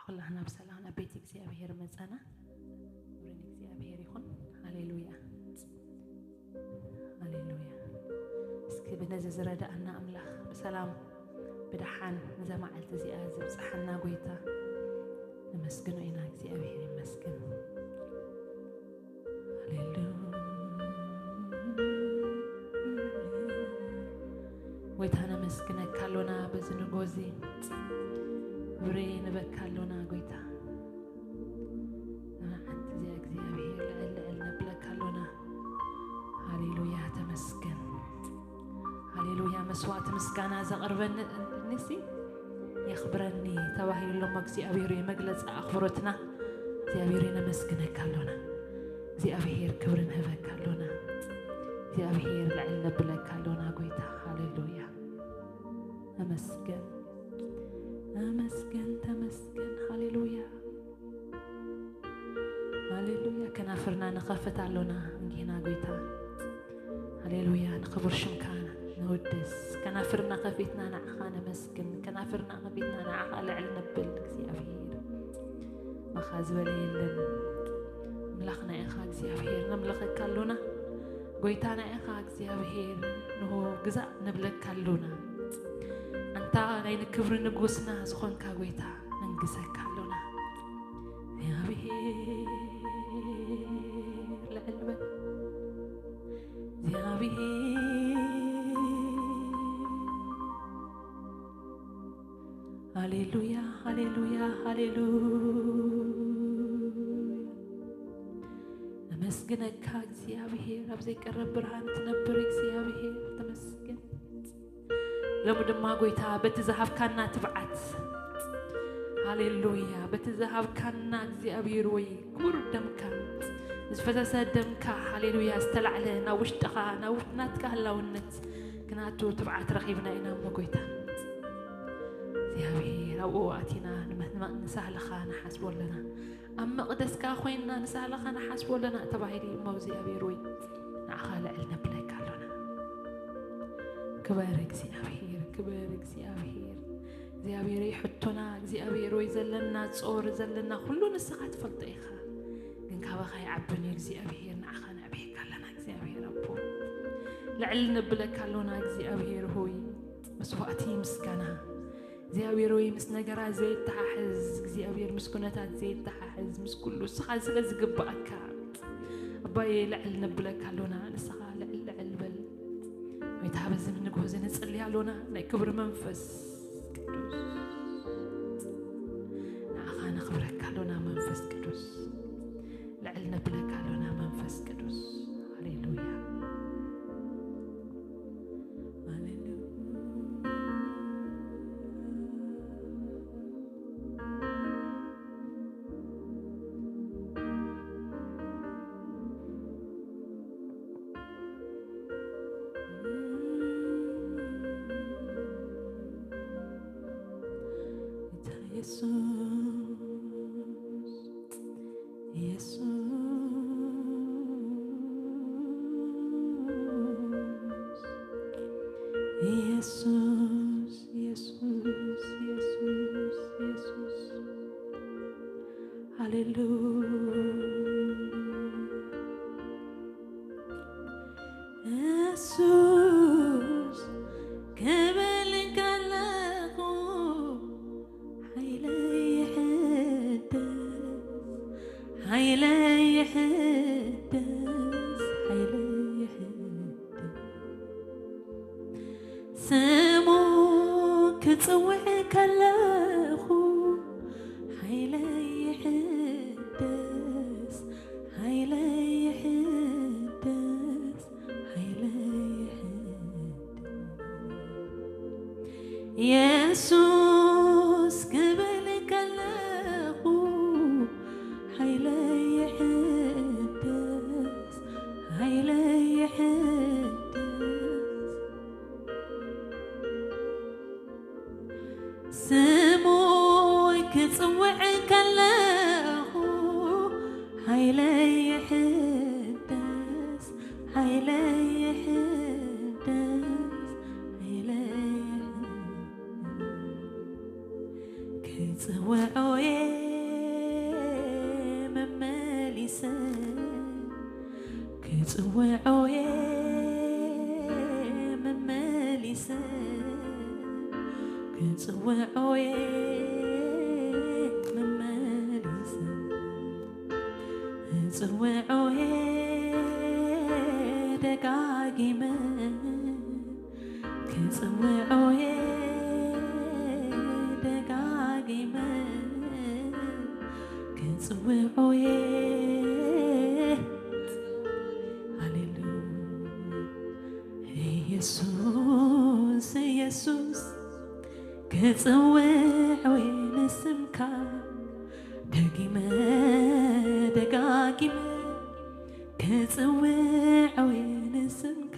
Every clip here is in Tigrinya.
ኩላህና ብሰላም ናብ ቤት እግዚኣብሔር መጻና። ክብሪ ንእግዚኣብሔር ይኹን። ሃሌሉያ፣ ሃሌሉያ። እስኪ ብነዚ ዝረዳእና ኣምላኽ ብሰላም ብደሓን ነዛ መዓልቲ እዚኣ ዝብጽሓና ጎይታ ነመስግኖ ኢና። እግዚኣብሔር ይመስገን። ሃሌሉያ። ጎይታ ነመስግነካ ኣሎና በዚ ንጎዚ። ክብሪ ንበካ ኣሎና ጎይታ። ንመዓልቲ እዚኣ እግዚኣብሔር ልዕል ልዕል ነብለካ ኣሎና። ሃሌሉያ፣ ተመስገን። ሃሌሉያ። መስዋዕቲ ምስጋና ዘቕርበኒ ንሲ የኽብረኒ ተባሂሉ እሞ እግዚኣብሔር እዩ መግለፂ ኣኽብሮትና። እግዚኣብሔር ነመስግነካ ኣሎና። እግዚኣብሔር ክብሪ ንህበካ ኣሎና። እግዚኣብሔር ልዕል ነብለካ ኣሎና ጎይታ። ሃሌሉያ። ተመስገን፣ ተመስገን፣ ተመስገን። ሃሌሉያ፣ ሃሌሉያ። ከናፍርና ንኸፍት ኣሎና እንጌና ጎይታ። ሃሌሉያ፣ ንኽቡር ሽምካ ነወድስ። ከናፍርና ከፊትና ንዓኻ ነመስግን። ከናፍርና ከፊትና ንዓኻ ልዕል ነብል እግዚኣብሔር። ባኻ ዝበለ የለን። ኣምላኽና ኢኻ እግዚኣብሔር፣ ነምልኸካ ኣሎና። ጎይታና ኢኻ እግዚኣብሔር፣ ንሆ ግዛእ ንብለካ ኣሎና። ኣንታ ናይ ንክብሪ ንጉስና ዝኾንካ ጎይታ፣ ነንግሰካ ኣሎና። እግዚኣብሔር ልዕል በል። እግዚኣብሔር። ሃሌሉያ፣ ሃሌሉያ፣ ሃሌሉያ። ነመስግነካ እግዚኣብሔር፣ ኣብ ዘይቀረብ ብርሃን ትነብር እግዚኣብሔር፣ ተመስገን። ሎሚ ድማ ጎይታ በቲ ዝሃብካና ትብዓት፣ ሃሌሉያ፣ በቲ ዝሃብካና እግዚኣብሔር ወይ ክቡር ደምካ፣ ዝፈሰሰ ደምካ፣ ሃሌሉያ፣ ዝተላዕለ ናብ ውሽጥኻ፣ ናብ ናትካ ህላውነት ክናቱ ትብዓት ረኺብና ኢና እሞ ጎይታ እግዚኣብሔር፣ ኣብኡ ኣቲና ንመ-፣ ንሳህልኻ ንሓስቦ ኣለና። ኣብ መቕደስካ ኮይንና ንሳህልኻ ንሓስቦ ኣለና ተባሂሉ እዩ እሞ እግዚኣብሔር ወይ ንዓኻ ልዕል ነብለካ ኣሎና። ክበር እግዚኣብሔር፣ ክበር እግዚኣብሔር። እግዚኣብሔር ሕቶና እግዚኣብሔር ወይ ዘለና ጾር ዘለና ኩሉ ንስኻ ትፈልጦ ኢኻ። ግን ካባኻ ይዓብን እዩ እግዚኣብሔር፣ ንዓኻ ነዕብየካ ኣለና እግዚኣብሔር ኣቦ። ልዕል ነብለካ ኣሎና እግዚኣብሔር ሆይ፣ መስዋዕቲ ምስጋና እግዚኣብሔር ወይ ምስ ነገራት ዘይተሓሕዝ እግዚኣብሔር ምስ ኩነታት ዘይተሓሕዝ ምስ ኩሉ ንስኻ ስለ ዝግባኣካ ኣባየ ልዕል ነብለካ ኣሎና። ንስኻ ልዕል ልዕል በል። ጎይታ በዚ ንግሆ እዚ ንጽሊ ኣሎና። ናይ ክብሪ መንፈስ ቅዱስ ንዓኻ ነኽብረካ ኣሎና። መንፈስ ቅዱስ ልዕል ነብለካ ኣሎና። መንፈስ ቅዱስ ሃሌሉያ። ኢየሱስ፣ ኢየሱስ፣ ኢየሱስ፣ ኢየሱስ። ሃሌሉያ። ኢየሱስ ክብል ከለኹ ሓይለይ ይሕደስ፣ ሓይለይ ይሕደስ፣ ሓይለይ ይሕደስ። ስሙ ክጽውዕ ከለኹ ሓይለይ ይሕደስ፣ ሓይለይ ይሕደስ፣ ሓይለይ ይሕደስ። ኢየሱስ ክብል ከለኹ ሓይለይ ይሕደስ፣ ክጽውዖ እየ መመሊሰ፣ ክጽውዖ እየ መመሊሰ፣ ክጽውዖ እየ መመሊሰ፣ ክጽውዖ እየ ደጋጊመ፣ ክጽውዖ እየ ደጋጊመ፣ ክጽውዖ እየ። ሃሌሉያ። ኢየሱስ፣ ኢየሱስ፣ ክጽውዖ እየ ንስምካ፣ ደጊመ ደጋጊመ፣ ክጽውዖ እየ ንስምካ።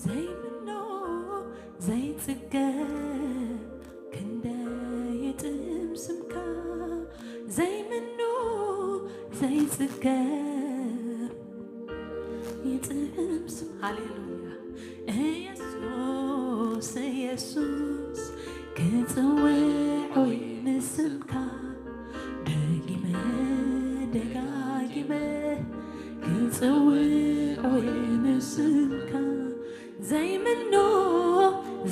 ዘይምኖ ዘይጽገብ ክንደይ ይጥዕም ስምካ፣ ዘይምኖ ዘይጽገብ ይጥዕም ስም። ሃሌሉያ። ኢየሱስ፣ ኢየሱስ፣ ክጽውዖ እየ ንስምካ፣ ደጊመ ደጋጊመ፣ ክጽውዖ እየ ንስምካ፣ ዘይምኖ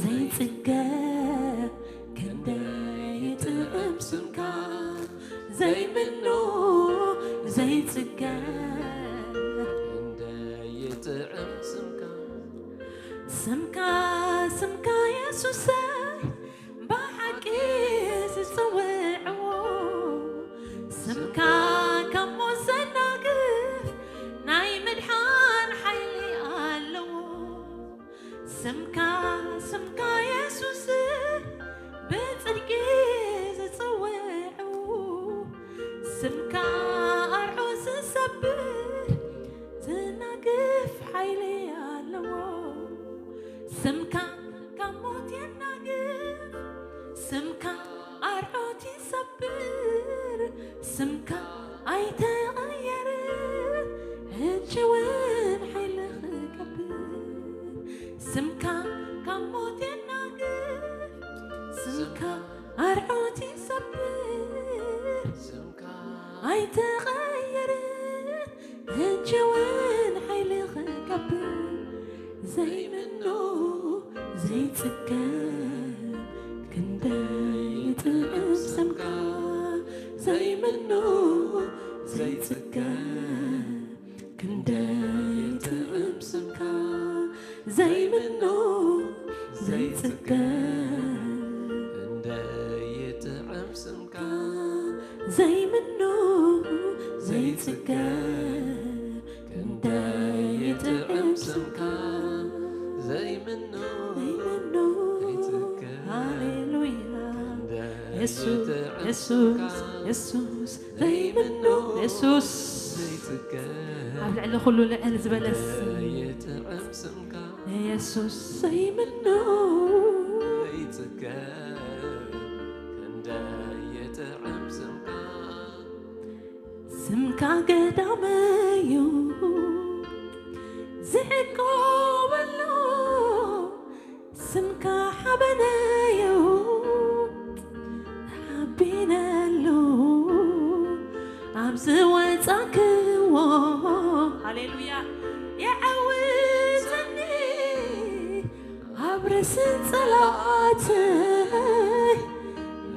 ዘይጽገብ ክንደይ ይጥዕም ስምካ፣ ዘይምኖ ዘይጽገብ ክንደይ ይጥዕም ስምካ። ስምካ፣ ስምካ የሱሰይ፣ ብሓቂ ዝጽውዕዎ፣ ስምካ ካብ ሞት ዘናግፍ ናይ ምድሓን ሓይሊ ኣለዎ። ስምካ፣ ስምካ የሱስ፣ ብጽድቂ ዝጽውዑ፣ ስምካ ኣርዑት ዝሰብር፣ ዝናግፍ ሓይሊ ኣለዎ። ስምካ ካብ ሞት የናግፍ፣ ስምካ ኣርዑት ይሰብር፣ ስምካ ኣይተቐየረ፣ ሕጂ እውን ሓይሊ ክገብር። ስምካ ካብ ሞት የናግፍ፣ ስምካ ኣርዑት ይሰብር፣ ስምካ ኣይተቐየረ፣ ሕጂ እውን ሓይሊ ክገብር። ዘይምኖ ዘይጽገብ ክንደይ ይጥዕም ስምካ፣ ዘይምኖ ዘይጽገብ ክንደይ ይጥዕም ስምካ፣ ዘይምኖ ዘይጽገብ ክንደይ ይጥዕም ስምካ፣ ዘይምኖ ዘይጽገብ ክንደይ ይጥዕም ስምካ፣ ዘይምኖ ዘይምኖ ዘይጽገብ ሃሌሉያ። ክንደይ የሱስ፣ ይጥዕም የሱስ፣ ስምካ፣ የሱስ፣ ዘይምኖ የሱስ። ዘይጽገብ ኣብ ልዕሊ ኩሉ ልዕል ዝበለ ስም። ክንደይ ይጥዕም ስምካ፣ የሱስ ዘይምኖ ዘይጽገብ ክንደይ ይጥዕም ስምካ። ስምካ ገዳመዩ ዝዕቆበሉ፣ ስምካ ሓበነዩ ሓቢነሉ፣ ኣብ ዝወጻክዎ፣ ሃሌሉያ፣ የዐውተኒ፣ ኣብ ርእሲ ጸላእተይ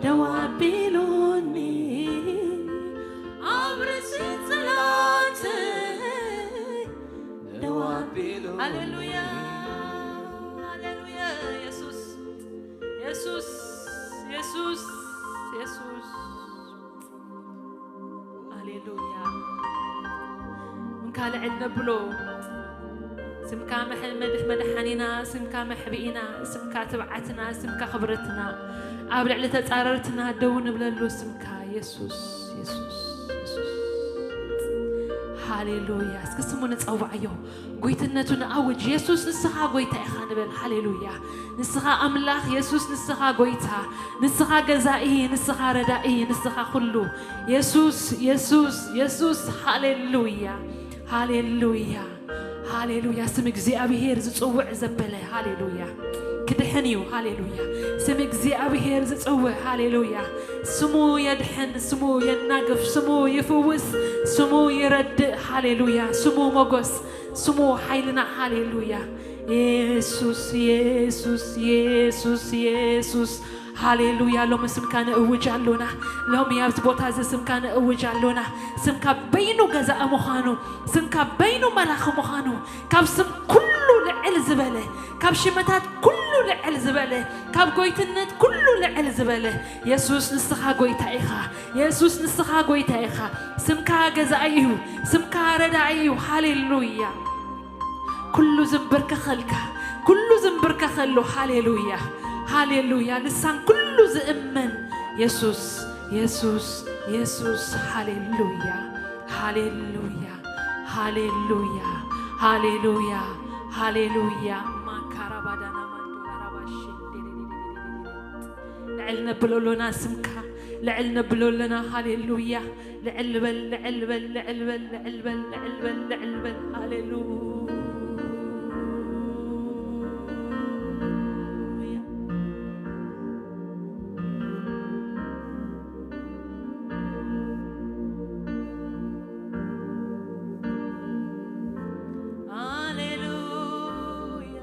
ደው ኣቢሉኒ፣ ኣብ ርእሲ ጸላእተይ ደው ኣቢሉኒ። ሃሌሉያ፣ ሃሌሉያ፣ የሱስ፣ የሱስ፣ የሱስ፣ የሱስ። ሃሌሉያ። እንካ ልዕል ነብሎ። ስምካ መሐ-፣ መድሕ-፣ መድሓኒና፣ ስምካ መሕብኢና፣ ስምካ ትብዓትና፣ ስምካ ክብረትና፣ ኣብ ልዕሊ ተጻረርትና ደው ንብለሉ ስምካ የሱስ፣ የሱስ፣ የሱስ። ሃሌሉያ። እስኪ ስሙ ንጸውዓዮ። ጎይትነቱ ንኣውጅ። የሱስ ንስኻ ጎይታ ኢኻ ንበል። ሃሌሉያ። ንስኻ ኣምላኽ የሱስ፣ ንስኻ ጎይታ፣ ንስኻ ገዛኢ፣ ንስኻ ረዳኢ፣ ንስኻ ኩሉ። የሱስ፣ የሱስ፣ የሱስ፣ ሃሌሉያ፣ ሃሌሉያ፣ ሃሌሉያ። ስም እግዚኣብሄር ዝጽውዕ ዘበለ፣ ሃሌሉያ። ክድሕን እዩ። ሃሌሉያ። ስም እግዚኣብሔር ዝጽውዕ፣ ሃሌሉያ። ስሙ የድሕን፣ ስሙ የናግፍ፣ ስሙ ይፍውስ፣ ስሙ ይረድእ። ሃሌሉያ። ስሙ ሞገስ፣ ስሙ ሓይልና። ሃሌሉያ። የሱስ፣ የሱስ፣ የሱስ፣ የሱስ። ሃሌሉያ። ሎሚ ስምካ ነእውጅ ኣሎና። ሎሚ ኣብዚ ቦታ እዚ ስምካ ነእውጅ ኣሎና። ስምካ በይኑ ገዛኢ ምዃኑ፣ ስምካ በይኑ መላኺ ምዃኑ፣ ካብ ስም ኩሉ ልዕል ዝበለ፣ ካብ ሽመታት ኩሉ ልዕል ዝበለ፣ ካብ ጎይትነት ኩሉ ልዕል ዝበለ፣ የሱስ ንስኻ ጎይታ ኢኻ። የሱስ ንስኻ ጎይታ ኢኻ። ስምካ ገዛኢ እዩ። ስምካ ረዳኢ እዩ። ሃሌሉያ። ኩሉ ዝንብርከኸልካ፣ ኩሉ ዝንብርከኸሉ። ሃሌሉያ፣ ሃሌሉያ። ልሳን ኩሉ ዝእመን የሱስ፣ የሱስ፣ የሱስ። ሃሌሉያ፣ ሃሌሉያ፣ ሃሌሉያ፣ ሃሌሉያ፣ ሃሌሉያ። ማካራባዳና ማንዶላራባሽ ልዕል ነብሎ ኣሎና ስምካ፣ ልዕል ነብሎ ኣሎና። ሃሌሉያ። ልዕል በል፣ ልዕል በል፣ ልዕል በል፣ ልዕል በል፣ ልዕል በል፣ ልዕል በል። ሃሌሉያ። ሃሌሉያ።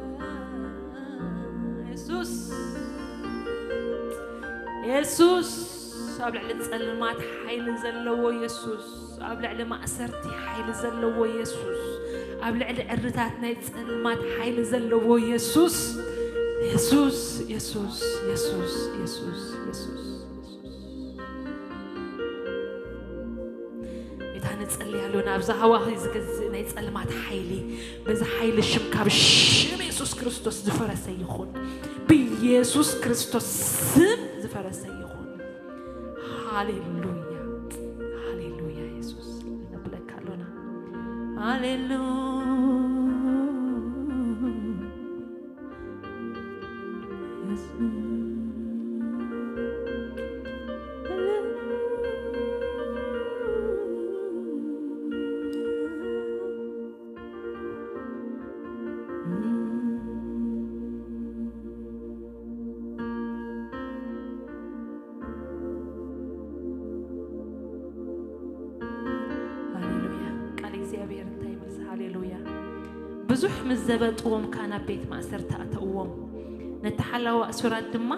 የሱስ፣ የሱስ፣ ኣብ ልዕሊ ጸልማት ሓይሊ ዘለዎ የሱስ፣ ኣብ ልዕሊ ማእሰርቲ ሓይሊ ዘለዎ የሱስ፣ ኣብ ልዕሊ ዕርታት ናይ ጸልማት ሓይሊ ዘለዎ የሱስ፣ የሱስ፣ የሱስ፣ የሱስ፣ የሱስ፣ የሱስ። ጌታ፣ ንጸሊ ኣሎና። ኣብዚ ሃዋህው ዝገዝእ ናይ ጸልማት ሓይሊ፣ በዚ ሓይሊ ሽም፣ ካብ ሽም የሱስ ክርስቶስ ዝፈረሰ ይኹን። ብየሱስ ክርስቶስ ስም ዝፈረሰ ይኹን። ሃሌሉያ፣ ሃሌሉያ። የሱስ፣ ነብለካ ኣሎና። ሃሌሉያ። ሃሌሉያ። ቃል እግዚኣብሔር እንታይ ይብል? ሃሌሉያ። ብዙሕ ምስ ዘበጥዎም ከኣ ናብ ቤት ማእሰርቲ ኣእተውዎም። ነቲ ሓላዊ ኣሱራት ድማ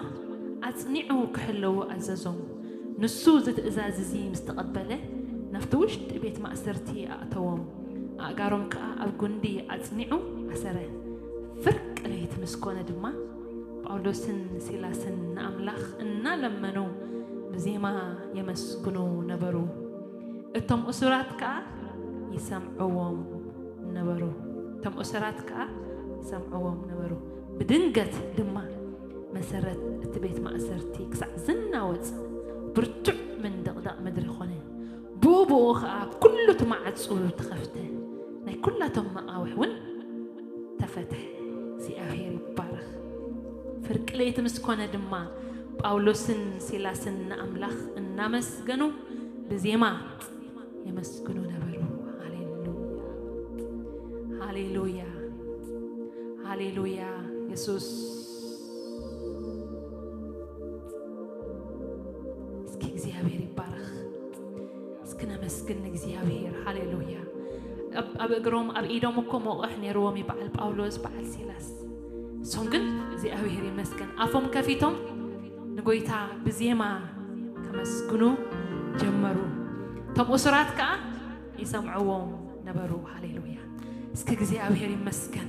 ኣጽኒዑ ክሕለዉ ኣዘዞም። ንሱ እዚ ትእዛዝ እዚ ምስ ተቐበለ፣ ናብቲ ውሽጢ ቤት ማእሰርቲ ኣእተዎም። ኣእጋሮም ከኣ ኣብ ጒንዲ ኣጽኒዑ ኣሰረ። ፍርቂ ለይቲ ምስ ኮነ ድማ፣ ጳውሎስን ሲላስን ንኣምላኽ እናለመኑ ብዜማ የመስግኑ ነበሩ። እቶም እሱራት ከኣ ይሰምዕዎም ነበሩ። እቶም እሱራት ከኣ ይሰምዕዎም ነበሩ። ብድንገት ድማ መሰረት እቲ ቤት ማእሰርቲ ክሳዕ ዝናወጽ ብርቱዕ ምንድቕዳቕ ምድሪ ኾነ። ብኡ ብኡ ኸኣ ኩሉ እቲ ማዕጹ ተኸፍተ። ናይ ኩላቶም መቓውሕ እውን ተፈትሐ። እግዚኣብሔር ይባረኽ። ፍርቂ ለይቲ ምስ ኮነ ድማ ጳውሎስን ሲላስን ንኣምላኽ እናመስገኑ ብዜማ የመስግኑ ነበሩ። ሃሌሉያ፣ ሃሌሉያ፣ ሃሌሉያ። የሱስ፣ እስኪ እግዚኣብሔር ይባረኽ። እስኪ ነመስግን ንእግዚኣብሔር። ሃሌሉያ። ኣብ፣ ኣብ እግሮም፣ ኣብ ኢዶም እኮ መቑሕ ነይርዎም እዩ፣ በዓል ጳውሎስ፣ በዓል ሲላስ። እሶም ግን እግዚኣብሔር ይመስገን፣ ኣፎም ከፊቶም ንጎይታ ብዜማ ከመስግኑ ጀመሩ። እቶም እሱራት ከኣ ይሰምዕዎም ነበሩ። ሃሌሉያ። እስኪ እግዚኣብሔር ይመስገን።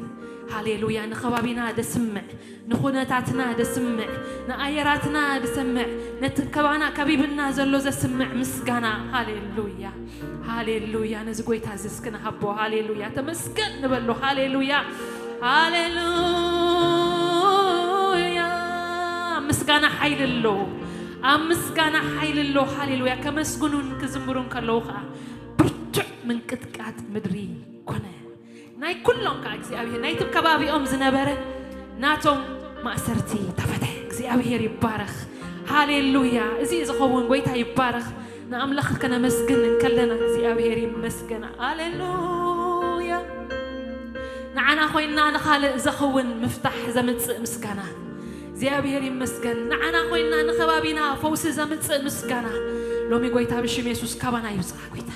ሃሌሉያ። ንኸባቢና ደስምዕ፣ ንኹነታትና ደስምዕ፣ ንኣየራትና ደስምዕ፣ ነቲ ከባና ከቢብና ዘሎ ዘስምዕ ምስጋና። ሃሌሉያ፣ ሃሌሉያ። ነዚ ጎይታ እዚ እስኪ ንሃቦ። ሃሌሉያ። ተመስገን ንበሎ። ሃሌሉያ፣ ሃሌሉያ። ምስጋና ሓይሊ ኣሎ። ኣብ ምስጋና ሓይሊ ኣሎ። ሃሌሉያ። ከመስግኑን ክዝምሩን ከለዉ ኸዓ ብርቱዕ ምንቅጥቃጥ ምድሪ ኮነ። ናይ ኩሎም ከኣ እግዚኣብሔር፣ ናይቲ ከባቢኦም ዝነበረ ናቶም ማእሰርቲ ተፈትሐ። እግዚኣብሔር ይባረኽ። ሃሌሉያ። እዚ እዩ ዝኸውን። ጎይታ ይባረኽ። ንኣምላኽ ከነመስግን እንከለና እግዚኣብሔር ይመስገን። ሃሌሉያ። ንዓና ኮይንና ንኻልእ ዘኽውን ምፍታሕ ዘምጽእ ምስጋና እግዚኣብሔር ይመስገን። ንዓና ኮይንና ንኸባቢና ፈውሲ ዘምጽእ ምስጋና ሎሚ ጎይታ ብሽም የሱስ ካባና ይውጻእ። ጎይታ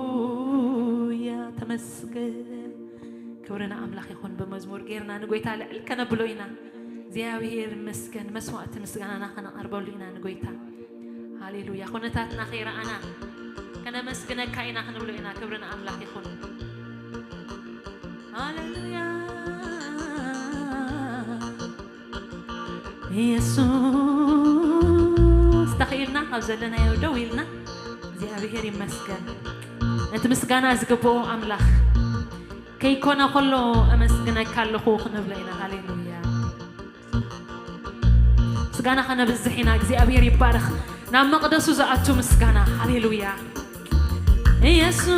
ሃሌሉያ ተመስገን። ክብሪ ንኣምላኽ ይኹን። ብመዝሙር ጌርና ንጎይታ ልዕል ከነብሎ ኢና። እግዚኣብሔር ይመስገን። መስዋዕቲ ምስጋናና ከነቐርበሉ ኢና ንጎይታ። ሃሌሉያ። ኩነታትና ከይረኣና ከነመስግነካ ኢና ክንብሎ ኢና። ክብሪ ንኣምላኽ ይኹን። ሃሌሉያ። የሱስ ተኽኢልና ካብ ዘለናዮ ደው ኢልና እግዚኣብሔር ይመስገን። ነቲ ምስጋና ዝግብኦ ኣምላኽ ከይኮነ ከሎ እመስግነካ ኣለኹ ክንብሎ ኢና። ሃሌሉያ። ምስጋና ከነብዝሕ ኢና። እግዚኣብሔር ይባረኽ። ናብ መቕደሱ ዝኣቱ ምስጋና። ሃሌሉያ። ኢየሱስ።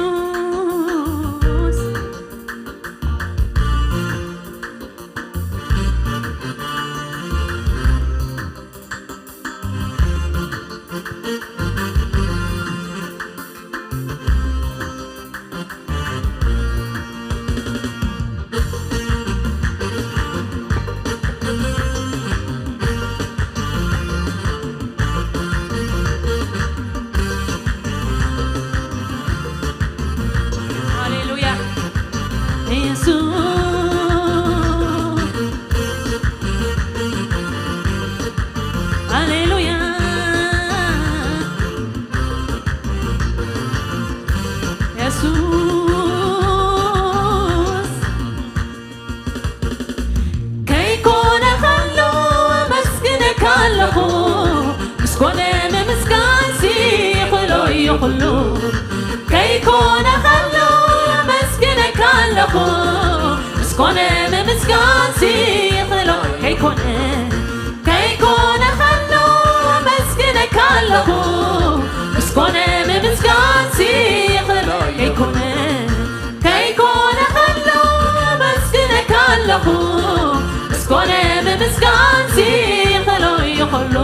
ሃሌሉያ። ኢየሱስ። ሃሌሉያ። የሱስ። ከይኮነ ከሎ ኣመስግነካ ኣለኹ፣ ምስ ኮነ ምምስጋንሲ ይኽእሎ እዩ ኩሉ። ከይኮነ ከሎ ኣመስግነካ ኣለኹ፣ ምስ ኮነ ምምስጋንሲ ይኽእሎ። ከይኮነ፣ ከይኮነ ከሎ ኣመስግነካ ኣለኹ፣ ምስ ኮነ ምምስጋንሲ ይኽእሎ። ከይኮነ፣ ከይኮነ ከሎ ኣመስግነካ ኣለኹ፣ ምስ ኮነ ምምስጋንሲ ይኽእሎ እዩ ኩሉ።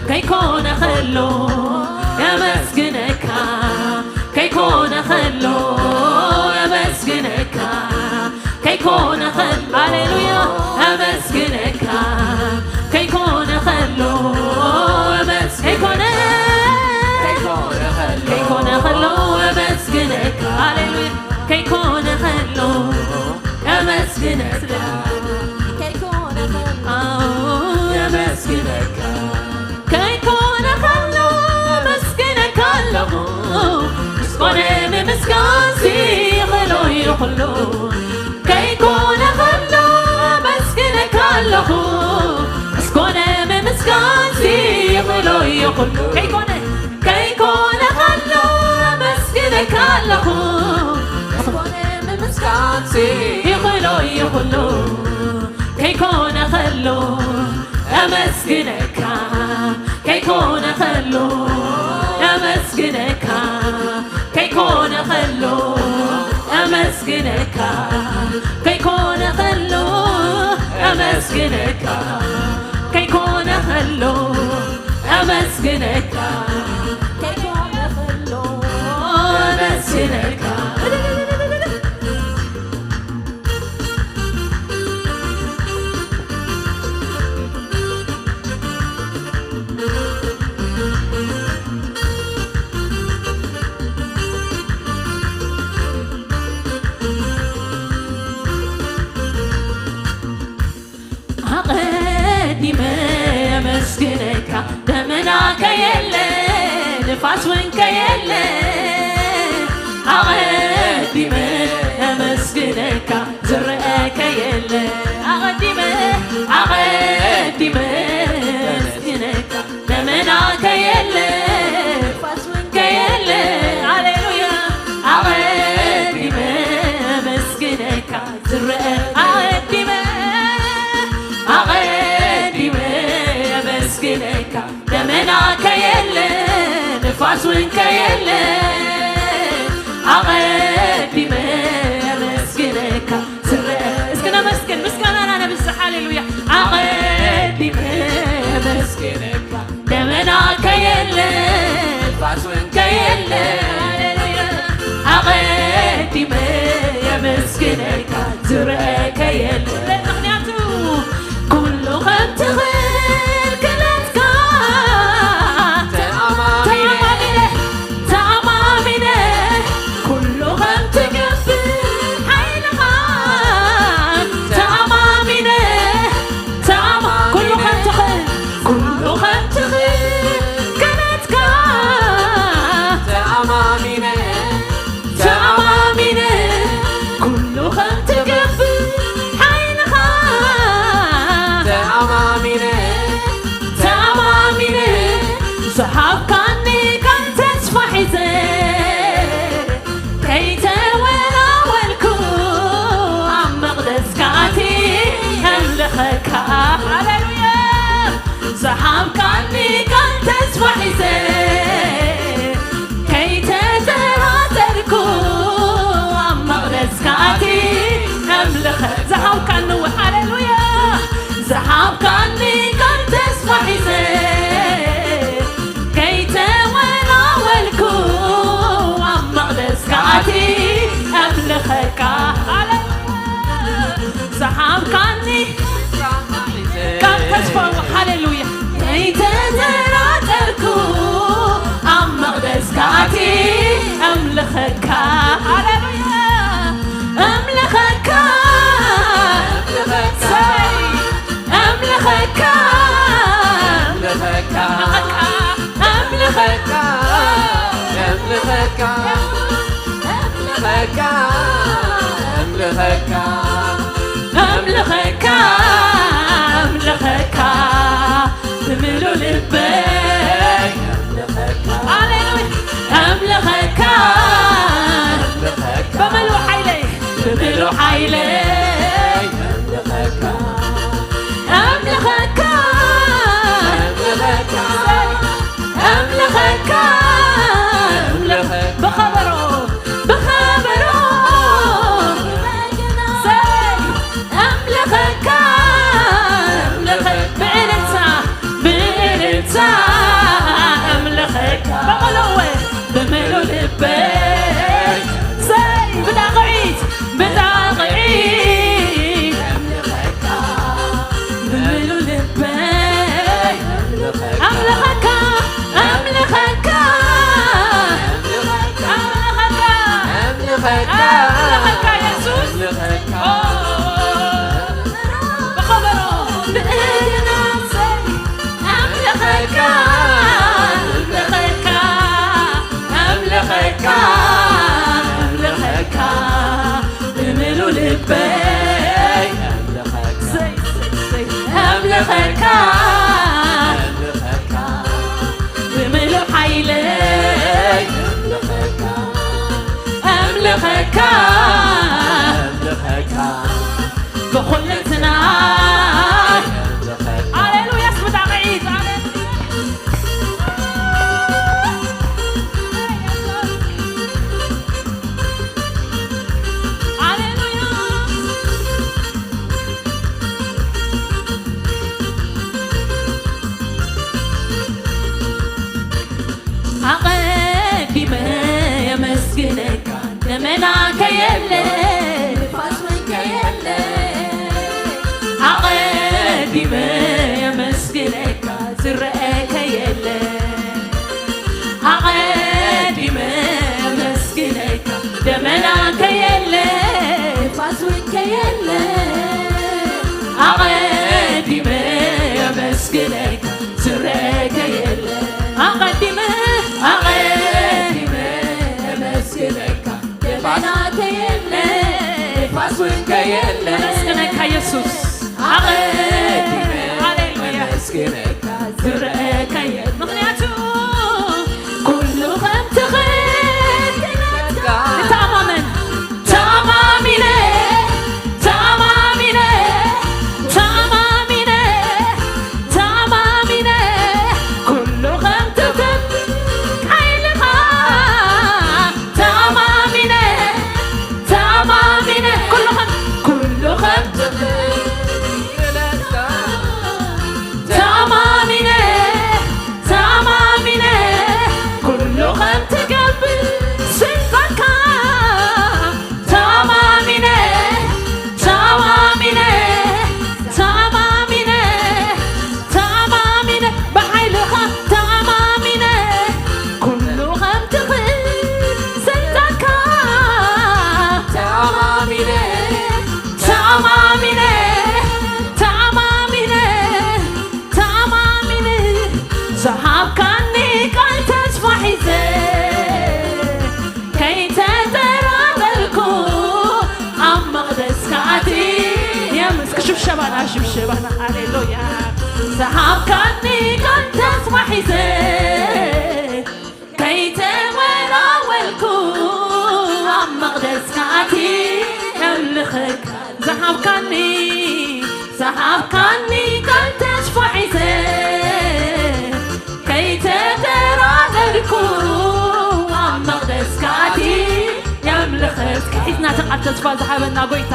ከይኮነ ከሎ የመስግነካ፣ ከይኮነ ከሎ የመስግነካ፣ ከይኮነ ከሎ፣ ሃሌሉያ፣ የመስግነካ፣ ከይኮነ ከሎ የመስ-፣ ከይኮነ፣ ከይኮነ ከሎ፣ ከይኮነ ከሎ የመስግነካ፣ ሃሌሉያ፣ ከይኮነ ከሎ የመስግነካ፣ ከይኮነ ከሎ፣ ኣዎ፣ የመስግነካ። ከይኮነ ከሎ መስግነካ ኣለኹ፣ ምስ ኮነ ምምስጋንሲ ይኽእሎ እዩ ኩሉ። ከይኮነ ከሎ መስግነካ ኣለኹ፣ ምስ ኮነ ምምስጋንሲ ይኽእሎ እዩ ኩሉ። ከይኮነ፣ ከይኮነ ከሎ መስግነካ ኣለኹ፣ ምስ ኮነ ምምስጋንሲ ይኽእሎ እዩ ኩሉ። ከይኮነ ከሎ ኣመስግነካ፣ ከይኮነ ከሎ ኣመስግነካ፣ ከይኮነ ከሎ ኣመስግነካ፣ ከይኮነ ከሎ ኣመስግነካ፣ ከይኮነ ከሎ ኣመስግነካ፣ ከይኮነ ከሎ ኣመስግነካ። ኣቐዲመ የመስግነካ፣ ደመና ከየለ፣ ንፋስ እውን ከየለ፣ ኣቐዲመ የመስግነካ፣ ዝረአ ከየለ፣ ኣቐዲመ፣ ኣቐዲመ የመስግነካ፣ ደመና ከየለ፣ ንፋስ እውን ከየለ፣ ሃሌሉያ፣ ኣቐዲመ የመስግነካ፣ ዝረአ ኣቐዲመ፣ ኣቐዲመ የመስግነካ፣ ደመና ከየለ፣ ንፋስ እውን ከየለ፣ ኣቐዲመ የመስግነካ፣ ዝረአ። እስኪ ነመስግን፣ ምስጋናና ነብዝሕ። ሃሌሉያ። ኣቐዲመ የመስግነካ፣ ደመና ከየለ፣ ንፋስ እውን ከየለ፣ ሃሌሉያ። ኣቐ- ዝረአከ የለን። ምኽንያቱ ኩሉ ከም ትኽእል ክነትካ ተኣማሚነ፣ ተኣማሚነ፣ ኩሉ ከም ትገብር ሓይልኻ ተኣማሚነ፣ ተኣማ-፣ ኩሉ ከም ትኽእል፣ ኩሉ ከም ትኽእል ክነትካ ተኣማሚነ፣ ተኣማሚነ፣ ኩሉ ከም ትገብር ሓይልኻ ተኣማሚነ፣ ተኣማሚነ፣ ዝሃብካኒ ቃል ተስፋ ሒዘ፣ ከይተወላወልኩ ኣብ መቕደስካ ኣትየ ከምልኸካ። ሃሌሉያ። ዝሃብካኒ ቃል ተስፋ ሒዘ፣ ከይተጠራጠርኩ ኣብ መቕደስካ ኣትየ ከምልኸ። ዝሃብካኒ፣ ሃሌሉያ። ዝሃብካኒ ቃል ተስፋ ሒዘ፣ ከይተወላወልኩ ኣብ መቕደስካ ኣትየ ከምልኸካ። ሃሌሉያ። ዝሃብካኒ ቃል ተስፋ፣ ሃሌሉያ። ከይተጠራጠርኩ ኣብ መቕደስካ ኣትየ እምልኸካ። ሃሌሉያ። እምልኸካ። እምልኸካ። እምልኸካ። እምልኸካ። እምልኸካ። እምልኸካ። እምልኸካ፣ እምልኸካ፣ እምልኸካ፣ እምልኸካ፣ ብምሉእ ልበይ፣ ሃሌሉያ፣ እምልኸካ፣ ብምሉእ ሓይለይ፣ ብምሉእ ሓይለይ፣ እምልኸካ፣ እምልኸካ፣ እምልኸካ፣ እምልኸካ፣ ብኸበሮ፣ ብኸበሮ፣ ዘይ፣ እምልኸካ፣ እምልኸ-፣ ብእልልታ፣ ብእልልታ፣ እምልኸካ፣ ብምሉእ፣ ብምሉእ ልበይ፣ ዘይ፣ ብጣቕዒት፣ ብጣቕዒት፣ እምልኸካ፣ ብምሉእ ልበይ፣ ኣምልኸካ፣ ኣምልኸካ፣ ኣምልኸካ፣ ኣምልኸካ፣ ኣምልኸካ የሱስ። ኦ፣ ብኸበሮ፣ ብእዝናሰይ፣ ኣምልኸካ፣ ኣምልኸካ፣ ኣምልኸካ፣ ኣምልኸካ፣ ብምሉእ ልበይ፣ ኣምልኸካ፣ ዘይ፣ ዘይ፣ ዘይ፣ ኣምልኸካ፣ ኣምልኸካ፣ ብምሉእ ሓይለይ፣ ኣምልኸካ፣ ኣምልኸካ፣ ኣምልኸካ፣ ብኹልትናይ፣ ኣምልኸካ። ሃሌሉያ፣ እስኪ ብጣቕዒት፣ ሃሌሉያ። ኣቐዲመ የመስግነካ፣ ደመና ከየለ፣ ንፋስ እውን ከየለ። ኣቐዲመ የመስግነካ፣ ዝረአ ከየለ። ኣቐዲመ የመስግነካ፣ ደመና ከየለ፣ ንፋስ እውን ከየለ። ኣቐዲመ የመስግነካ፣ ዝረአ ከየለ። ኣቐዲመ፣ ኣቐዲመ የመስግነካ፣ ደመና ከየለ፣ ንፋስ እውን ከየለ። የመስግነካ የሱስ። ኣቐዲመ፣ ሃሌሉያ፣ የመስግነካ፣ ዝረአ ከየለ። ምኽንያቱ ኩሉ ከም ትኽእል ክነትካ። ተኣማመን። ተኣማሚነ፣ ተኣማሚነ፣ ተኣማሚነ፣ ተኣማሚነ፣ ኩሉ ከም ትኽእል ሓይልኻ። ተኣማሚነ፣ ተኣማሚነ፣ ኩሉ ከም፣ ኩሉ ከም ትኽእል ተኣማሚነ፣ ሃሌሉያ። ዝሃብካኒ ቃል ተስፋ ሒዘ ከይተወላወልኩ ኣብ መቕደስካ ኣትየ የምልኸካ። ዝሃብካኒ ዝሃብካኒ ቃል ተስፋ ሒዘ ከይተደራደርኩ ኣብ መቕደስካ ኣትየ የምልኸካ። እስኪ ሒዝና እቲ ቃል ተስፋ ዝሃበና ጎይታ።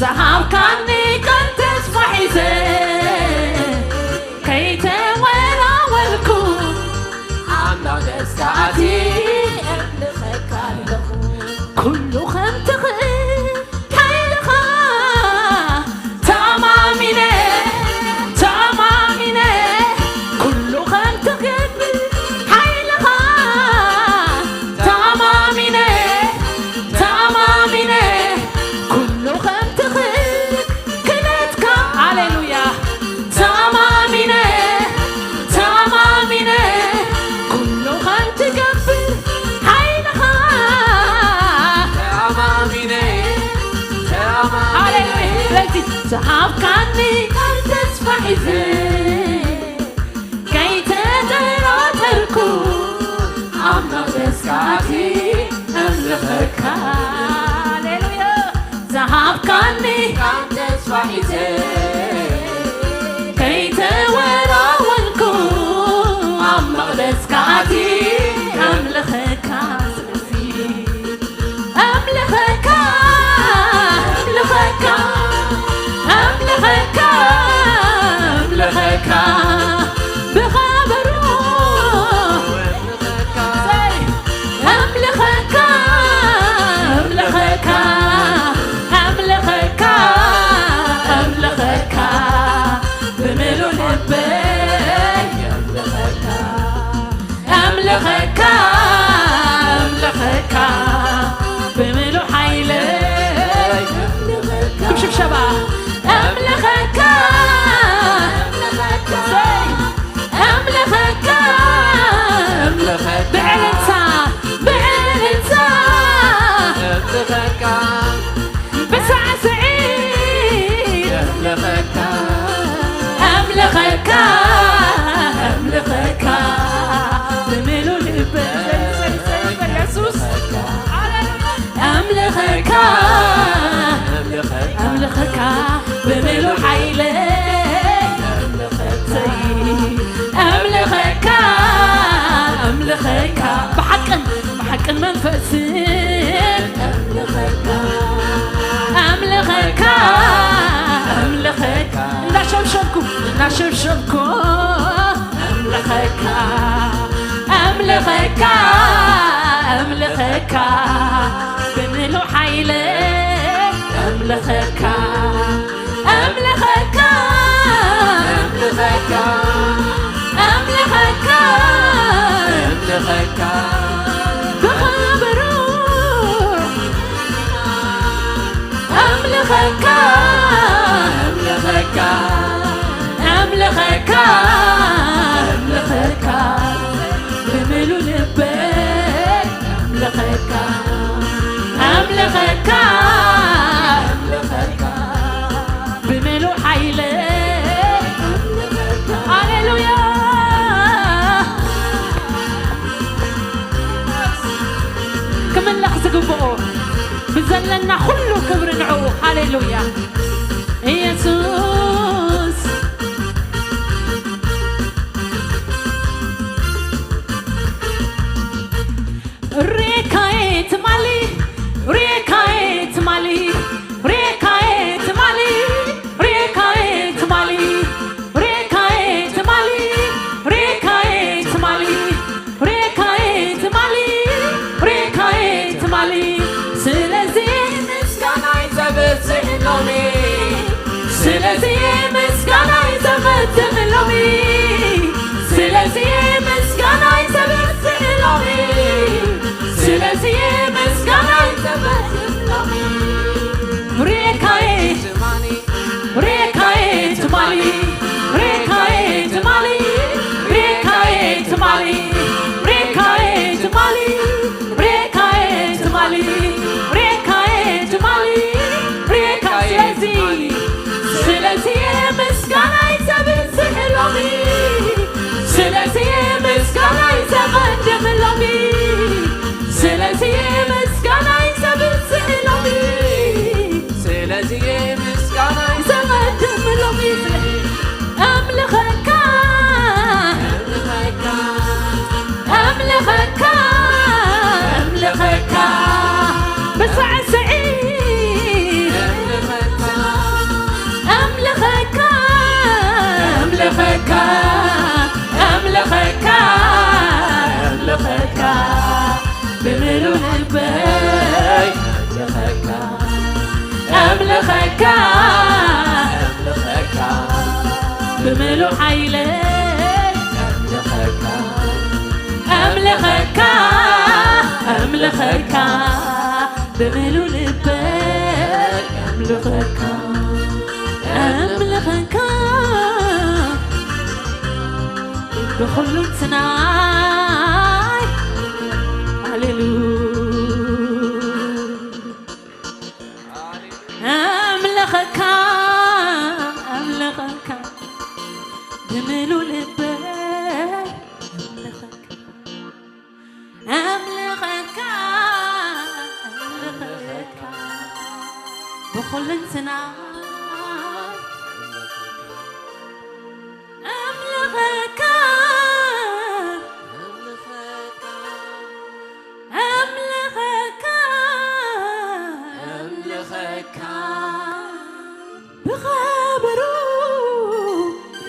ዝሃብካኒ ቃል ተስፋ ሒዘ ከይተወላወልኩ ኣብ መቕደስካ ኣትየ የምልኸካ ኣለኹ። ኩሉ ከም ትኽእል ሓይልኻ ተኣማሚነ፣ ተኣማሚነ፣ ኩሉ ከም ትገብር ሓይልኻ ተኣማሚነ፣ ተኣማሚነ፣ ኩሉ ከም ትኽእል ክእለትካ። ሃሌሉያ። ተኣማሚነ፣ ተኣማሚነ፣ ኩሉ ከም ትገብር ሓይልኻ። ተኣማሚነ፣ ተኣማሚነ። ሃሌሉያ። ስለዚ ዝሃብካኒ ቃል ተስፋ ሒዘ ከይተደራደርኩ ኣብ መቕደስካ ኣትየ ኣምልኸካ። ሃሌሉያ። ዝሃብካኒ ቃል ተስፋ ሒዘ ከይተወላወልኩ ኣብ መቕደስካ ኣትየ ኣምልኸካ። ስለዚ ኣምልኸካ፣ ኣምልኸካ፣ ኣምልኸካ፣ ኣምልኸካ ብኸበሮ። ኣምልኸካ፣ ኣምልኸካ፣ ኣምልኸካ፣ ኣምልኸካ ብምሉእ ልበይ። ኣምልኸካ፣ ኣምልኸካ ብምሉእ ሓይለይ። ክም ሽብሸባ። ኣምልኸካ፣ ኣምልኸካ፣ ኣምልኸካ፣ ኣምልኸካ ብዕልልታ፣ ብዕልልታ ኣምልኸካ። ብሳዕስዒት የምልኸካ፣ ኣምልኸካ፣ ኣምልኸካ ብምሉእ ልበይ። የሱስ፣ ኣምልኸካ፣ ኣምልኸካ ብምሉእ ሓይለይ። ኣምልኸካ፣ ኣምልኸካ ብሓቅን ብሓቅን መንፈስን ኣምልኸካ፣ ኣምልኸካ፣ ኣምልኸካ። እንዳሸብሸብኩ፣ እንዳሸብሸብኩ ኣምልኸካ፣ ኣምልኸካ፣ ኣምልኸካ ብምሉእ ሓይለ ኣምልኸካ። ኣምልኸካ፣ ኣምልኸካ፣ ኣምልኸካ፣ ኣምልኸካ ብኸበሮ። ኣምልኸካ፣ ኣምልኸካ፣ ኣምልኸካ፣ ኣምልኸካ ብምሉእ ልበይ። ኣምልኸካ፣ ኣምልኸካ፣ ኣምልኸካ ብምሉእ ሓይለ። ሃሌሉያ። ክምለኽ ዝግብኦ ብዘለና ኩሉ ክብሪ ንዕኡ። ሃሌሉያ። ኢየሱስ። ሬካዬ ትማሊ፣ ሬካዬ ትማሊ፣ ሬካዬ ትማሊ፣ ሬካዬ ትማሊ፣ ሬካዬ ትማሊ፣ ሬካዬ ትማሊ፣ ሬካዬ ትማሊ፣ ሬካዬ ትማሊ። ስለዚ ምስጋናይ ዘብዝሕ ሎሚ፣ ስለዚ ኣምልኸካ ብምሉእ ሓይለይ ኣምልኸካ ኣምልኸካ ኣምልኸካ ብምሉእ ልበይ ኣምልኸካ ኣምልኸካ ብኹሉ እንትናይ ሃሌሉያ ኣምልኸካ ኣምልኸካ ብምሉእ ልበይ ኣምልኸካ ኣምልኸካ ኣምልኸካ ብኹሉ እንትና ኣምልኸካ ኣምልኸካ ኣምልኸካ ብኸበሮ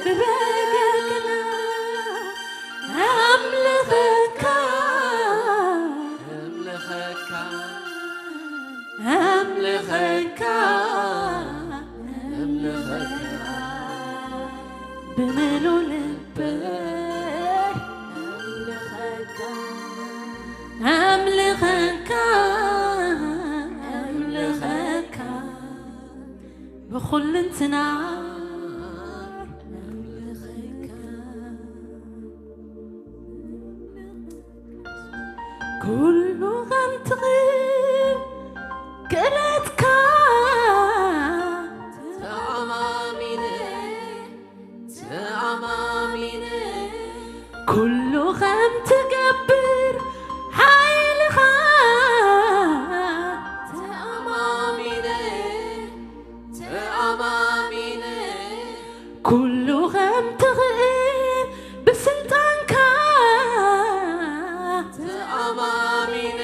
ብበገና ኣምልኸካ ኣምልኸካ ኣምልኸካ ኣምልኸካ ብምሉእ ልበይ ኣምልኸካ ኣምልኸካ ኣምልኸካ ብኹሉ እንትና ኣምልኸካ ኩሉ ከም ትኽእል ክእለትካ ተኣማሚነ ተኣማሚነ ኩሉ ከም ትገብር ሓይልኻ ተኣማሚነ ተኣማሚነ ኩሉ ከም ትኽእል ብስልጣንካ ተኣማሚነ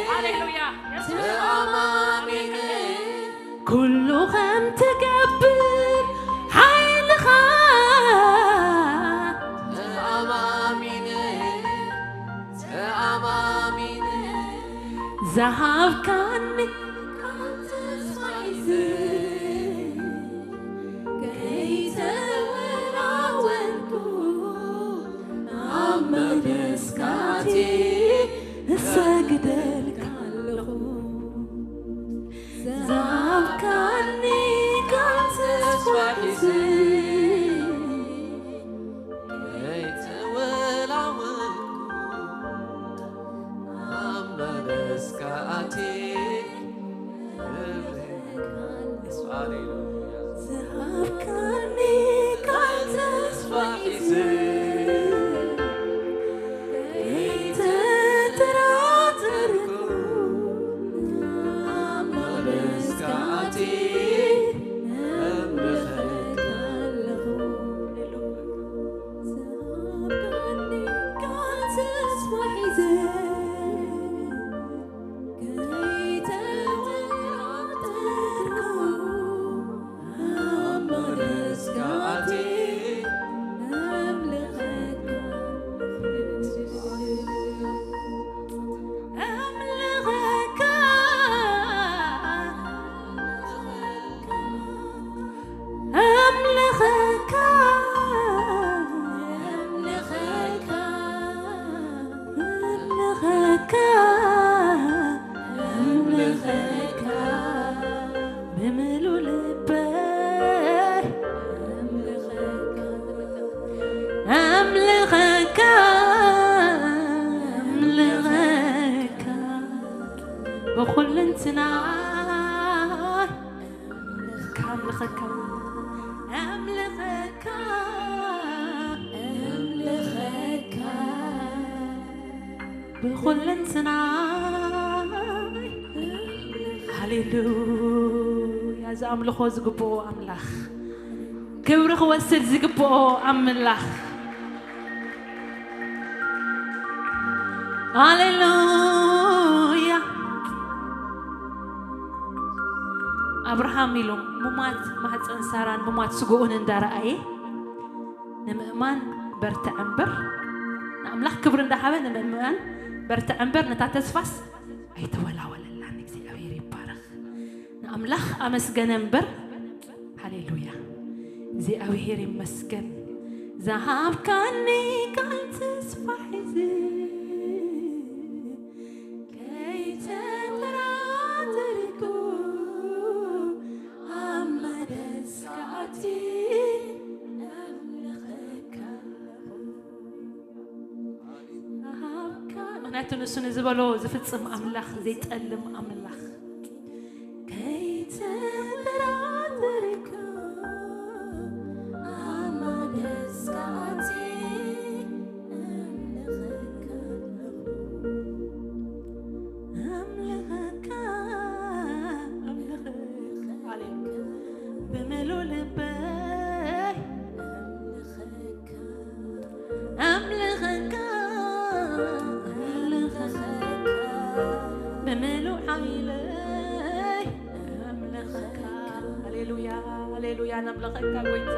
ሃሌሉያ ተኣማሚነ ኩሉ ከም ትገብር ሓይልኻ ተኣማሚነ ተኣማሚነ ዝሃብካኒ ቃል ተስፋ ሒዘ ከይተወላወልኩ ኣብ መቕደስካ ኣትየ እሰግደልካ ኣለኹ ዝሃብካኒ ቃል ተስፋ ሒዘ ከይተወላወልኩ ኣብ መቕደስካ ኣትየ ዝሃብካኒ ቃል ተስፋ ሒዘ ከይተጠራጠርኩ ኣብ መቕደስካ ኣትየ ኣምልኸካ ኣለኹ። ዝሃብካኒ ቃል ተስፋ ሒዘ ኣምልኸካ ኣምልኸካ ኣምልኸካ ኣምልኸካ ብምሉእ ልበይ ኣምልኸካ ኣምልኸካ ኣምልኸካ ብኹልንትና ኣምልኸካ ኣምልኸካ ኣምልኸካ ብኹልንትና ሃሌሉያ ዝኣምልኾ ዝግብኦ ኣምላኽ ክብሪ ክወስድ ዝግብኦ ኣምላኽ ሃሌሉያ ኣብርሃም ኢሎም ሙማት ማህፀን ሳራን ሙማት ስግኡን እንዳረኣየ ንምእማን በርትዕ እምበር ንኣምላኽ ክብሪ እንዳሃበ ንምእማን በርትዕ እምበር ነታ ተስፋስ ኣይተወላወለላን እግዚኣብሔር ይባረኽ ንኣምላኽ ኣመስገነ እምበር ሃሌሉያ። እግዚኣብሔር ይመስገን። ዝሃብካኒ ቃል ተስፋ ሒዘ ከይተጠራጠርኩ ኣብ መደስካቲ ኣምልኸካ ኣለኹ። ዝሃብካ-፣ ምኽንያቱ ንሱ ንዝበሎ ዝፍጽም ኣምላኽ፣ ዘይጠልም ኣምላኽ። ከይተጠራጠርኩ ኣብ መደስካቲ ኣምልኸካ ኣለኹ። ኣምልኸካ፣ ኣምልኸካ፣ ሃሌሉያ። ብምሉእ ልበይ ኣምልኸካ፣ ኣምልኸካ፣ ብምሉእ ሓይለይ ኣምልኸካ። ሃሌሉያ፣ ሃሌሉያ፣ ነምልኸካ ጎይታ።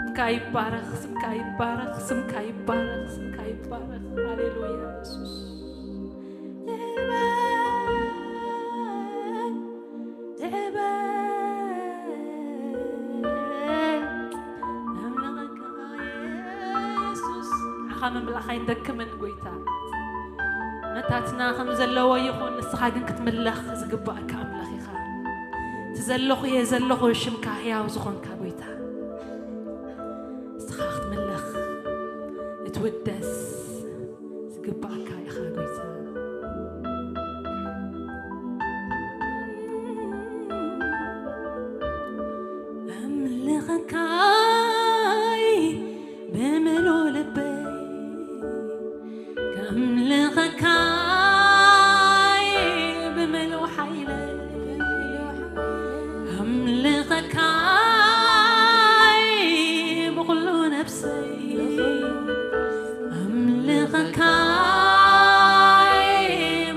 ስምካ ይባረኽ፣ ስምካ ይባረኽ፣ ስምካ ይባረኽ፣ ስምካ ይባረኽ። ሃሌሉያ የሱስ። ድዕበ፣ ድዕበ፣ ኣምልኸካ የሱስ። ንዓኻ ምምላኽ ኣይንደክምን ጎይታ። ነታትና ከም ዘለዎ ይኹን፣ ንስኻ ግን ክትምለኽ ዝግባእካ ኣምላኽ ኢኻ። እቲ ዘለኹ እየ ዘለኹ፣ ሽምካ ህያው ዝኾንካ ጎይታ። ንስኻ ክትምለኽ፣ ክትውደስ ዝግባእካ ኢኻ ጎይታ። ኣምልኸካይ ብምሉእ ልበይ፣ ከምልኸካይ ብምሉእ ሓይለይ፣ ኣምልኸካይ ብኹሉ ነፍሰይ፣ ኣምልኸካይ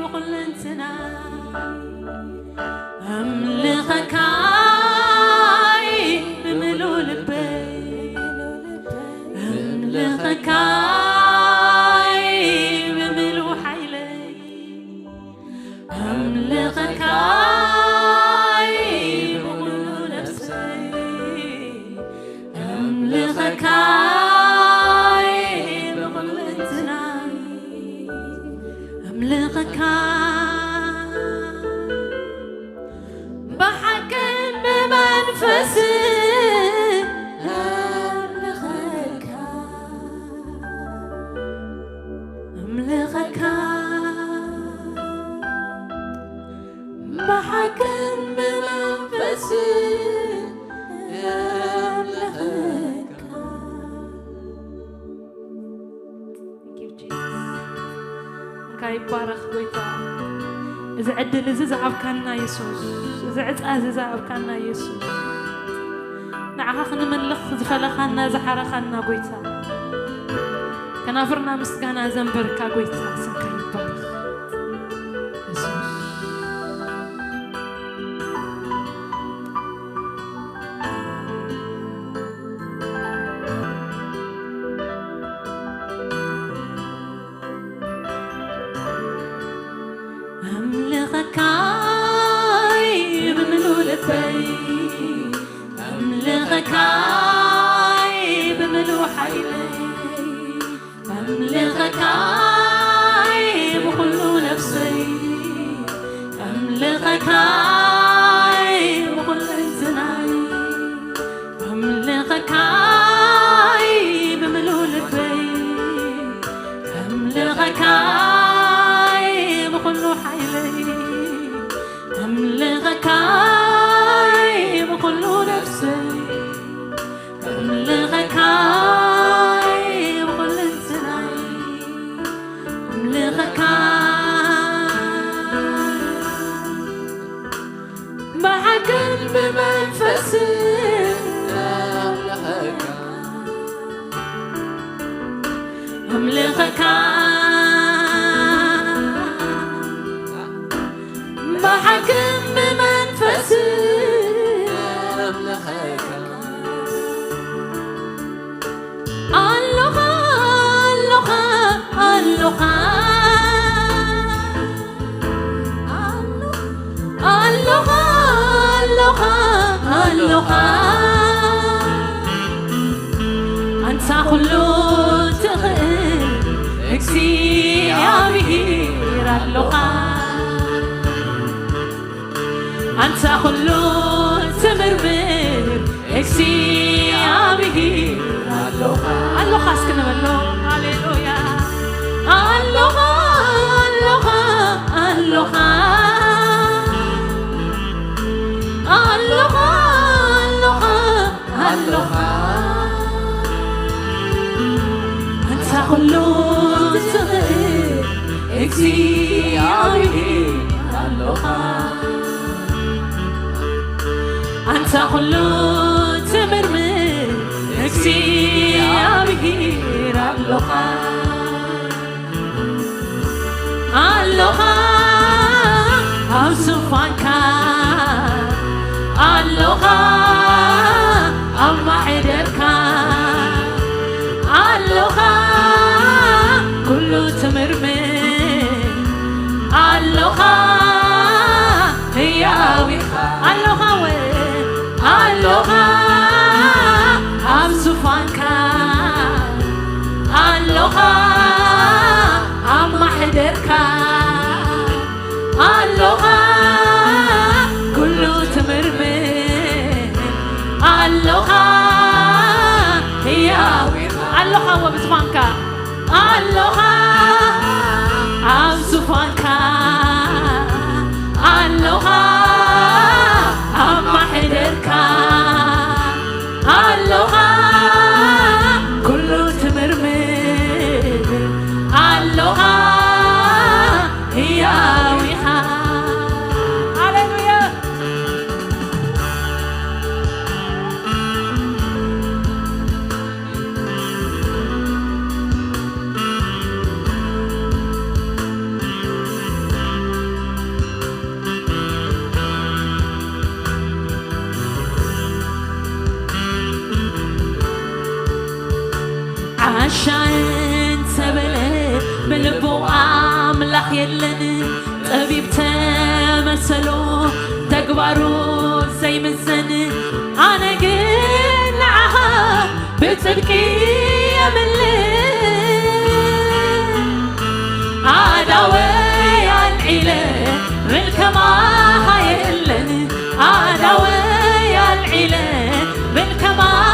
ብኹለንትናይ፣ ኣምልኸካይ ብምሉእ ልበይ፣ ኣምልኸካይ ብምሉእ ሓይለይ፣ ኣምልኸካይ ብኹሉ ነፍሰይ፣ ኣምልኸካይ ብኹለንትናይ፣ ኣምልኸካ ብሓቅን ብመንፈስን ኣምልኸካ፣ ኣምልኸካ፣ ብሓቅን ብመንፈስን ኣምልኸካ። Thank you, Jesus። ስምካ ይባረኽ ጎይታ። እዚ ዕድል እዚ ዝሃብካና የሱስ፣ እዚ ዕፃ እዚ ዝሃብካና የሱስ፣ ንዓኻ ክንምልኽ ዝፈለኻና ዝሓረኻና ጎይታ፣ ከናፍርና ምስጋና ዘንበርካ ጎይታ፣ ስምካ ይባረኽ የሱስ። ኣምልኸካይ ብምሉእ ልበይ፣ ኣምልኸካይ ብምሉእ ሓይለይ፣ ኣምልኸካይ ብኹሉ ነፍሰይ፣ ኣምልኸካይ ብኹለንትናይ፣ ኣምልኸካይ ብምሉእ ልበይ፣ ኣምልኸካይ ብኹሉ ሓይለይ፣ ኣምልኸካይ ብኹሉ ነፍሰይ፣ ኣምልኸካይ ብኹለንትናይ፣ ኣምልኸካ ብሓቅን ብመንፈስን ኣምልኸካ፣ ኣምልኸካ፣ ብሓቅን ብመንፈስን ኣምልኸካ። ኣሎኻ፣ ኣሎኻ፣ ኣሎኻ። ኣሎኻ፣ ኣሎኻ፣ ኣሎኻ። ኣሎኻ ኣንታ ኩሉ ትምርምር እግዚኣብሔር ኣሎኻ ኣሎኻ እስኪ ንበሎ ሃሌሉያ ኣሎኻ ኣሎኻ ኣሎኻ ኣሎኻ ኣሎኻ ኣሎኻ ኣንታ ኩሉ ትኽእል እግዚኣብሔር ኣሎኻ ኣንታ ኩሉ ትምርምር እግዚኣብሔር ኣሎኻ ኣሎኻ ኣብ ዙፋንካ ኣሎኻ ኣብ ማሕደርካ ኣሎኻ ኩሉ ትምርምር ኣሎኻ ህያው ኢኻ ኣሎኻ ወ ኣሎኻ ኣብ ዙፋንካ ኣሎኻ ኣብ ማሕደርካ ኣሎኻ ኩሉ ትምርምር ኣሎኻ ህያው ኣሎኻ ወብዝማንካ ኣሎኻ ኣብ ዙፋንካ ኣሎኻ ኣብ ማሕደርካ ኣሎኻ ኩሉ ትምርምር ኣሎኻ ህያው ኢኻ ሃሌሉያ ዓሻ እንተበለ ብልቡ ኣምላኽ የለን ጠቢብ ተመሰሎ ተግባሩ ዘይምዘን ኣነ ግን ንዓኻ ብጽድቂ የምልእ ኣዳወይ ኣልዒለ ብል ከማኻ የለን ኣዳወይ ኣልዒለ ብል ከማኻ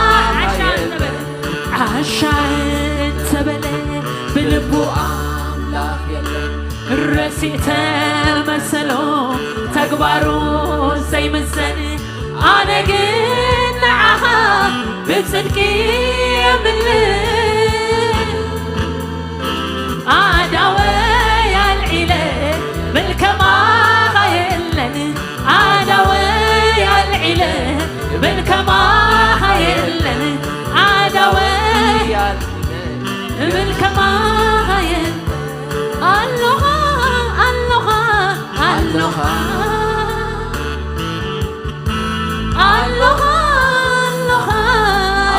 ዓሻ እንተበለ ዓሻ እንተበለ ብልቡ ኣምላኽ የለን ረሲእ ተመሰሎ ተግባሩ ዘይምዘን ኣነ ግን ንዓኻ ብጽድቂ የምልእ ኣዳወይ ኣልዒለ ብል ከማኻ የለን ኣዳወይ ኣልዒለ ብል ከማኻ የለን ኣዳወይ ብል ከማኻ የለን ኣሎኻ ኣሎኻ ኣሎኻ ኣሎኻ ኣሎኻ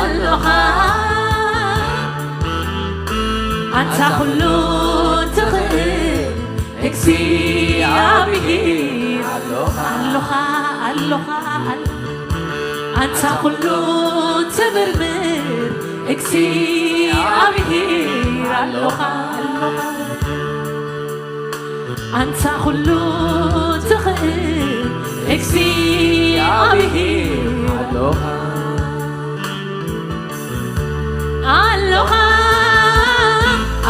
ኣሎኻ ኣንታ ኩሉ ትኽእል እግዚኣብሔር ኣሎኻ ኣሎኻ ኣሎኻ ኣንታ ኩሉ ትምርምር እግዚኣብሔር ኣሎኻ ኣንታ ኩሉ ትኽእል እግዚኣብሔር ኣሎኻ ኣሎኻ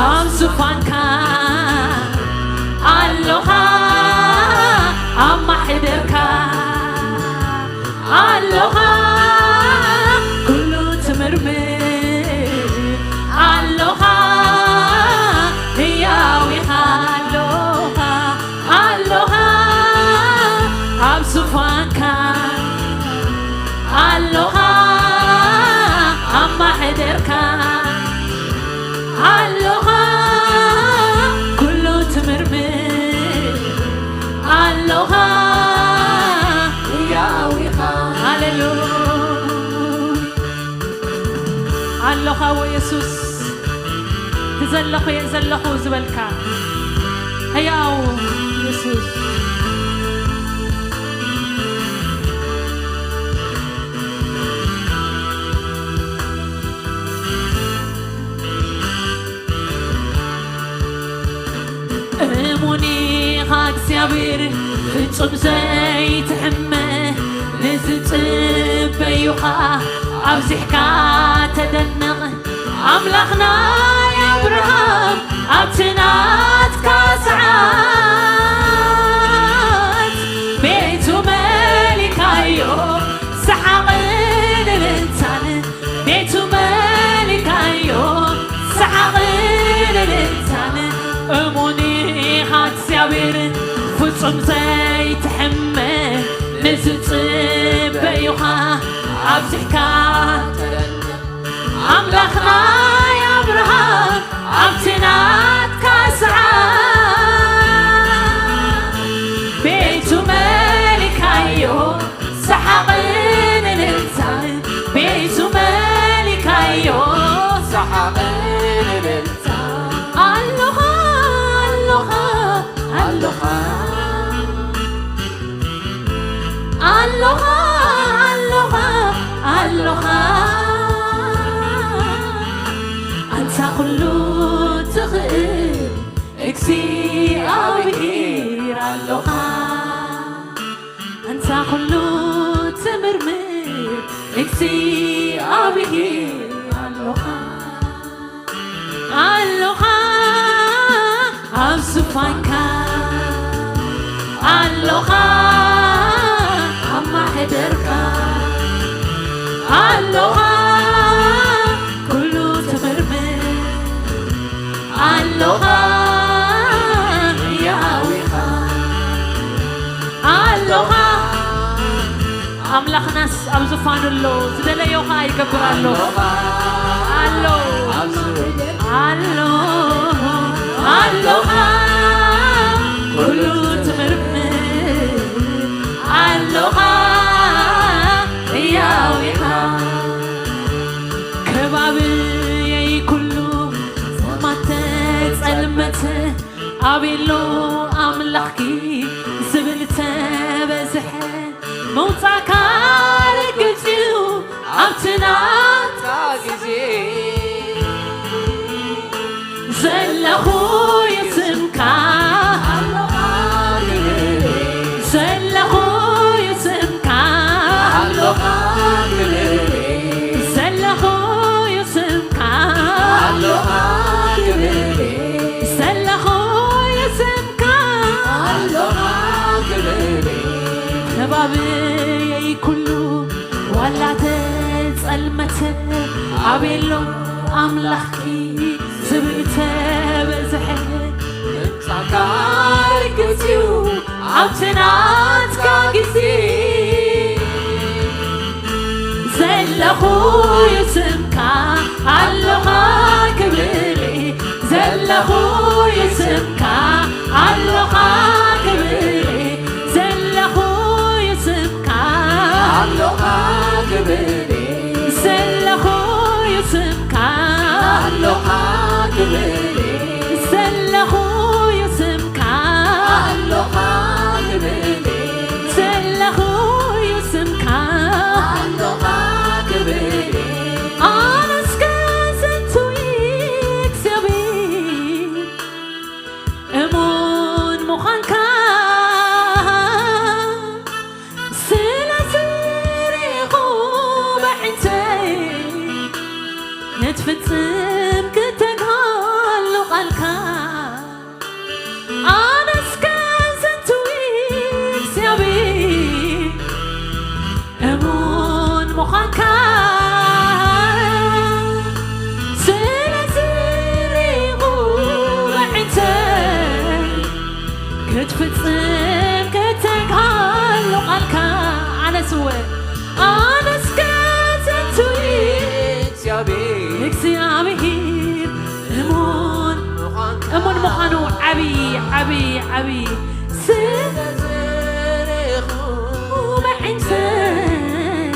ኣብ ዙፋንካ ኣሎኻ ኣብ ማሕደርካ ኣሎኻ ኩሉ ትምርምር ኣሎኻ ህያው ኢኻ ኣሎኻ ኣሎኻ ኣብ ዙፋንካ ኣሎኻ ኣብ ማሕደርካ ኣሎኻ ኩሉ ትምርምር ኣሎኻ ህያው ኢኻ ሃሌሉያ ኣሎኻ ወ የሱስ እቲ ዘለኹ እየ ዘለኹ ዝበልካ ህያው የሱስ እሙን እግዚኣብሔር ፍጹም ዘይትሕመ፣ ንዝጽበዩኻ ኣብዚሕካ ተደነቕ። ኣምላኽና ኣብርሃም ኣብቲ ናትካ ሰዓት ቤቱ መሊካዮ ሰሓቕን እልልታን ቤቱ መሊካዮ ሰሓቕን እልልታን። እሙን ኢኻ እግዚኣብሔር ፍጹም ዘይትሕመ፣ ንዝጽበዩኻ ኣብዚሕካ ኣምላኽና ኣብርሃም ኣብቲ ናትካ ሰዓት ቤቱ መሊካዮ ሰሓቕን እልልታን ቤቱ መሊካዮ ሰሓቕን እልልታን። ኣሎኻ ኣሎኻ ኣሎኻ ኣሎኻ ኣሎኻ ኣሎኻ ኣንታ ኩሉ ትኽእል እግዚኣብሔር ኣሎኻ ኣንታ ኩሉ ትምርምር እግዚኣብሔር ኣሎኻ ኣሎኻ ኣብ ዙፋንካ ኣሎኻ ኣብ ማሕደርካ ኣሎኻ ኩሉ ትምርምር ኣሎኻ ያዊኻ ኣሎኻ ኣምላኽናስ ኣብ ዙፋኑ ኣሎ ዝደለዮ ኸዓ ይገብር ኣሎ ኣሎ ኣሎ ኣሎኻ ኩሉ ትምርምር ኣሎኻ ያዊኻ ከባብየይ ኩሉ ጸልማት ጸልመት ኣቤሎ ኣምላኽኪ ዝብል ተበዝሐ መውጻእካ ርግጽ እዩ ኣብቲ ናትካ ግዜ ዘለኹ ይስምካ ዘለኹ ይስምካ ዘለኹ ይስምካ ዘለኹ ይስምካ ከባብየይ ኩሉ ዋላ ተጸልመተ ኣቤሎ ኣምላኽኪ ዝብል ተበዝሐ ምምጻእካ ርግጽ እዩ ኣብቲ ናትካ ግዜ ዘለኹ ይስምካ ኣሎኻ ክብሪ ዘለኹ ይስምካ ኣሎኻ ክብሪ ዘለኹ ይስምካ ኣሎኻ ክብሪ ዘለኹ ይስምካ ኣሎኻ ክብሪ ዘለኹ ይስምካ ኣሎኻ ክብሪ ዘለኹ ይስምካ ኣሎኻ ክብሪ ኣነስከ ዝንቱ እግዚኣብሔር እሙን ምዃንካ ስለዚ ርኢኹ ብዕንተይ ክትፍጽም ክተግሃሉ ቃልካ ኣነስከ ዝንቱ እግዚኣብሔር እሙን ምዃንካ ስለዚ ርኢኹ ብዕንተይ ክትፍጽም ከተግሃሉ ቃልካ ኣነስ እወ ኣነስ ከዘንቱ እግዚኣብሔር እሙን እሙን ምዃኑ ዓብዪ ዓብዪ ዓብዪ ስለዚ ርኢኹ ብዕንተይ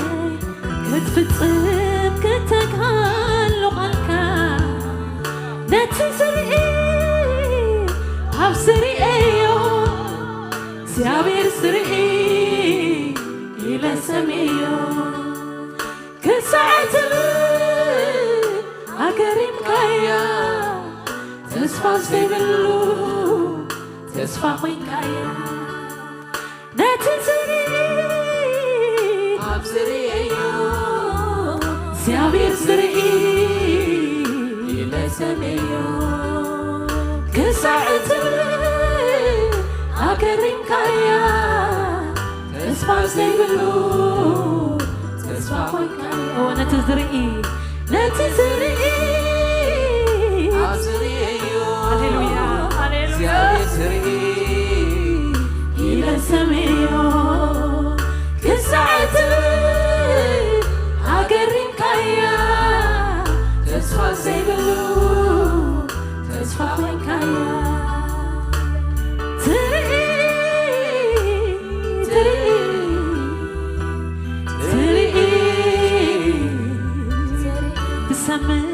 ክትፍጽም ከተግሃሉ ቃልካ ነቲ ዝርኢ ኣብ ዝርእዮ እግዚኣብሔር ዝርኢ ኢለ ሰምዮ ክሳዕ ትብል ኣገሪምካያ ተስፋ ዘይብሉ ተስፋ ኮይንካያ ትዝርኢ ኣብ ዝርእዮ እግዚኣብሔር ዝርኢ ኢለ ሰምዮ ክሳዕ እትብል ኣገሪምካያ ተስፋ ዘይብሉ ተስፋ ኮይንካዮ ነቲ ዝርኢ ነቲ ዝርኢ ኣብ ዝርእዮ ሃሌሉያ ሃሌሉያ እግዚኣብሔር ዝርኢ ኢለ ሰምዮ ክሳዕ እትብል ኣገሪምካያ ተስፋ ዘይብሉ ተስፋ ኮይንካያ ትርኢ ትርኢ ትርኢ ትሰምዕ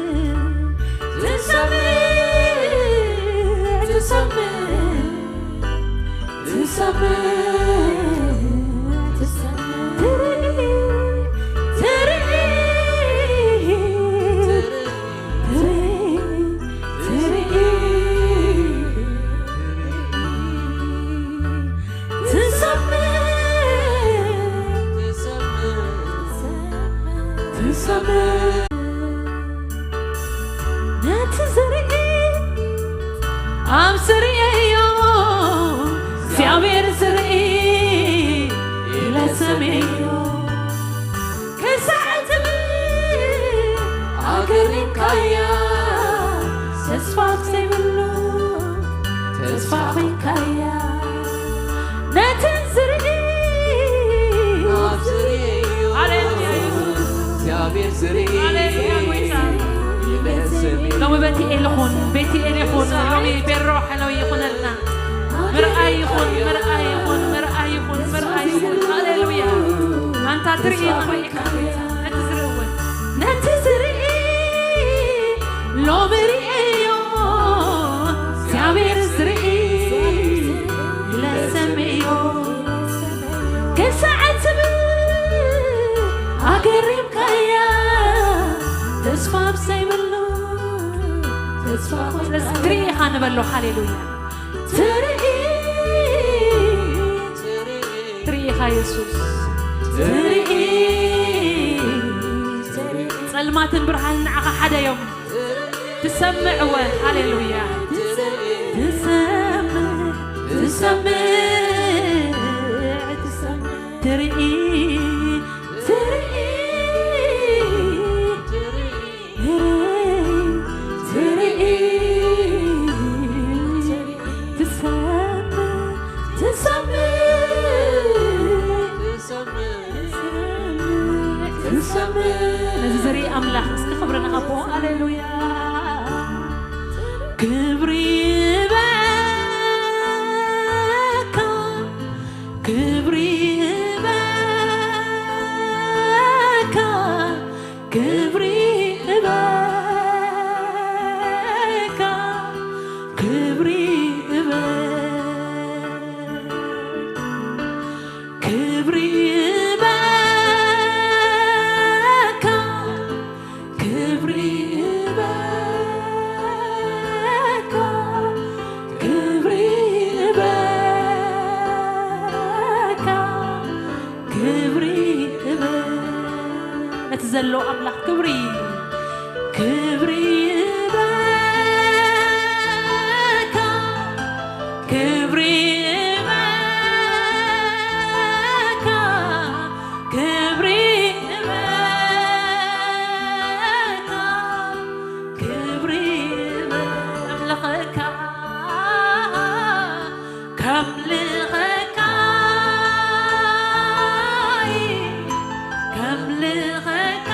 ትሰምዕ ትሰምዕ ትሰምዕ ትሰምዕ ትርኢ ትርኢ ትርኢ ትርኢ ትሰምዕ ትሰምዕ ነቲ ዝርኢ ኣብ ዝርእዮ እግዚኣብሔር ዝርኢ ኢለ ሰምዮ ክሳዕ ትብል ኣገሪምካያ ተስፋ ዘይብሉ ተስፋ ኮይንካያ ነቲ ዝርኢ ኣብ ዝርእዮ ሃሌሉያ እግዚኣብሔር ዝርኢ ሃሌሉያ ጎይታ ኢለ ሰምዮ ሎሚ ቤትኤል ይኹን ቤትኤል ይኹን ሎሚ ቤሮ ሓላዊ ይኹነልና ምርኣይ ይኹን ምርኣይ ይኹን ምርኣይ ይኹን ምርኣይ ይኹን ሃሌሉያ ኣንታ ትርኢ ኢኻ ነቲ ዝርኢ እውን ነቲ ዝርኢ ሎሚ ርእዮ እግዚኣብሔር ዝርኢ ኢለ ሰምዮ ክሳዕ ትብል ኣገሪምካያ ተስፋ ኣብ ዘይብሉ ተስፋ ኮይና ስለዚ ትርኢ ኢኻ ንበሎ ሃሌሉያ ትርኢ ትርኢ ኢኻ የሱስ ትርኢ ጸልማትን ብርሃን ንዓኻ ሓደ እዮም ትሰምዕወ ሃሌሉያ ትሰምዕ ትሰምዕ ትሰምዕ ትርኢ ትርኢ ትርኢ ትሰምዕ ትሰምዕ ትሰምዕ ነዚ ዝርኢ ኣምላኽ እስኪ ክብሪ ንሃቦ ሃሌሉያ ክብሪ ይበካ ክብሪ ይበካ ክብሪ ይበካ ክብሪ ይበካ ክብሪ ይበካ ክብሪ ይበካ ክብሪ ይበካ ክብሪ ይበካ ነቲ ዘሎ ኣምላኽ ክብሪ ክብሪ ይበካ ክብሪ ይበካ ክብሪ ይበካ ክብሪ ይበካ ከምልኸካ ከምልኸካ ከምልኸካ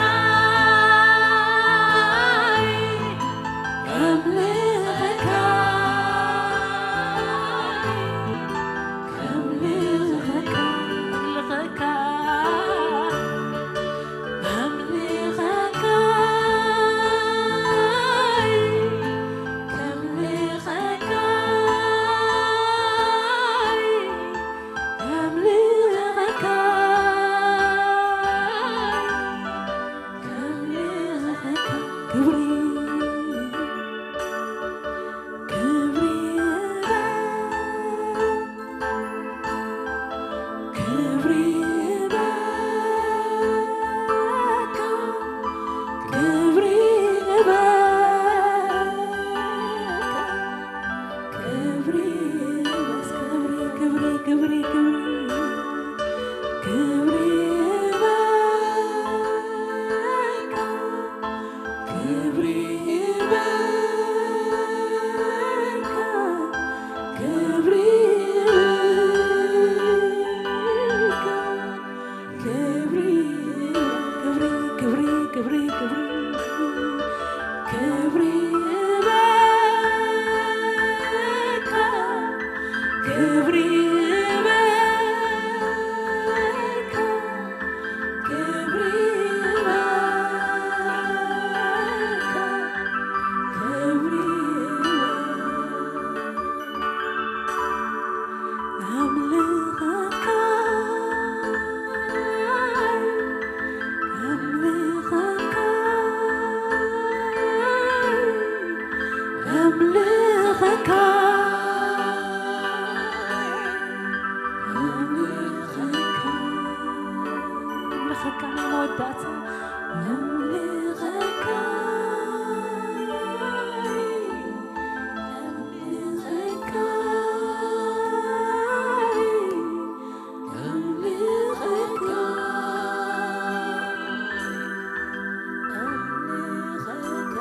ኣምልኸካ፣ ኣምልኸካ፣ ኣምልኸካ ናይ መወዳእታ። ኣምልኸካ፣ ኣምልኸካ፣ ኣምልኸካ፣ ኣምልኸካ።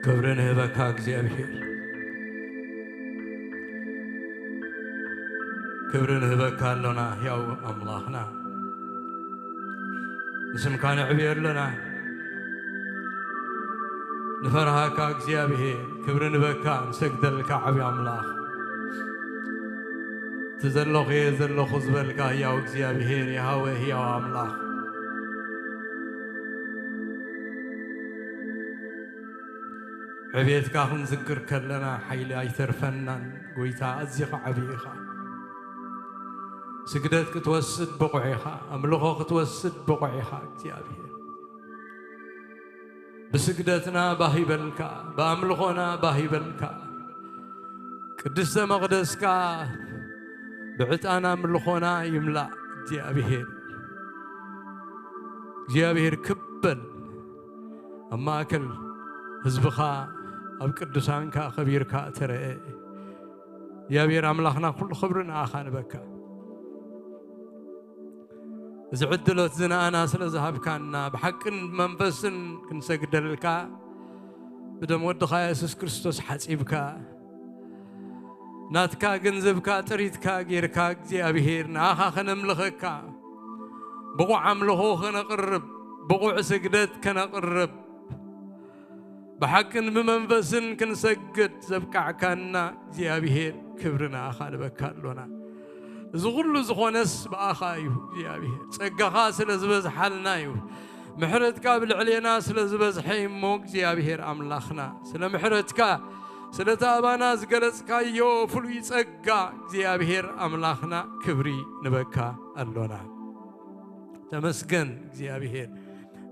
ክብሪ ንህበካ እግዚኣብሔር፣ ክብሪ ንህበካ ኣሎና ሕያው ኣምላኽና። ንስምካ ነዕብዮ ኣለና። ንፈርሃካ እግዚኣብሔር፣ ክብሪ ንበካ፣ ንሰግደልካ ዓቢ ኣምላኽ። እቲ ዘለኹ እየ ዘለኹ ዝበልካ ህያው እግዚኣብሔር፣ የሃወ ህያው ኣምላኽ። ዕቤትካ ክንዝክር ከለና ሓይሊ ኣይተርፈናን። ጎይታ ኣዚኻ ዓቢ ኢኻ። ስግደት ክትወስድ ብቑዕ ኢኻ። ኣምልኾ ክትወስድ ብቑዕ ኢኻ እግዚኣብሔር። ብስግደትና ባህ ይበልካ፣ ብኣምልኾና ባህ ይበልካ። ቅድስተ መቕደስካ ብዕጣን ኣምልኾና ይምላእ እግዚኣብሔር። እግዚኣብሔር ክብ በል ኣብ ማእከል ህዝብኻ፣ ኣብ ቅዱሳንካ ከቢርካ ተረአ። እግዚኣብሔር ኣምላኽና ኩሉ ክብሪ ንኣኻ ንበካ። እዚ ዕድሎት እዚ ንኣና ስለ ዝሃብካና፣ ብሓቅን ብመንፈስን ክንሰግደልካ፣ ብደም ወድኻ የሱስ ክርስቶስ ሓጺብካ፣ ናትካ ገንዘብካ ጥሪትካ ጌርካ እግዚኣብሔር ንኣኻ ከነምልኸካ፣ ብቑዕ ኣምልኾ ከነቕርብ፣ ብቑዕ ስግደት ከነቕርብ፣ ብሓቅን ብመንፈስን ክንሰግድ ዘብቃዕካና እግዚኣብሔር ክብሪ ንኣኻ ንበካ ኣሎና። እዚ ኩሉ ዝኾነስ ብኣኻ እዩ እግዚኣብሔር። ጸጋኻ ስለ ዝበዝሓልና እዩ። ምሕረትካ ኣብ ልዕሌና ስለ ዝበዝሐ እዩ እሞ እግዚኣብሔር ኣምላኽና፣ ስለ ምሕረትካ፣ ስለቲ ኣባና ዝገለጽካዮ ፍሉይ ጸጋ እግዚኣብሔር ኣምላኽና ክብሪ ንበካ ኣሎና። ተመስገን እግዚኣብሔር።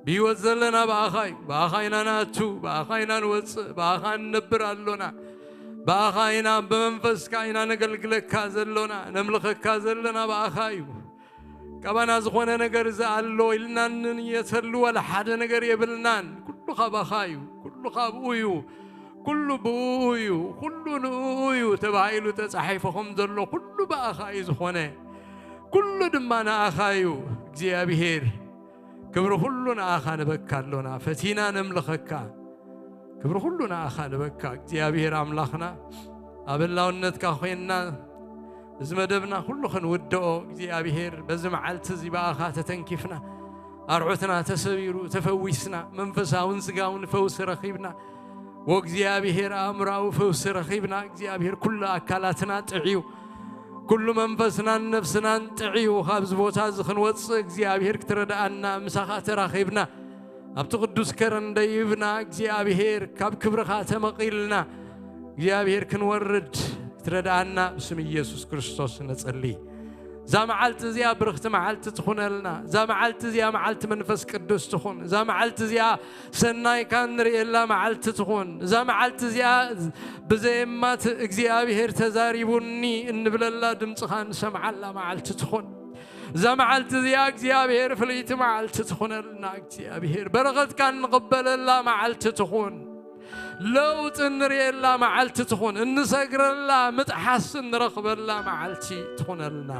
ብህይወት ዘለና ብኣኻ እዩ። ብኣኻ ኢና ንኣቱ፣ ብኣኻ ኢና ንወጽእ፣ ብኣኻ ንነብር ኣሎና። ብኣኻ ኢና፣ ብመንፈስካ ኢና ነገልግለካ ዘሎና፣ ነምልኸካ ዘለና ብኣኻ እዩ። ካባና ዝኾነ ነገር እዚ ኣሎ ኢልና እንንየተሉ ዋላ ሓደ ነገር የብልናን። ኩሉ ካባኻ እዩ፣ ኩሉ ካብኡ እዩ። ኩሉ ብእኡ እዩ፣ ኩሉ ንእኡ እዩ ተባሂሉ ተጻሒፉ ከም ዘሎ፣ ኩሉ ብኣኻ እዩ ዝኾነ፣ ኩሉ ድማ ንኣኻ እዩ። እግዚኣብሔር፣ ክብሪ ኩሉ ንኣኻ ንበካ ኣሎና፣ ፈቲና ነምልኸካ። ክብሪ ኩሉ ንኣኻ ንበካ እግዚኣብሔር ኣምላኽና። ኣብ ህላውነትካ ኮይንና እዚ መደብና ኩሉ ክንውድኦ እግዚኣብሔር፣ በዚ መዓልቲ እዚ ብኣኻ ተተንኪፍና፣ ኣርዑትና ተሰቢሩ፣ ተፈዊስና፣ መንፈሳውን ስጋውን ፈውሲ ረኺብና። ወእግዚኣብሔር ኣእምራዊ ፈውሲ ረኺብና። እግዚኣብሔር ኩሉ ኣካላትና ጥዕዩ፣ ኩሉ መንፈስናን ነፍስናን ጥዕዩ። ካብዚ ቦታ እዚ ክንወጽእ እግዚኣብሔር ክትረድኣና፣ ምሳኻ ተራኺብና፣ ኣብቲ ቅዱስ ከረን ደይብና እግዚኣብሔር ካብ ክብርኻ ተመቒልና እግዚኣብሔር ክንወርድ ክትረድኣና ብስም ኢየሱስ ክርስቶስ ንጸሊ። እዛ መዓልቲ እዚኣ ብርኽቲ መዓልቲ ትኹነልና። እዛ መዓልቲ እዚኣ መዓልቲ መንፈስ ቅዱስ ትኹን። እዛ መዓልቲ እዚኣ ሰናይካ ንርእየላ መዓልቲ ትኹን። እዛ መዓልቲ እዚኣ ብዘየማት እግዚኣብሔር ተዛሪቡኒ እንብለላ ድምፅኻ ንሰምዓላ መዓልቲ ትኹን። እዛ መዓልቲ እዚኣ እግዚኣብሔር ፍልይቲ መዓልቲ ትኹነልና። እግዚኣብሔር በረኸትካ እንቕበለላ መዓልቲ ትኹን። ለውጢ እንርእየላ መዓልቲ ትኹን። እንሰግረላ ምጥሓስ እንረኽበላ መዓልቲ ትኹነልና።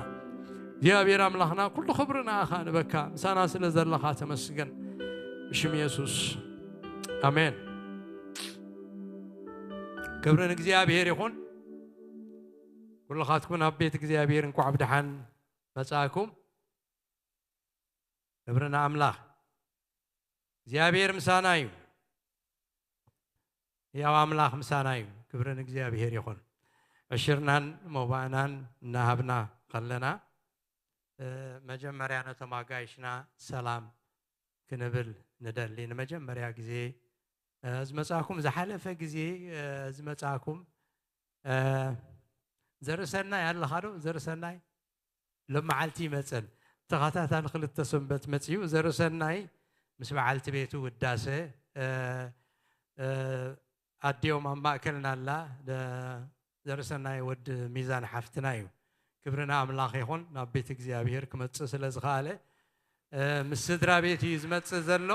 እግዚኣብሔር ኣምላኽና ኩሉ ክብሪ ንኣኻ ንበካ። ምሳና ስለ ዘለኻ ተመስገን። ብሽም የሱስ ኣሜን። ክብሪ ንእግዚኣብሔር ይኹን። ኩልኻትኩም ኣብ ቤት እግዚኣብሔር እንኳዕ ብደሓን መጻእኩም። ክብሪ ንኣምላኽ። እግዚኣብሔር ምሳና እዩ። ያው ኣምላኽ ምሳና እዩ። ክብሪ ንእግዚኣብሔር ይኹን። ዕሽርናን መባእናን እናሃብና ከለና፣ እ፣ መጀመርያ ነቶም ኣጋይሽና ሰላም ክንብል ንደሊ። ንመጀመርያ ግዜ፣ እ፣ ዝመጻእኩም፣ ዝሓለፈ ግዜ፣ እ፣ ዝመጻእኩም፣ እ፣ ዘርእሰናይ ኣለኻ ዶ? ዘርእሰናይ ሎም መዓልቲ ይመጸን። ተኸታታሊ ክልተ ሰንበት መጺኡ። ዘርእሰናይ ምስ በዓልቲ ቤቱ ውዳሰ፣ እ፣ እ፣ ኣዲኦም ኣብ ማእከልና ኣላ። ደ-፣ ዘርእሰናይ ወዲ ሚዛን ሓፍትና እዩ። ክብሪ ንኣምላኽ ይኹን። ናብ ቤት እግዚኣብሔር ክመጽእ ስለ ዝኸኣለ፣ እ፣ ምስ ስድራ ቤት እዩ ዝመጽእ ዘሎ።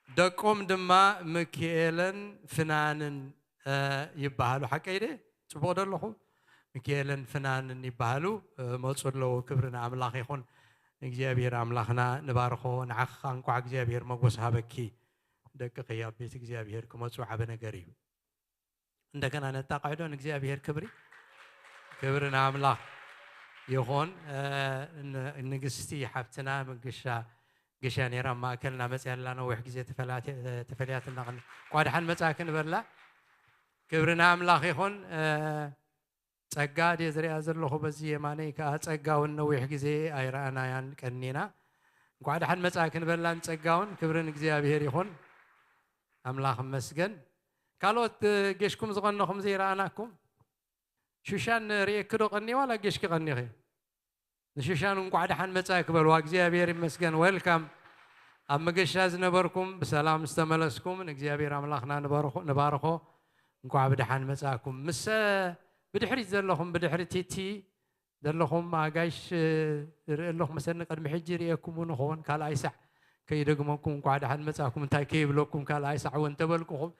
ደቆም ድማ ምክኤለን ፍናንን፣ እ፣ ይበሃሉ። ሓቀይ ደ? ጽቡቕ ዶ ኣለኹ? ምክኤለን ፍናንን ይበሃሉ፣ እ፣ መጹ ኣለዉ። ክብሪ ንኣምላኽ ይኹን። እግዚኣብሔር ኣምላኽና ንባርኾ። ንዓኻ እንኳዕ እግዚኣብሔር መጎስ ሃበኪ። ደቅኺ ኣብ ቤት እግዚኣብሔር ክመጹ ዓቢ ነገር እዩ። እንደገና ነጣቕዕዶ ንእግዚኣብሔር ክብሪ፣ ክብሪ ንኣምላኽ ይኹን። እ፣ ን-፣ ንግስቲ ሓብትና መገሻ ገሻ ነይራ፣ ኣብ ማእከልና መጽያ ኣላ፣ ነዊሕ ግዜ ተፈላቲ-፣ ተፈልያትና። እንቋዕ ደሓን መጻእኪ ንበላ። ክብሪ ንኣምላኽ ይኹን። እ፣ ጸጋ ድየ ዝሪኣ ዘለኹ በዚ የማነይ ከኣ፣ ጸጋ እውን ነዊሕ ግዜ ኣይረኣናያን ቀኒና። እንቋዕ ደሓን መጻእኪ ንበላን ጸጋ እውን። ክብሪ ንእግዚኣብሔር ይኹን። ኣምላኽ ይመስገን። ካልኦት፣ እ፣ ጌሽኩም ዝቐነኹም ዘይረኣናኩም? ሹሻን ርእየኪ ዶ ቀንየ ዋላ ጌሽኪ ቀኒኺ? ንሹሻን እንቋዕ ደሓን መጻእኪ በልዋ። እግዚኣብሔር ይመስገን። ዌልካም። ኣብ መገሻ ዝነበርኩም ብሰላም ዝተመለስኩም ንእግዚኣብሔር ኣምላኽና ንባርኾ፣ ንባርኾ። እንቋዕ ብደሓን መጻእኩም። ምስ ብድሕሪት ዘለኹም፣ ብድሕሪ ቲቲ ዘለኹም ኣጋይሽ፣ ርኢ ኣለኹ መሰኒ፣ ቅድሚ ሕጂ ርእየኩም እውን እኸውን፣ ካልኣይ ሳዕ ከይደግመኩም እንቋዕ ደሓን መጻእኩም፣ እንታይ ከይብለኩም ካልኣይ ሳዕ እውን ተበልኩኹም።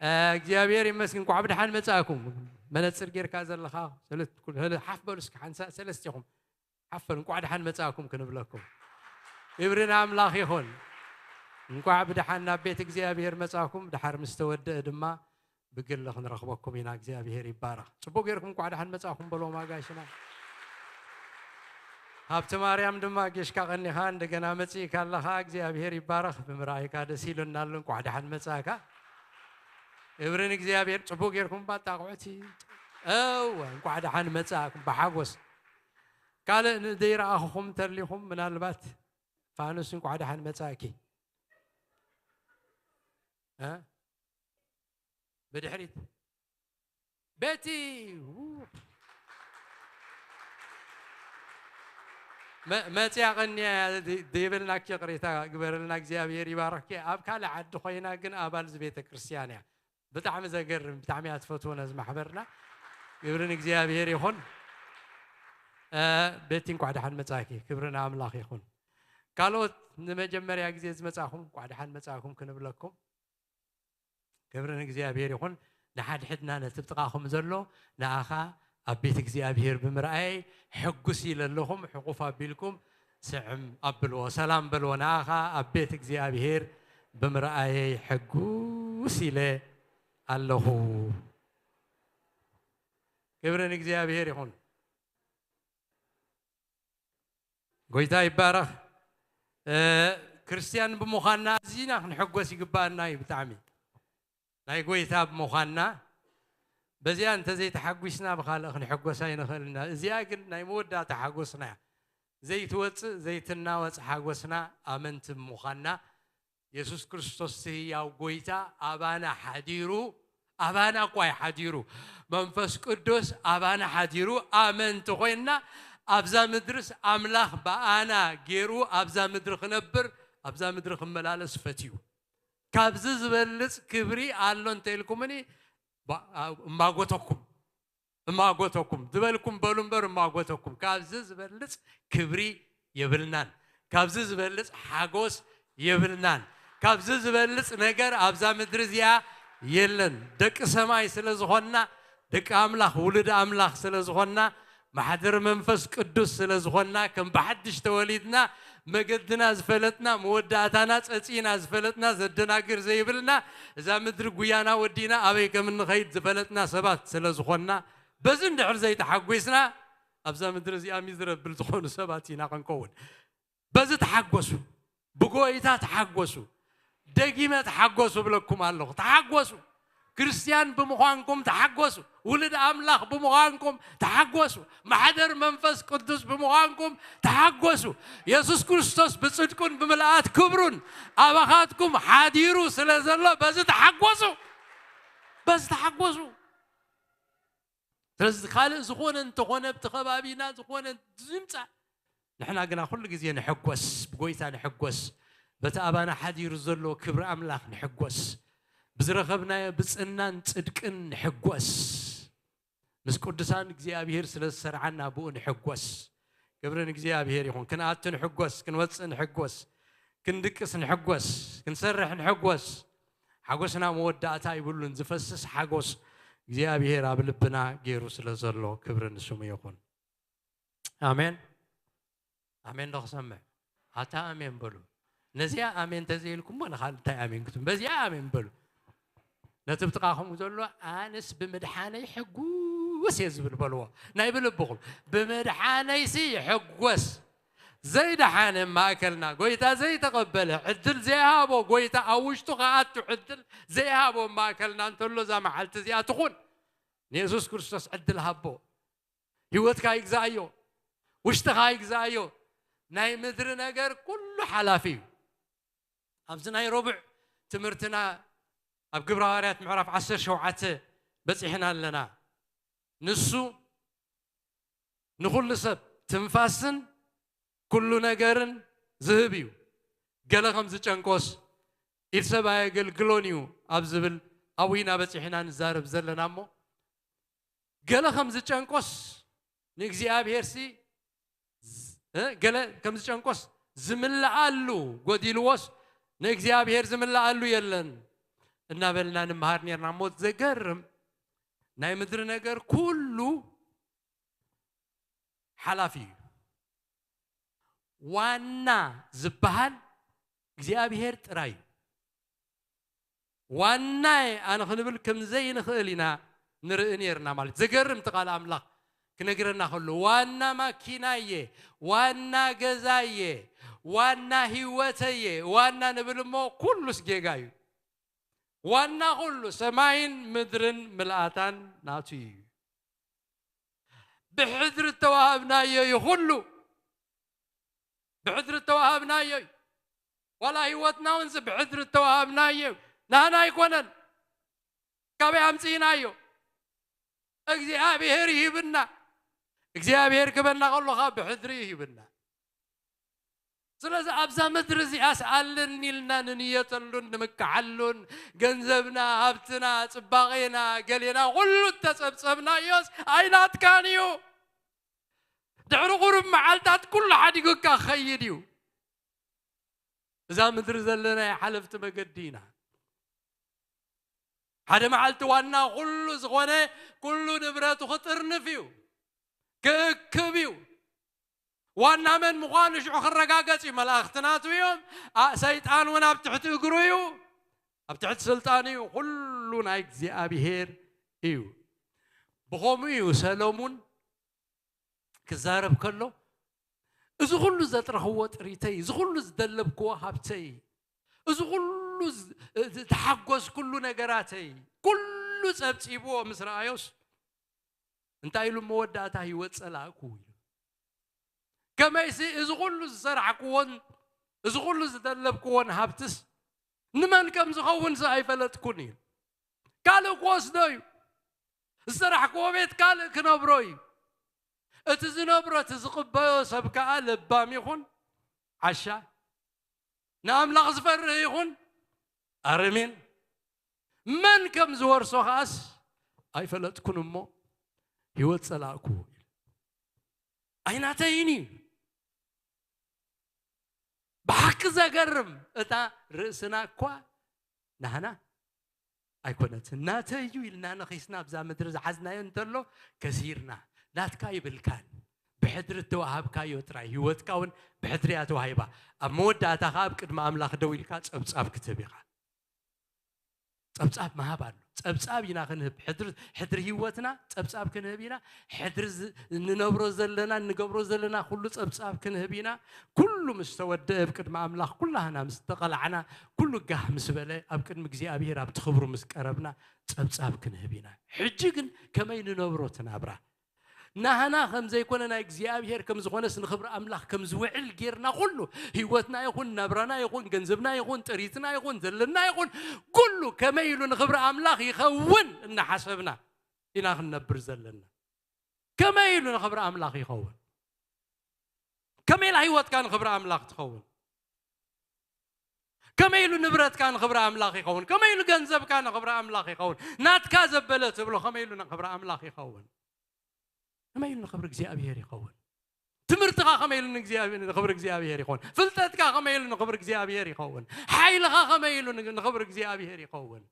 እ፣ እግዚኣብሔር ይመስገን፣ እንቋዕ ብደሓን መጻእኩም። መነጽር ጌርካ ዘለኻ፣ ሰለ-፣ ኩሉ፣ ሰለ-፣ ሓፍ በሉ እስኪ፣ ሓንሳእ ሰለስቲኹም ሓፍ በሉ፣ እንቋዕ ደሓን መጻእኩም ክንብለኩም። ክብሪ ንኣምላኽ ይኹን። እንቋዕ ብደሓን ናብ ቤት እግዚኣብሔር መጻእኩም። ደሓር ምስ ተወደአ ድማ ብግሊ ክንረኽበኩም ኢና። እግዚኣብሔር ይባረኽ። ጽቡቕ ጌርኩም እንቋዕ ደሓን መጻእኩም በልዎም ኣጋይሽና። ሃብቲ ማርያም ድማ ጌሽካ ቀኒኻ እንደገና መጺእካ ኣለኻ። እግዚኣብሔር ይባረኽ። ብምርኣይካ ደስ ኢሉና ኣሎ። እንቋዕ ደሓን መጻእካ። ክብሪ ንእግዚኣብሔር። ጽቡቕ ጌርኩም ባጣቕዑቲ። እወ፣ እንቋዕ ደሓን መጻእኩም ብሓጎስ። ካልእ ንዘይረኣኹኹም እንተሊኹም ምናልባት ፋኑስ እንቋዕ ደሓን መጻእኪ። እ? ብድሕሪት ቤቲ፣ ው። መ-፣ መጽያ ቀንያ ድ-፣ ድይብልናኪ ይቕሬታ ግበረልና፣ እግዚኣብሔር ይባርኽኪ። ኣብ ካልእ ዓዲ ኮይና ግን ኣባል እዚ ቤተ ክርስቲያን እያ። ብጣዕሚ ዘገርም፣ ብጣዕሚ እያ ትፈትዎ ነዚ ማሕበርና። ክብሪ ንእግዚኣብሔር ይኹን። እ፣ ቤቲ እንኳዕ ደሓን መጻእኪ። ክብሪ ንኣምላኽ ይኹን። ካልኦት ንመጀመርያ ግዜ ዝመጻኹም እንኳዕ ደሓን መጻእኩም ክንብለኩም። ክብሪ ንእግዚኣብሔር ይኹን። ንሓድሕድና ነቲ ብጥቓኹም ዘሎ ንኣኻ ኣብ ቤት እግዚኣብሔር ብምርኣየይ ሕጉስ ኢለ ኣለኹም። ሕቑፍ ኣቢልኩም ስዕም ኣብልዎ፣ ሰላም በልዎ። ንኣኻ ኣብ ቤት እግዚኣብሔር ብምርኣየይ ሕጉስ ኢለ ኣለኹ። ክብሪ ንእግዚኣብሔር ይኹን። ጎይታ ይባረኽ። እ፣ ክርስትያን ብምዃንና ኣዚና ክንሕጎስ ይግባኣና እዩ ብጣዕሚ። ናይ ጎይታ ብምዃንና በዚኣ እንተዘይተሓጒስና ብኻልእ ክንሕጎስ ኣይንኽእልና። እዚኣ ግን ናይ መወዳእታ ሓጎስና እያ። ዘይትወጽእ ዘይትናወጽ ሓጎስና ኣመንቲ ብምዃንና የሱስ ክርስቶስ እቲ ህያው ጎይታ ኣባና ሓዲሩ፣ ኣባና እኳ እዩ ሓዲሩ፣ መንፈስ ቅዱስ ኣባና ሓዲሩ፣ ኣመንቲ ኮይንና ኣብዛ ምድርስ ኣምላኽ ብኣና ገይሩ ኣብዛ ምድሪ ክነብር ኣብዛ ምድሪ ክመላለስ ፈትዩ። ካብዚ ዝበልጽ ክብሪ ኣሎ እንተ ኢልኩምኒ እማጎተኩም። እማጎተኩም ዝበልኩም በሉ እምበር እማጎተኩም። ካብዚ ዝበልጽ ክብሪ የብልናን። ካብዚ ዝበልጽ ሓጎስ የብልናን። ካብዚ ዝበልጽ ነገር ኣብዛ ምድሪ እዚኣ የለን። ደቂ ሰማይ ስለ ዝኾንና፣ ደቂ ኣምላኽ ውሉድ ኣምላኽ ስለ ዝኾንና፣ ማሕደር መንፈስ ቅዱስ ስለ ዝኾንና፣ ከም ብሓድሽ ተወሊድና፣ መገድና ዝፈለጥና፣ መወዳእታና ጸጺና ዝፈለጥና፣ ዘደናግር ዘይብልና፣ እዛ ምድሪ ጉያና ወዲና ኣበይ ከም እንኸይድ ዝፈለጥና ሰባት ስለ ዝኾንና፣ በዚ እንድሕር ዘይተሓጒስና ኣብዛ ምድሪ እዚኣ ሚዝረብል ዝኾኑ ሰባት ኢና ክንከውን። በዚ ተሓጎሱ፣ ብጎይታ ተሓጎሱ። ደጊመ ተሓጎሱ እብለኩም ኣለኹ። ተሓጎሱ። ክርስትያን ብምዃንኩም ተሓጎሱ። ውሉድ ኣምላኽ ብምዃንኩም ተሓጎሱ። ማሕደር መንፈስ ቅዱስ ብምዃንኩም ተሓጎሱ። የሱስ ክርስቶስ ብጽድቁን ብምልኣት ክብሩን ኣባኻትኩም ሓዲሩ ስለ ዘሎ በዚ ተሓጎሱ። በዚ ተሓጎሱ። ስለዚ ካልእ ዝኾነ እንተኾነ ኣብቲ ከባቢና ዝኾነ ዝምጻእ ንሕና ግና ኩሉ ግዜ ንሕጎስ፣ ብጎይታ ንሕጎስ፣ በቲ ኣባና ሓዲሩ ዘሎ ክብሪ ኣምላኽ ንሕጎስ፣ ብዝረኸብናዮ ብጽናን ጽድቅን ንሕጎስ፣ ምስ ቅዱሳን እግዚኣብሔር ስለ ዝሰርዓና ብኡ ንሕጎስ። ክብሪ ንእግዚኣብሔር ይኹን። ክንኣቱ ንሕጎስ፣ ክንወጽእ ንሕጎስ፣ ክንድቅስ ንሕጎስ፣ ክንሰርሕ ንሕጎስ። ሓጎስና መወዳእታ ይብሉን፣ ዝፈስስ ሓጎስ እግዚኣብሔር ኣብ ልብና ገይሩ ስለ ዘሎ ክብሪ ንስሙ ይኹን። ኣሜን። ኣሜን ዶ ክሰምዕ? ኣታ ኣሜን በሉ። ነዚኣ ኣሜን እንተዘይልኩሞ ንኻልእ እንታይ ኣሜን ክትብሉ? በዚኣ ኣሜን በሉ። ነቲ ብጥቓኹም ዘሎ ኣነስ ብምድሓነይ ሕጉስ እየ ዝብል በልዎ። ናይ ብልብኹም ብምድሓነይሲ ሕጎስ። ዘይደሓነ ማእከልና፣ ጎይታ ዘይተቐበለ፣ ዕድል ዘይሃቦ፣ ጎይታ ኣብ ውሽጡ ክኣቱ ዕድል ዘይሃቦ ማእከልና እንተሎ እዛ መዓልቲ እዚኣ ትኹን። ንየሱስ ክርስቶስ ዕድል ሃቦ። ህይወትካ ይግዛእዮ፣ ውሽጥኻ ይግዛእዮ። ናይ ምድሪ ነገር ኩሉ ሓላፊ እዩ። ኣብዚ ናይ ረቡዕ ትምህርትና ኣብ ግብረ ሃዋርያት ምዕራፍ ዓሰርተ ሸውዓተ በጺሕና ኣለና። ንሱ ንኹሉ ሰብ ትንፋስን ኩሉ ነገርን ዝህብ እዩ። ገለ ከም ዝጨንቆስ ኢድ ሰብ ኣየገልግሎን እዩ ኣብ ዝብል ኣብኡ ኢና በጺሕና ንዛረብ ዘለና እሞ፣ ገለ ከም ዝጨንቆስ ንእግዚኣብሔርሲ ዝ-፣ እ፣ ገለ ከም ዝጨንቆስ ዝምልኣሉ ጎዲልዎስ ንእግዚኣብሔር ዝምልኣሉ የለን እናበልና ንምሃር ኔርና እሞ፣ ዘገርም ናይ ምድሪ ነገር ኩሉ ሓላፊ እዩ። ዋና ዝበሃል እግዚኣብሔር ጥራይ እዩ። ዋናየ ኣነ ክንብል ከም ዘይንኽእል ኢና ንርኢ ኔርና። ማለት ዘገርም እቲ ቃል ኣምላኽ ክነግረና ከሎ፣ ዋና ማኪናየ፣ ዋና ገዛየ፣ ዋና ህይወተየ፣ ዋና ንብል እሞ ኩሉስ ጌጋ እዩ። ዋና ኩሉ ሰማይን ምድርን ምልኣታን ናቱ እዩ። ብሕድሪ እተዋሃብናዮ እዩ ኩሉ። ብሕድሪ እተዋሃብናዮ እዩ። ዋላ ህይወትና እውን ዚ ብሕድሪ እተዋሃብናዮ እዩ። ናህና ኣይኮነን። ካበይ ኣምጺእናዮ? እግዚኣብሔር ይህብና። እግዚኣብሔር ክበና ከሎ ካብ ብሕድሪ ይህብና። ስለዚ ኣብዛ ምድሪ እዚኣስ ኣለኒ ኢልና ንንየተሉን ንምክሓሉን፣ ገንዘብና፣ ሃብትና፣ ጽባቄና፣ ገሌና፣ ኩሉ እተጸብጸብናዮስ ኣይናትካን እዩ። ድሕሪ ቁሩብ መዓልታት ኩሉ ሓዲጉካ ክኸይድ እዩ። እዛ ምድሪ ዘለናዮ ሓለፍቲ መገዲ ኢና። ሓደ መዓልቲ ዋና ኩሉ ዝኾነ ኩሉ ንብረቱ ክጥርንፍ እዩ፣ ክእክብ እዩ። ዋና መን ምዃኑ ሽዑ ክረጋገጽ እዩ። መላእኽቲ ናቱ እዮም። ኣ- ሰይጣን እውን ኣብ ትሕቲ እግሩ እዩ፣ ኣብ ትሕቲ ስልጣኑ እዩ። ኩሉ ናይ እግዚኣብሔር እዩ። ብኸምኡ እዩ ሰሎሙን ክዛረብ ከሎ፣ እዚ ኩሉ ዘጥረኽዎ ጥሪተይ፣ እዚ ኩሉ ዝደለብክዎ ሃብተይ፣ እዚ ኩሉ ዝ- ዝተሓጎስኩሉ ነገራተይ፣ ኩሉ ጸብጺብዎ ምስ ረኣዮስ፣ እንታይ ኢሉ መወዳእታ ህይወት ጸላእኩ ኢሉ። ከመይሲ እዚ ኩሉ ዝሰራሕክዎን እዚ ኩሉ ዝደለብክዎን ሃብትስ ንመን ከም ዝኸውን ስ ኣይፈለጥኩን እዩ። ካልእ ክወስዶ እዩ። ዝሰራሕክዎ ቤት ካልእ ክነብሮ እዩ። እቲ ዝነብሮ እቲ ዝቕበዮ ሰብ ከኣ ለባም ይኹን ዓሻ፣ ንኣምላኽ ዝፈርህ ይኹን ኣረሜን፣ መን ከም ዝወርሶ ከኣስ ኣይፈለጥኩን እሞ ህይወት ጸላእኩ። ኣይናተይን እዩ። ብሓቂ ዘገርም፣ እታ ርእስና እኳ ናህና ኣይኮነትን። ናተይ እዩ ኢልና ነኺስና ኣብዛ ምድሪ ዝሓዝናዮ እንተሎ ከሲርና። ናትካ ይብልካን፣ ብሕድሪ እተዋሃብካዮ ጥራይ። ህይወትካ እውን ብሕድሪ እያ ተዋሂባ። ኣብ መወዳእታ ኸኣ ኣብ ቅድሚ ኣምላኽ ደው ኢልካ ጸብጻብ ክትህብ ኢኻ። ጸብጻብ ምሃብ ኣሎ። ጸብጻብ ኢና ክንህብ። ሕድሪ፣ ሕድሪ ህይወትና ጸብጻብ ክንህብ ኢና። ሕድሪ ዝ- እንነብሮ ዘለና፣ እንገብሮ ዘለና ኩሉ ጸብጻብ ክንህብ ኢና። ኩሉ ምስ ተወደአ ኣብ ቅድሚ ኣምላኽ ኩላህና ምስ ተቐላዕና፣ ኩሉ ጋህ ምስ በለ ኣብ ቅድሚ እግዚኣብሔር ኣብቲ ክብሩ ምስ ቀረብና ጸብጻብ ክንህብ ኢና። ሕጂ ግን ከመይ ንነብሮ እቲ ናብራ? ናህና ከም ዘይኮነ ናይ እግዚኣብሔር ከም ዝኾነስ ንኽብሪ ኣምላኽ ከም ዝውዕል ጌርና ኩሉ ህይወትና ይኹን ናብራና ይኹን ገንዘብና ይኹን ጥሪትና ይኹን ዘለና ይኹን ኩሉ ከመይ ኢሉ ንኽብሪ ኣምላኽ ይኸውን እናሓሰብና ኢና ክንነብር ዘለና። ከመይ ኢሉ ንኽብሪ ኣምላኽ ይኸውን? ከመይ ኢላ ህይወትካ ንኽብሪ ኣምላኽ ትኸውን? ከመይ ኢሉ ንብረትካ ንኽብሪ ኣምላኽ ይኸውን? ከመይ ኢሉ ገንዘብካ ንኽብሪ ኣምላኽ ይኸውን? ናትካ ዘበለ ትብሎ ከመይ ኢሉ ንኽብሪ ኣምላኽ ይኸውን? ከመይ ኢሉ ንኽብሪ እግዚኣብሔር ይኸውን? ትምህርትኻ ከመይ ኢሉ ንእግዚኣብሔር- ንኽብሪ እግዚኣብሔር ይኸውን? ፍልጠትካ ከመይ ኢሉ ንኽብሪ እግዚኣብሔር ይኸውን? ሓይልኻ ከመይ ኢሉ ን- ንኽብሪ እግዚኣብሔር ይኸውን?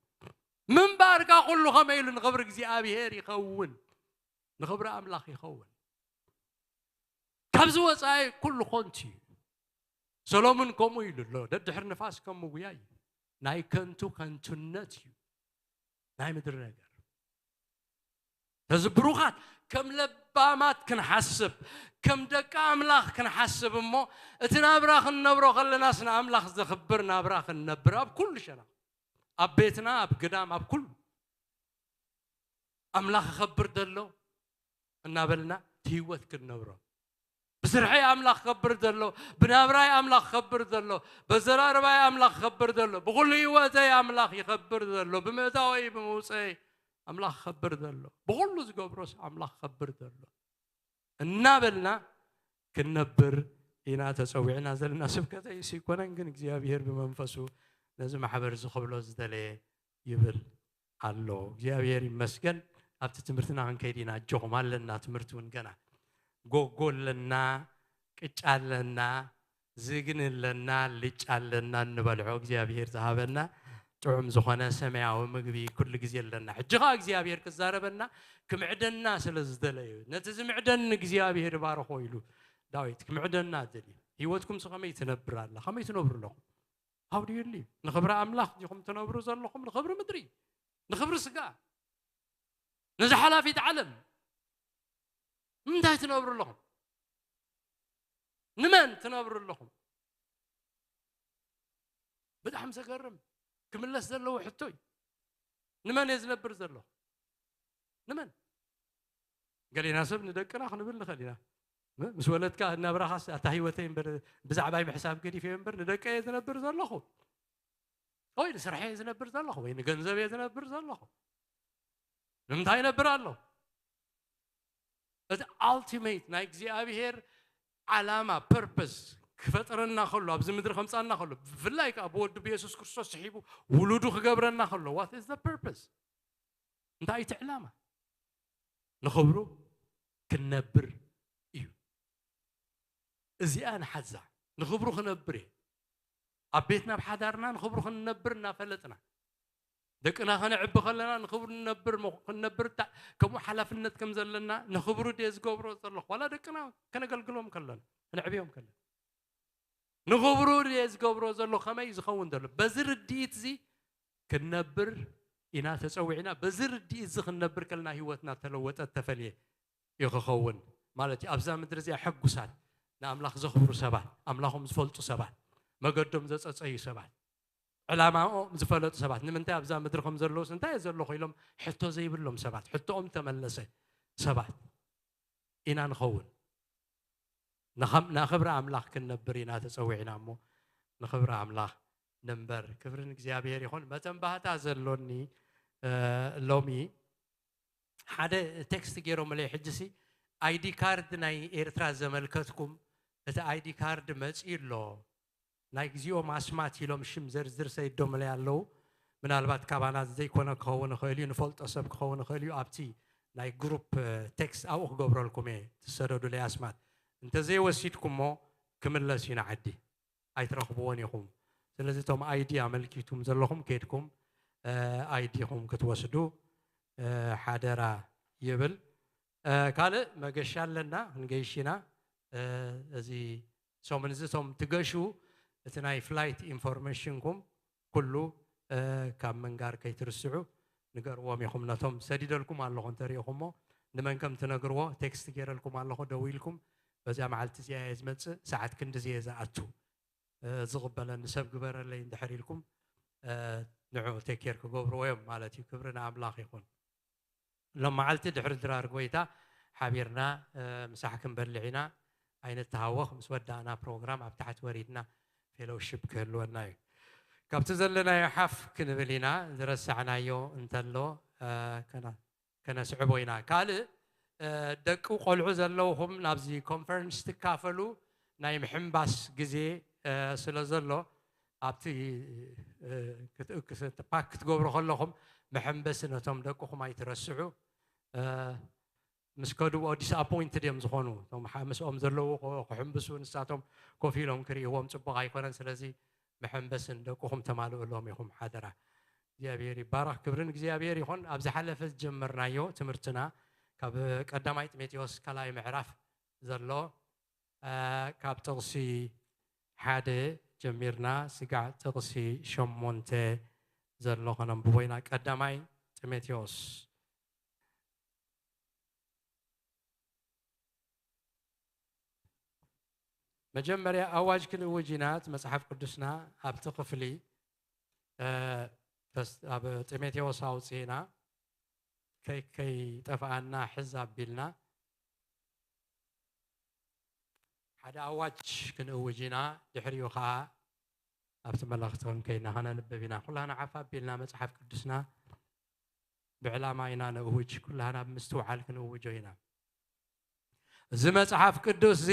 ምንባርካ ኩሉ ከመይ ኢሉ ንኽብሪ እግዚኣብሔር ይኸውን? ንኽብሪ ኣምላኽ ይኸውን። ካብዚ ወጻኢ ኩሉ ኮንቱ እዩ። ሰሎሙን ከምኡ ኢሉ ኣሎ፣ ደድሕሪ ንፋስ ከም ምጉያይ እዩ። ናይ ከንቱ ከንቱነት እዩ ናይ ምድሪ ነገር። ተዝብሩኻት ከም ለባማት ክንሓስብ፣ ከም ደቂ ኣምላኽ ክንሓስብ እሞ እቲ ናብራ ክንነብሮ ከለናስ ንኣምላኽ ዘኽብር ናብራ ክንነብር ኣብ ኩሉ ሸና፣ ኣብ ቤትና፣ ኣብ ግዳም፣ ኣብ ኩሉ ኣምላኽ ይኸብር ዘሎ እናበልና እቲ ህይወት ክንነብሮ። ብስርሐይ ኣምላኽ ከብር ዘሎ፣ ብናብራይ ኣምላኽ ከብር ዘሎ፣ በዘራርባይ ኣምላኽ ከብር ዘሎ፣ ብኹሉ ህይወተይ ኣምላኽ ይኸብር ዘሎ፣ ብምእታወይ ብምውፀይ ኣምላኽ ከብር ዘሎ፣ ብኹሉ ዝገብሮስ ኣምላኽ ከብር ዘሎ እናበልና ክንነብር ኢና ተፀዊዕና ዘለና። ስብከተይ እሱ ይኮነን ግን እግዚኣብሔር ብመንፈሱ ነዚ ማሕበር ዝኽብሎ ዝደለየ ይብል ኣሎ። እግዚኣብሔር ይመስገን። ኣብቲ ትምህርትና ክንከይድ ኢና። ኣጆኹም ኣለና፣ ትምህርቲ እውን ገና ጎጎ ኣለና፣ ቅጫ ኣለና፣ ዝግን ኣለና፣ ልጫ ኣለና፣ እንበልዖ እግዚኣብሔር ዝሃበና ጥዑም ዝኾነ ሰማያዊ ምግቢ ኩሉ ግዜ ኣለና። ሕጂ ኸዓ እግዚኣብሔር ክዛረበና ክምዕደና ስለ ዝደለዩ ነቲ ዝምዕደኒ እግዚኣብሔር ይባርኾ ኢሉ ዳዊት ክምዕደና ደልዩ። ህይወትኩም ከመይ ትነብር ኣላ? ከመይ ትነብሩ ኣለኹም? How do you live? ንኽብሪ ኣምላኽ ዲኹም ትነብሩ ዘለኹም? ንኽብሪ ምድሪ? ንኽብሪ ስጋ? ነዚ ሓላፊት ዓለም? ንምንታይ ትነብሩ ኣለኹም? ንመን ትነብሩ ኣለኹም? ብጣዕሚ ዘገርም ክምለስ ዘለዎ ሕቶ እዩ። ንመን እየ ዝነብር ዘለኹ? ንመን? ገሌና ሰብ ንደቅና ክንብል ንኽእል ኢና። ም- ምስ ወለድካ እናብራኻስ ኣታ ህይወተይ እምበር ብዛዕባይ ምሕሳብ ገዲፈ እምበር ንደቀ እየ ዝነብር ዘለኹ ወይ ንስርሐ እየ ዝነብር ዘለኹ ወይ ንገንዘብ እየ ዝነብር ዘለኹ። ንምንታይ ይነብር ኣሎ? እቲ ኣልቲሜት ናይ እግዚኣብሔር ዓላማ ፐርፐስ ክፈጥረና ከሎ ኣብዚ ምድሪ ከምፃና ከሎ ብፍላይ ከዓ ብወዱ ብየሱስ ክርስቶስ ስሒቡ ውሉዱ ክገብረና ከሎ what is the purpose? እንታይ እቲ ዕላማ? ንኽብሩ ክንነብር እዩ። እዚኣ ንሓዛ። ንኽብሩ ክነብር እየ። ኣብ ቤትና ኣብ ሓዳርና ንኽብሩ ክንነብር እናፈለጥና ደቅና ከነዕቢ ከለና ንኽብሩ ንነብር ምኽ-፣ ክንነብር እታ-፣ ከምኡ ሓላፍነት ከም ዘለና ንኽብሩ ድየ ዝገብሮ ዘለኹ? ዋላ ደቅና ከነገልግሎም ከለና፣ ከነዕብዮም ከለና፣ ንኽብሩ ድየ ዝገብሮ ዘለኹ? ከመይ ዝኸውን ዘሎ? በዚ ርድኢት እዚ ክንነብር ኢና ተጸዊዕና። በዚ ርድኢት እዚ ክንነብር ከለና ህይወትና ተለወጠ፣ ተፈልየ እዩ ክኸውን ማለት እዩ። ኣብዛ ምድሪ እዚኣ ሕጉሳት፣ ንኣምላኽ ዘኽብሩ ሰባት፣ ኣምላኾም ዝፈልጡ ሰባት፣ መገዶም ዘጸጸዩ ሰባት፣ ዕላማኦም ዝፈለጡ ሰባት፣ ንምንታይ ኣብዛ ምድሪ ከም ዘለውስ እንታይ እየ ዘለኹ ኢሎም ሕቶ ዘይብሎም ሰባት፣ ሕቶኦም ተመለሰ ሰባት ኢና ንኸውን። ንኸም-፣ ንኽብሪ ኣምላኽ ክንነብር ኢና ተጸዊዕና እሞ ንኽብሪ ኣምላኽ ንንበር። ክብሪ ንእግዚኣብሔር ይኹን። መተንባህታ ዘሎኒ፣ እ፣ ሎሚ ሓደ ቴክስት ገይሮምለይ፣ ሕጂሲ ኣይዲ ካርድ ናይ ኤርትራ ዘመልከትኩም፣ እቲ ኣይዲ ካርድ መጺኡ ኣሎ፣ ናይ ግዚኦም ኣስማት ኢሎም ሽም ዘርዝር ሰይዶምለይ ኣለዉ። ምናልባት ካባና ዘይኮነ ክኸውን ይኽእል እዩ፣ ንፈልጦ ሰብ ክኸውን ይኽእል እዩ። ኣብቲ ናይ ግሩፕ፣ እ፣ ቴክስት ኣብኡ ክገብረልኩም እየ፣ ትሰደዱለይ ኣስማት። እንተዘይወሲድኩሞ ክምለስ እዩ ንዓዲ። ኣይትረኽብዎን ኢኹም። ስለዚ እቶም ኣይዲ ኣመልኪቱም ዘለኹም ከይድኩም፣ እ፣ ኣይዲኹም ክትወስዱ፣ እ፣ ሓደራ ይብል። እ፣ ካልእ መገሻ ኣለና፣ ክንገይሽ ኢና። እ፣ እዚ ሰሙን እዚ እቶም ትገሹ፣ እቲ ናይ ፍላይት ኢንፎርሜሽንኩም ኩሉ፣ እ፣ ካብ ምንጋር ከይትርስዑ ንገርዎም ኢኹም። ነቶም ሰዲደልኩም ኣለኹ እንተሪኢኹሞ፣ ንመን ከም ትነግርዎ ቴክስት ገይረልኩም ኣለኹ፣ ደዊልኩም፣ በዚኣ መዓልቲ እዚኣ እየ ዝመጽእ፣ ሰዓት ክንዲ እየ ዝኣቱ፣ እ፣ ዝቕበለኒ ሰብ ግበረለይ እንድሕር ኢልኩም፣ እ፣ ንዑ ቴክ ኬር ክገብርዎ እዮም ማለት እዩ። ክብሪ ንኣምላኽ ይኹን። ሎም መዓልቲ ድሕሪ ድራር ጎይታ ሓቢርና፣ እ፣ ምሳሕ ክንበልዕ ኢና። ኣይንተሃወኽ፣ ምስ ወዳእና ፕሮግራም ኣብ ታሕቲ ወሪድና ፌሎውሺፕ ክህልወና እዩ። ካብቲ ዘለናዮ ሓፍ ክንብል ኢና፣ ዝረሳዕናዮ እንተሎ፣ እ፣ ከና-፣ ከነስዕቦ ኢና። ካልእ፣ እ፣ ደቂ ቆልዑ ዘለውኹም ናብዚ ኮንፈረንስ ትካፈሉ ናይ ምሕንባስ ግዜ፣ እ፣ ስለ ዘሎ፣ ኣብቲ፣ እ፣ ክት-፣ ክስ-፣ ፓክ ክትገብሩ ከለኹም መሐንበሲ ነቶም ደቅኹም ኣይትረስዑ። እ፣ ምስ ከድዎ ዲስኣፖይንትድ እዮም ዝኾኑ። እቶም ሓ-፣ ምስኦም ዘለዉ ኸ-፣ ክሕንብሱ ንሳቶም ኮፍ ኢሎም ክርእይዎም ጽቡቕ ኣይኮነን። ስለዚ መሐንበስን ደቅኹም ተማልእሎም ኢኹም ሓደራ። እግዚኣብሔር ይባረኽ። ክብሪ ንእግዚኣብሔር ይኹን። ኣብ ዝሓለፈ ዝጀመርናዮ ትምህርትና ካብ ቀዳማይ ጢሞቴዎስ ካልኣይ ምዕራፍ ዘሎ፣ እ፣ ካብ ጥቕሲ ሓደ ጀሚርና ስጋዕ ጥቕሲ ሸሞንተ ዘሎ ከነንብቦ ኢና። ቀዳማይ ጢሞቴዎስ። መጀመርያ ኣዋጅ ክንእውጅ ኢና። እቲ መጽሓፍ ቅዱስና ኣብቲ ክፍሊ፣ እ፣ ተስ-፣ ኣብ ጢሞቴዎስ ኣውጺእና፣ ከይ-፣ ከይጠፍኣና ሕዝ ኣቢልና ሓደ ኣዋጅ ክንእውጅ ኢና። ድሕሪኡ ኸኣ ኣብቲ መልእኽቲ ክንከይድና ከነንብብ ኢና። ኩላህና ሓፍ ኣቢልና መጽሓፍ ቅዱስና ብዕላማ ኢና ነእውጅ። ኩላህና ብምስትውዓል ክንእውጆ ኢና። እዚ መጽሓፍ ቅዱስ እዚ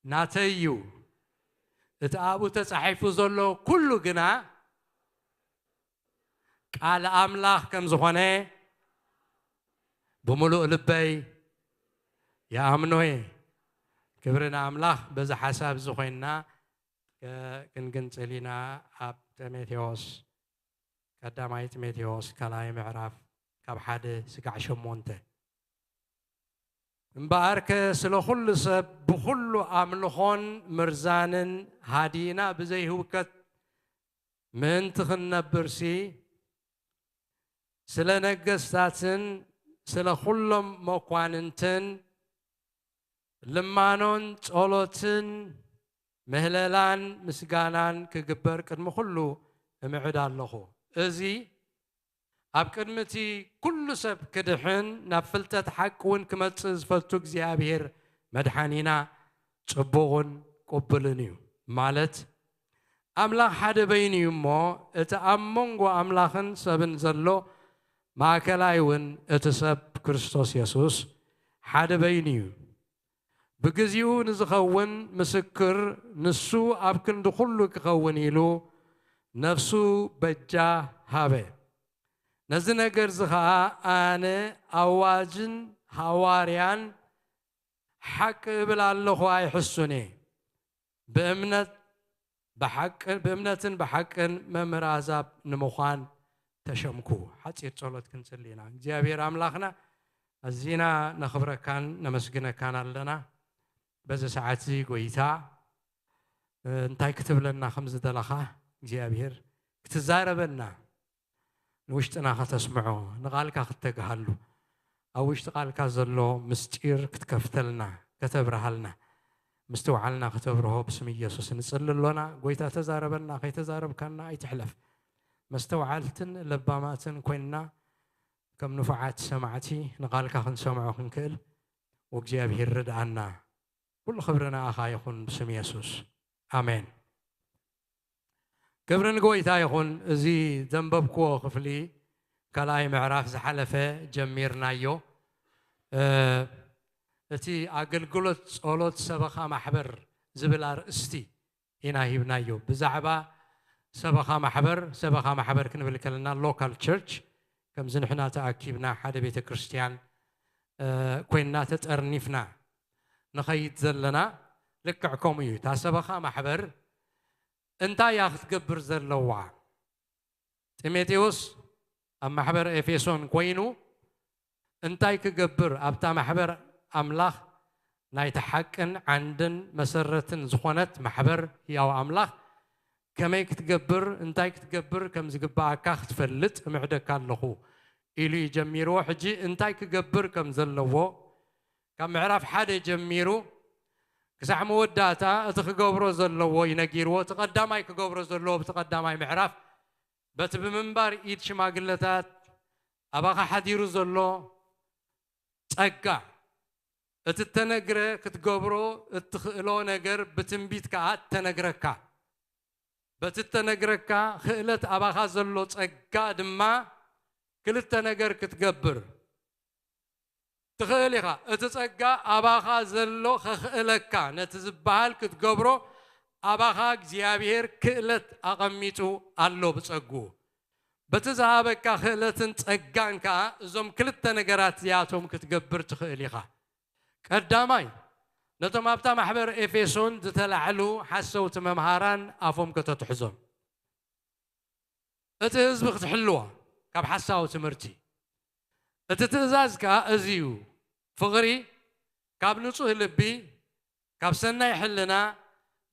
ናተይ እዩ። እቲ ኣብኡ ተጻሒፉ ዘሎ ኩሉ ግና ቃል ኣምላኽ ከም ዝኾነ ብምሉእ ልበይ ይኣምኖ እየ። ክብሪ ንኣምላኽ። በዚ ሓሳብ እዚ ኮይንና፣ እ፣ ክንግንጽል ኢና። ኣብ ጢሞቴዎስ፣ ቀዳማይ ጢሞቴዎስ ካልኣይ ምዕራፍ ካብ ሓደ ስጋዕ ሸሞንተ። እምበኣርከ ስለ ኩሉ ሰብ ብኹሉ ኣምልኾን ምርዛንን ሃዲና ብዘይህውከት ምእንቲ ክንነብርሲ፣ ስለ ነገስታትን ስለ ኩሎም መኳንንትን ልማኖን ጸሎትን ምህለላን ምስጋናን ክግበር ቅድሚ ኩሉ እምዕድ ኣለኹ። እዚ ኣብ ቅድሚ እቲ ኩሉ ሰብ ክድሕን ናብ ፍልጠት ሓቂ እውን ክመጽእ ዝፈቱ እግዚኣብሔር መድሓኒና ጽቡቕን ቅቡልን እዩ። ማለት ኣምላኽ ሓደ በይኑ እዩ እሞ፣ እቲ ኣብ መንጎ ኣምላኽን ሰብን ዘሎ ማእከላይ እውን እቲ ሰብ ክርስቶስ የሱስ ሓደ በይኑ እዩ። ብግዚኡ ንዝኸውን ምስክር ንሱ ኣብ ክንዲ ኩሉ ክኸውን ኢሉ ነፍሱ በጃ ሃበ። ነዚ ነገር እዚ ኸኣ ኣነ ኣዋጅን ሃዋርያን ሓቂ እብል ኣለኹ፣ ኣይሕሱን እየ። ብእምነት ብሓቅን ብእምነትን ብሓቅን መምህር ኣሕዛብ ንምዃን ተሸምኩ። ሓጺር ጸሎት ክንጽሊ ኢና። እግዚኣብሔር ኣምላኽና ኣዚና ነኽብረካን ነመስግነካን ኣለና። በዚ ሰዓት እዚ ጎይታ እንታይ ክትብለና ከም ዝደለኻ እግዚኣብሔር ክትዛረበና ንውሽጥና ከተስምዖ ንቓልካ ክትተግሃሉ ኣብ ውሽጢ ቓልካ ዘሎ ምስጢር ክትከፍተልና ከተብርሃልና ምስትውዓልና ከተብርሆ ብስም ኢየሱስ ንጽሊ ኣሎና። ጎይታ ተዛረበና፣ ከይተዛረብካና ኣይትሕለፍ። መስተውዓልትን ለባማትን ኮይንና ከም ንፉዓት ሰማዕቲ ንቓልካ ክንሰምዖ ክንክእል ወእግዚኣብሔር ርድኣና። ኩሉ ክብሪ ንኣኻ ይኹን ብስም የሱስ ኣሜን። ክብሪ ንጎይታ ይኹን። እዚ ዘንበብክዎ ክፍሊ ካልኣይ ምዕራፍ ዝሓለፈ ጀሚርናዮ። እቲ ኣገልግሎት ጸሎት ሰበኻ ማሕበር ዝብል ኣርእስቲ ኢና ሂብናዮ። ብዛዕባ ሰበኻ ማሕበር ሰበኻ ማሕበር ክንብል ከለና ሎካል ቸርች ከምዚ ንሕና ተኣኪብና ሓደ ቤተ ክርስቲያን ኮይንና ተጠርኒፍና ንኸይድ ዘለና ልክዕ ከምኡ እዩ። እታ ሰበኻ ማሕበር እንታይ እያ ክትገብር ዘለዋ? ጢሞቴዎስ ኣብ ማሕበር ኤፌሶን ኮይኑ እንታይ ክገብር ኣብታ ማሕበር ኣምላኽ ናይቲ ሓቅን ዓንድን መሰረትን ዝኾነት ማሕበር ህያው ኣምላኽ ከመይ ክትገብር እንታይ ክትገብር ከም ዝግባኣካ ክትፈልጥ እምዕደካ ኣለኹ ኢሉ እዩ ጀሚርዎ። ሕጂ እንታይ ክገብር ከም ዘለዎ ካብ ምዕራፍ ሓደ ጀሚሩ ክሳዕ መወዳእታ እቲ ክገብሮ ዘለዎ እዩ ነጊርዎ። እቲ ቀዳማይ ክገብሮ ዘለዎ ብቲ ቀዳማይ ምዕራፍ በቲ ብምንባር ኢድ ሽማግለታት ኣባኻ ሓዲሩ ዘሎ ጸጋ እቲ እተነግረ ክትገብሮ እትኽእሎ ነገር ብትንቢት ከኣ እተነግረካ በቲ እተነግረካ ክእለት ኣባኻ ዘሎ ጸጋ ድማ ክልተ ነገር ክትገብር ትኽእል ኢኻ። እቲ ጸጋ ኣባኻ ዘሎ ከኽእለካ ነቲ ዝበሃል ክትገብሮ ኣባኻ እግዚኣብሔር ክእለት ኣቐሚጡ ኣሎ ብጸግኡ። በቲ ዝሃበካ ክእለትን ጸጋን ከኣ እዞም ክልተ ነገራት እዚኣቶም ክትገብር ትኽእል ኢኻ። ቀዳማይ ነቶም ኣብታ ማሕበር ኤፌሶን ዝተላዕሉ ሓሰውቲ መምሃራን ኣፎም ከተትሕዞም። እቲ ህዝቢ ክትሕልዎ ካብ ሓሳዊ ትምህርቲ። እቲ ትእዛዝ ከኣ እዚ እዩ። ፍቕሪ ካብ ንጹህ ልቢ ካብ ሰናይ ሕልና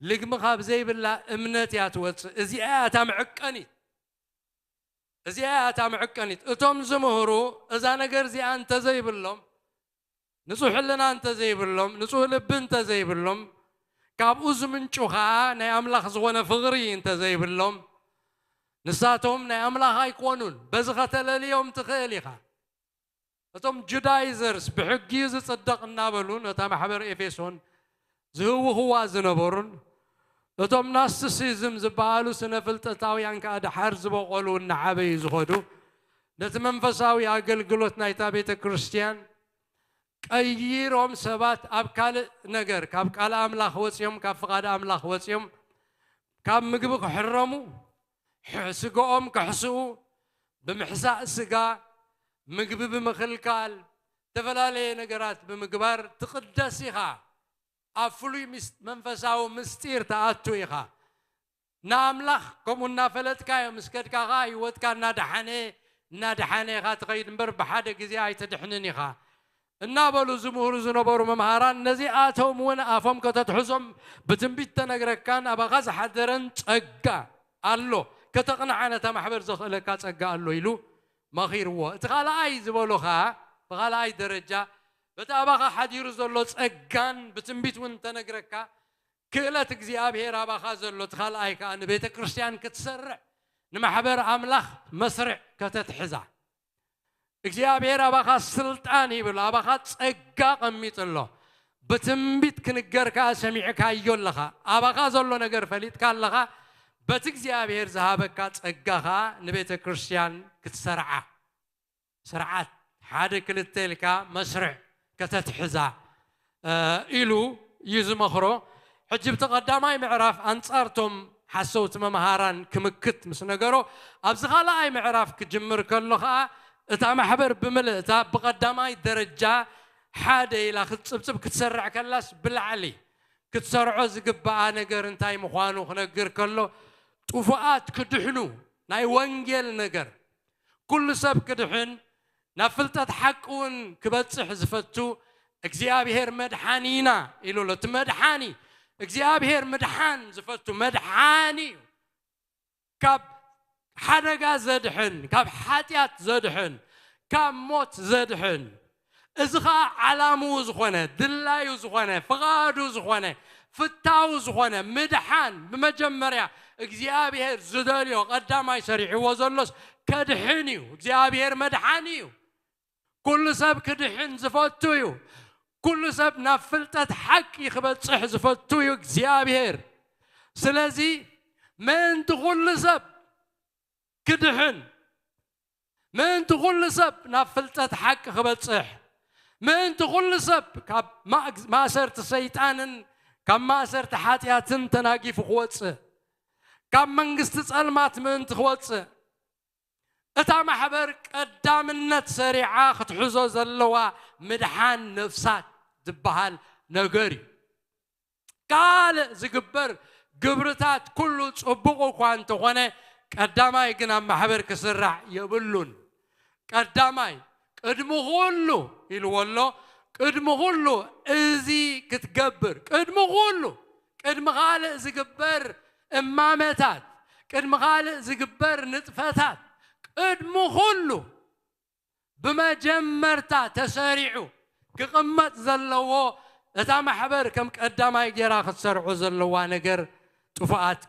ልግሚ ካብ ዘይብላ እምነት እያ ትወጽእ። እዚኣ እያ እታ መዐቀኒት። እዚኣ እያ እታ መዐቀኒት። እቶም ዝምህሩ እዛ ነገር እዚኣ እንተዘይብሎም ንጹህ ሕልና እንተዘይብሎም ንጹህ ልቢ እንተዘይብሎም ካብኡ ዝምንጩ ኸዓ ናይ ኣምላኽ ዝኾነ ፍቕሪ እንተዘይብሎም ንሳቶም ናይ ኣምላኽ ኣይኮኑን። በዚ ከተለልዮም ትኽእል ኢኻ። እቶም ጁዳይዘርስ ብሕጊ እዩ ዝጽደቕ እናበሉ ነታ ማሕበር ኤፌሶን ዝህውኽዋ ዝነበሩን እቶም ናስቲሲዝም ዝበሃሉ ስነ ፍልጠታውያን ከኣ ደሓር ዝበቖሉ እናዓበዩ ዝኸዱ ነቲ መንፈሳዊ ኣገልግሎት ናይታ ቤተ ክርስቲያን ቀይሮም ሰባት ኣብ ካልእ ነገር ካብ ቃል ኣምላኽ ወፂኦም ካብ ፍቓድ ኣምላኽ ወፂኦም ካብ ምግቢ ክሕረሙ ስጋኦም ከሕስኡ ብምሕሳእ ስጋ ምግቢ ብምኽልካል ዝተፈላለየ ነገራት ብምግባር ትቕደስ ኢኻ። ኣብ ፍሉይ መንፈሳዊ ምስጢር ትኣቱ ኢኻ። ንኣምላኽ ከምኡ እናፈለጥካዮ ምስ ከድካ ኸዓ ህይወትካ እናደሓነ እናደሓነ ኢኻ ትኸይድ እምበር ብሓደ ግዜ ኣይትድሕንን ኢኻ እናበሉ ዝምህሩ ዝነበሩ መምሃራን ነዚኣቶም እውን ኣፎም ከተትሕዞም ብትንቢት ተነግረካን ኣባኻ ዝሓደረን ጸጋ ኣሎ ከተቕንዓ ነታ ማሕበር ዘኽእለካ ጸጋ ኣሎ ኢሉ መኺርዎ። እቲ ካልኣይ ዝበሎ ኸዓ ብኻልኣይ ደረጃ በቲ ኣባኻ ሓዲሩ ዘሎ ጸጋን ብትንቢት እውን እንተነግረካ ክእለት እግዚኣብሔር ኣባኻ ዘሎ እቲ ካልኣይ ከኣ ንቤተ ክርስቲያን ክትሰርዕ ንማሕበር ኣምላኽ መስርዕ ከተትሕዛ እግዚኣብሔር ኣባኻ ስልጣን ይብል ኣባኻ ጸጋ ቀሚጡ ኣሎ ብትንቢት ክንገር ከኣ ሰሚዕካዮ ኣለኻ ኣባኻ ዘሎ ነገር ፈሊጥካ ኣለኻ በቲ እግዚኣብሔር ዝሃበካ ጸጋ ከኣ ንቤተ ክርስቲያን ክትሰርዓ ስርዓት ሓደ ክልተ ኢልካ መስርዕ ከተትሕዛ ኢሉ እዩ ዝመኽሮ። ሕጂ ብቲ ቀዳማይ ምዕራፍ ኣንጻርቶም ሓሰውቲ መምሃራን ክምክት ምስ ነገሮ ኣብዚ ካልኣይ ምዕራፍ ክጅምር ከሎ ኸዓ እታ ማሕበር ብምልእታ ብቐዳማይ ደረጃ ሓደ ኢላ ክትጽብጽብ ክትሰርዕ ከላስ ብላዕሊ ክትሰርዖ ዝግብኣ ነገር እንታይ ምዃኑ ክነግር ከሎ፣ ጥፉኣት ክድሕኑ፣ ናይ ወንጌል ነገር፣ ኩሉ ሰብ ክድሕን፣ ናብ ፍልጠት ሓቂ እውን ክበጽሕ ዝፈቱ እግዚኣብሔር መድሓኒና ኢሉ ኣሎ። እቲ መድሓኒ፣ እግዚኣብሔር ምድሓን ዝፈቱ መድሓኒ እዩ። ካብ ሓደጋ ዘድሕን፣ ካብ ሓጢኣት ዘድሕን፣ ካብ ሞት ዘድሕን፣ እዚ ኸኣ ዓላምኡ ዝኾነ፣ ድላዩ ዝኾነ፣ ፍቓዱ ዝኾነ፣ ፍታው ዝኾነ ምድሓን ብመጀመርያ እግዚኣብሔር ዝደልዮ ቀዳማይ ሰሪሕዎ ዘሎስ ከድሕን እዩ። እግዚኣብሔር መድሓኒ እዩ። ኩሉ ሰብ ክድሕን ዝፈቱ እዩ። ኩሉ ሰብ ናብ ፍልጠት ሓቂ ክበጽሕ ዝፈቱ እዩ እግዚኣብሔር። ስለዚ ምእንቲ ኩሉ ሰብ ክድሕን፣ ምእንቲ ኩሉ ሰብ ናብ ፍልጠት ሓቂ ክበጽሕ፣ ምእንቲ ኩሉ ሰብ ካብ ማእግ- ማእሰርቲ ሰይጣንን ካብ ማእሰርቲ ሓጢኣትን ተናጊፉ ክወጽእ፣ ካብ መንግስቲ ጸልማት ምእንቲ ክወጽእ፣ እታ ማሕበር ቀዳምነት ሰሪዓ ክትሕዞ ዘለዋ ምድሓን ነፍሳት ዝበሃል ነገር እዩ። ካልእ ዝግበር ግብርታት ኩሉ ጽቡቕ እኳ እንተኾነ፣ ቀዳማይ ግን ኣብ ማሕበር ክስራዕ የብሉን። ቀዳማይ፣ ቅድሚ ኩሉ ኢልዎ ኣሎ፣ ቅድሚ ኩሉ እዚ ክትገብር፣ ቅድሚ ኩሉ፣ ቅድሚ ካልእ ዝግበር እማመታት፣ ቅድሚ ካልእ ዝግበር ንጥፈታት፣ ቅድሚ ኩሉ ብመጀመርታ ተሰሪዑ ክቕመጥ ዘለዎ፣ እታ ማሕበር ከም ቀዳማይ ጌራ ክትሰርዖ ዘለዋ ነገር፣ ጥፉኣት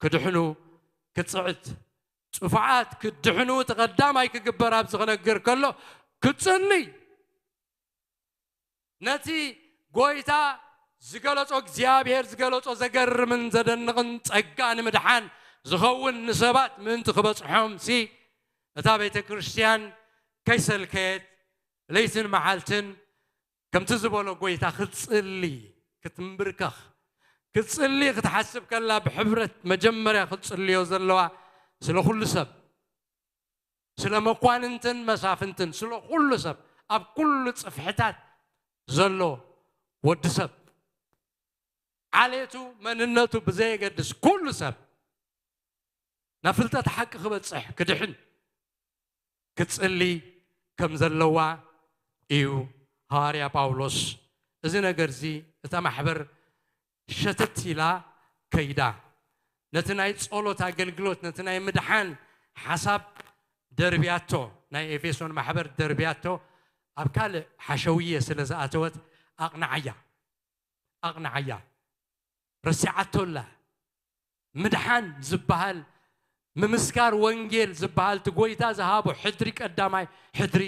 ክድሕኑ ክትጽዕት፣ ጥፉኣት ክድሕኑ እቲ ቀዳማይ ክግበር ኣብዚ ክነግር ከሎ፣ ክትጽሊ፣ ነቲ ጎይታ ዝገለጾ፣ እግዚኣብሔር ዝገለጾ ዘገርምን ዘደንቕን ጸጋ ንምድሓን ዝኸውን ንሰባት ምእንቲ ክበጽሖም ሲ፣ እታ ቤተ ክርስቲያን ከይሰልከየት ለይትን መዓልትን ከምቲ ዝበሎ ጎይታ ክትጽሊ፣ ክትምብርከኽ፣ ክትጽሊ ክትሓስብ ከላ፣ ብሕብረት መጀመርያ ክትጽልዮ ዘለዋ ስለ ኩሉ ሰብ፣ ስለ መኳንንትን መሳፍንትን፣ ስለ ኩሉ ሰብ፣ ኣብ ኩሉ ጽፍሕታት ዘሎ ወዲ ሰብ፣ ዓሌቱ፣ መንነቱ ብዘየገድስ ኩሉ ሰብ ናብ ፍልጠት ሓቂ ክበጽሕ፣ ክድሕን፣ ክጽሊ ከም ዘለዋ እዩ ሃዋርያ ጳውሎስ። እዚ ነገር እዚ እታ ማሕበር ሸተት ኢላ ከይዳ፣ ነቲ ናይ ጸሎት ኣገልግሎት፣ ነቲ ናይ ምድሓን ሓሳብ ደርብያቶ፣ ናይ ኤፌሶን ማሕበር ደርብያቶ፣ ኣብ ካልእ ሓሸውየ ስለ ዝኣተወት ኣቕንዓያ፣ ኣቕንዓያ። ረሲዓቶ ኣላ። ምድሓን ዝበሃል፣ ምምስካር ወንጌል ዝበሃል፣ እቲ ጎይታ ዝሃቦ ሕድሪ፣ ቀዳማይ ሕድሪ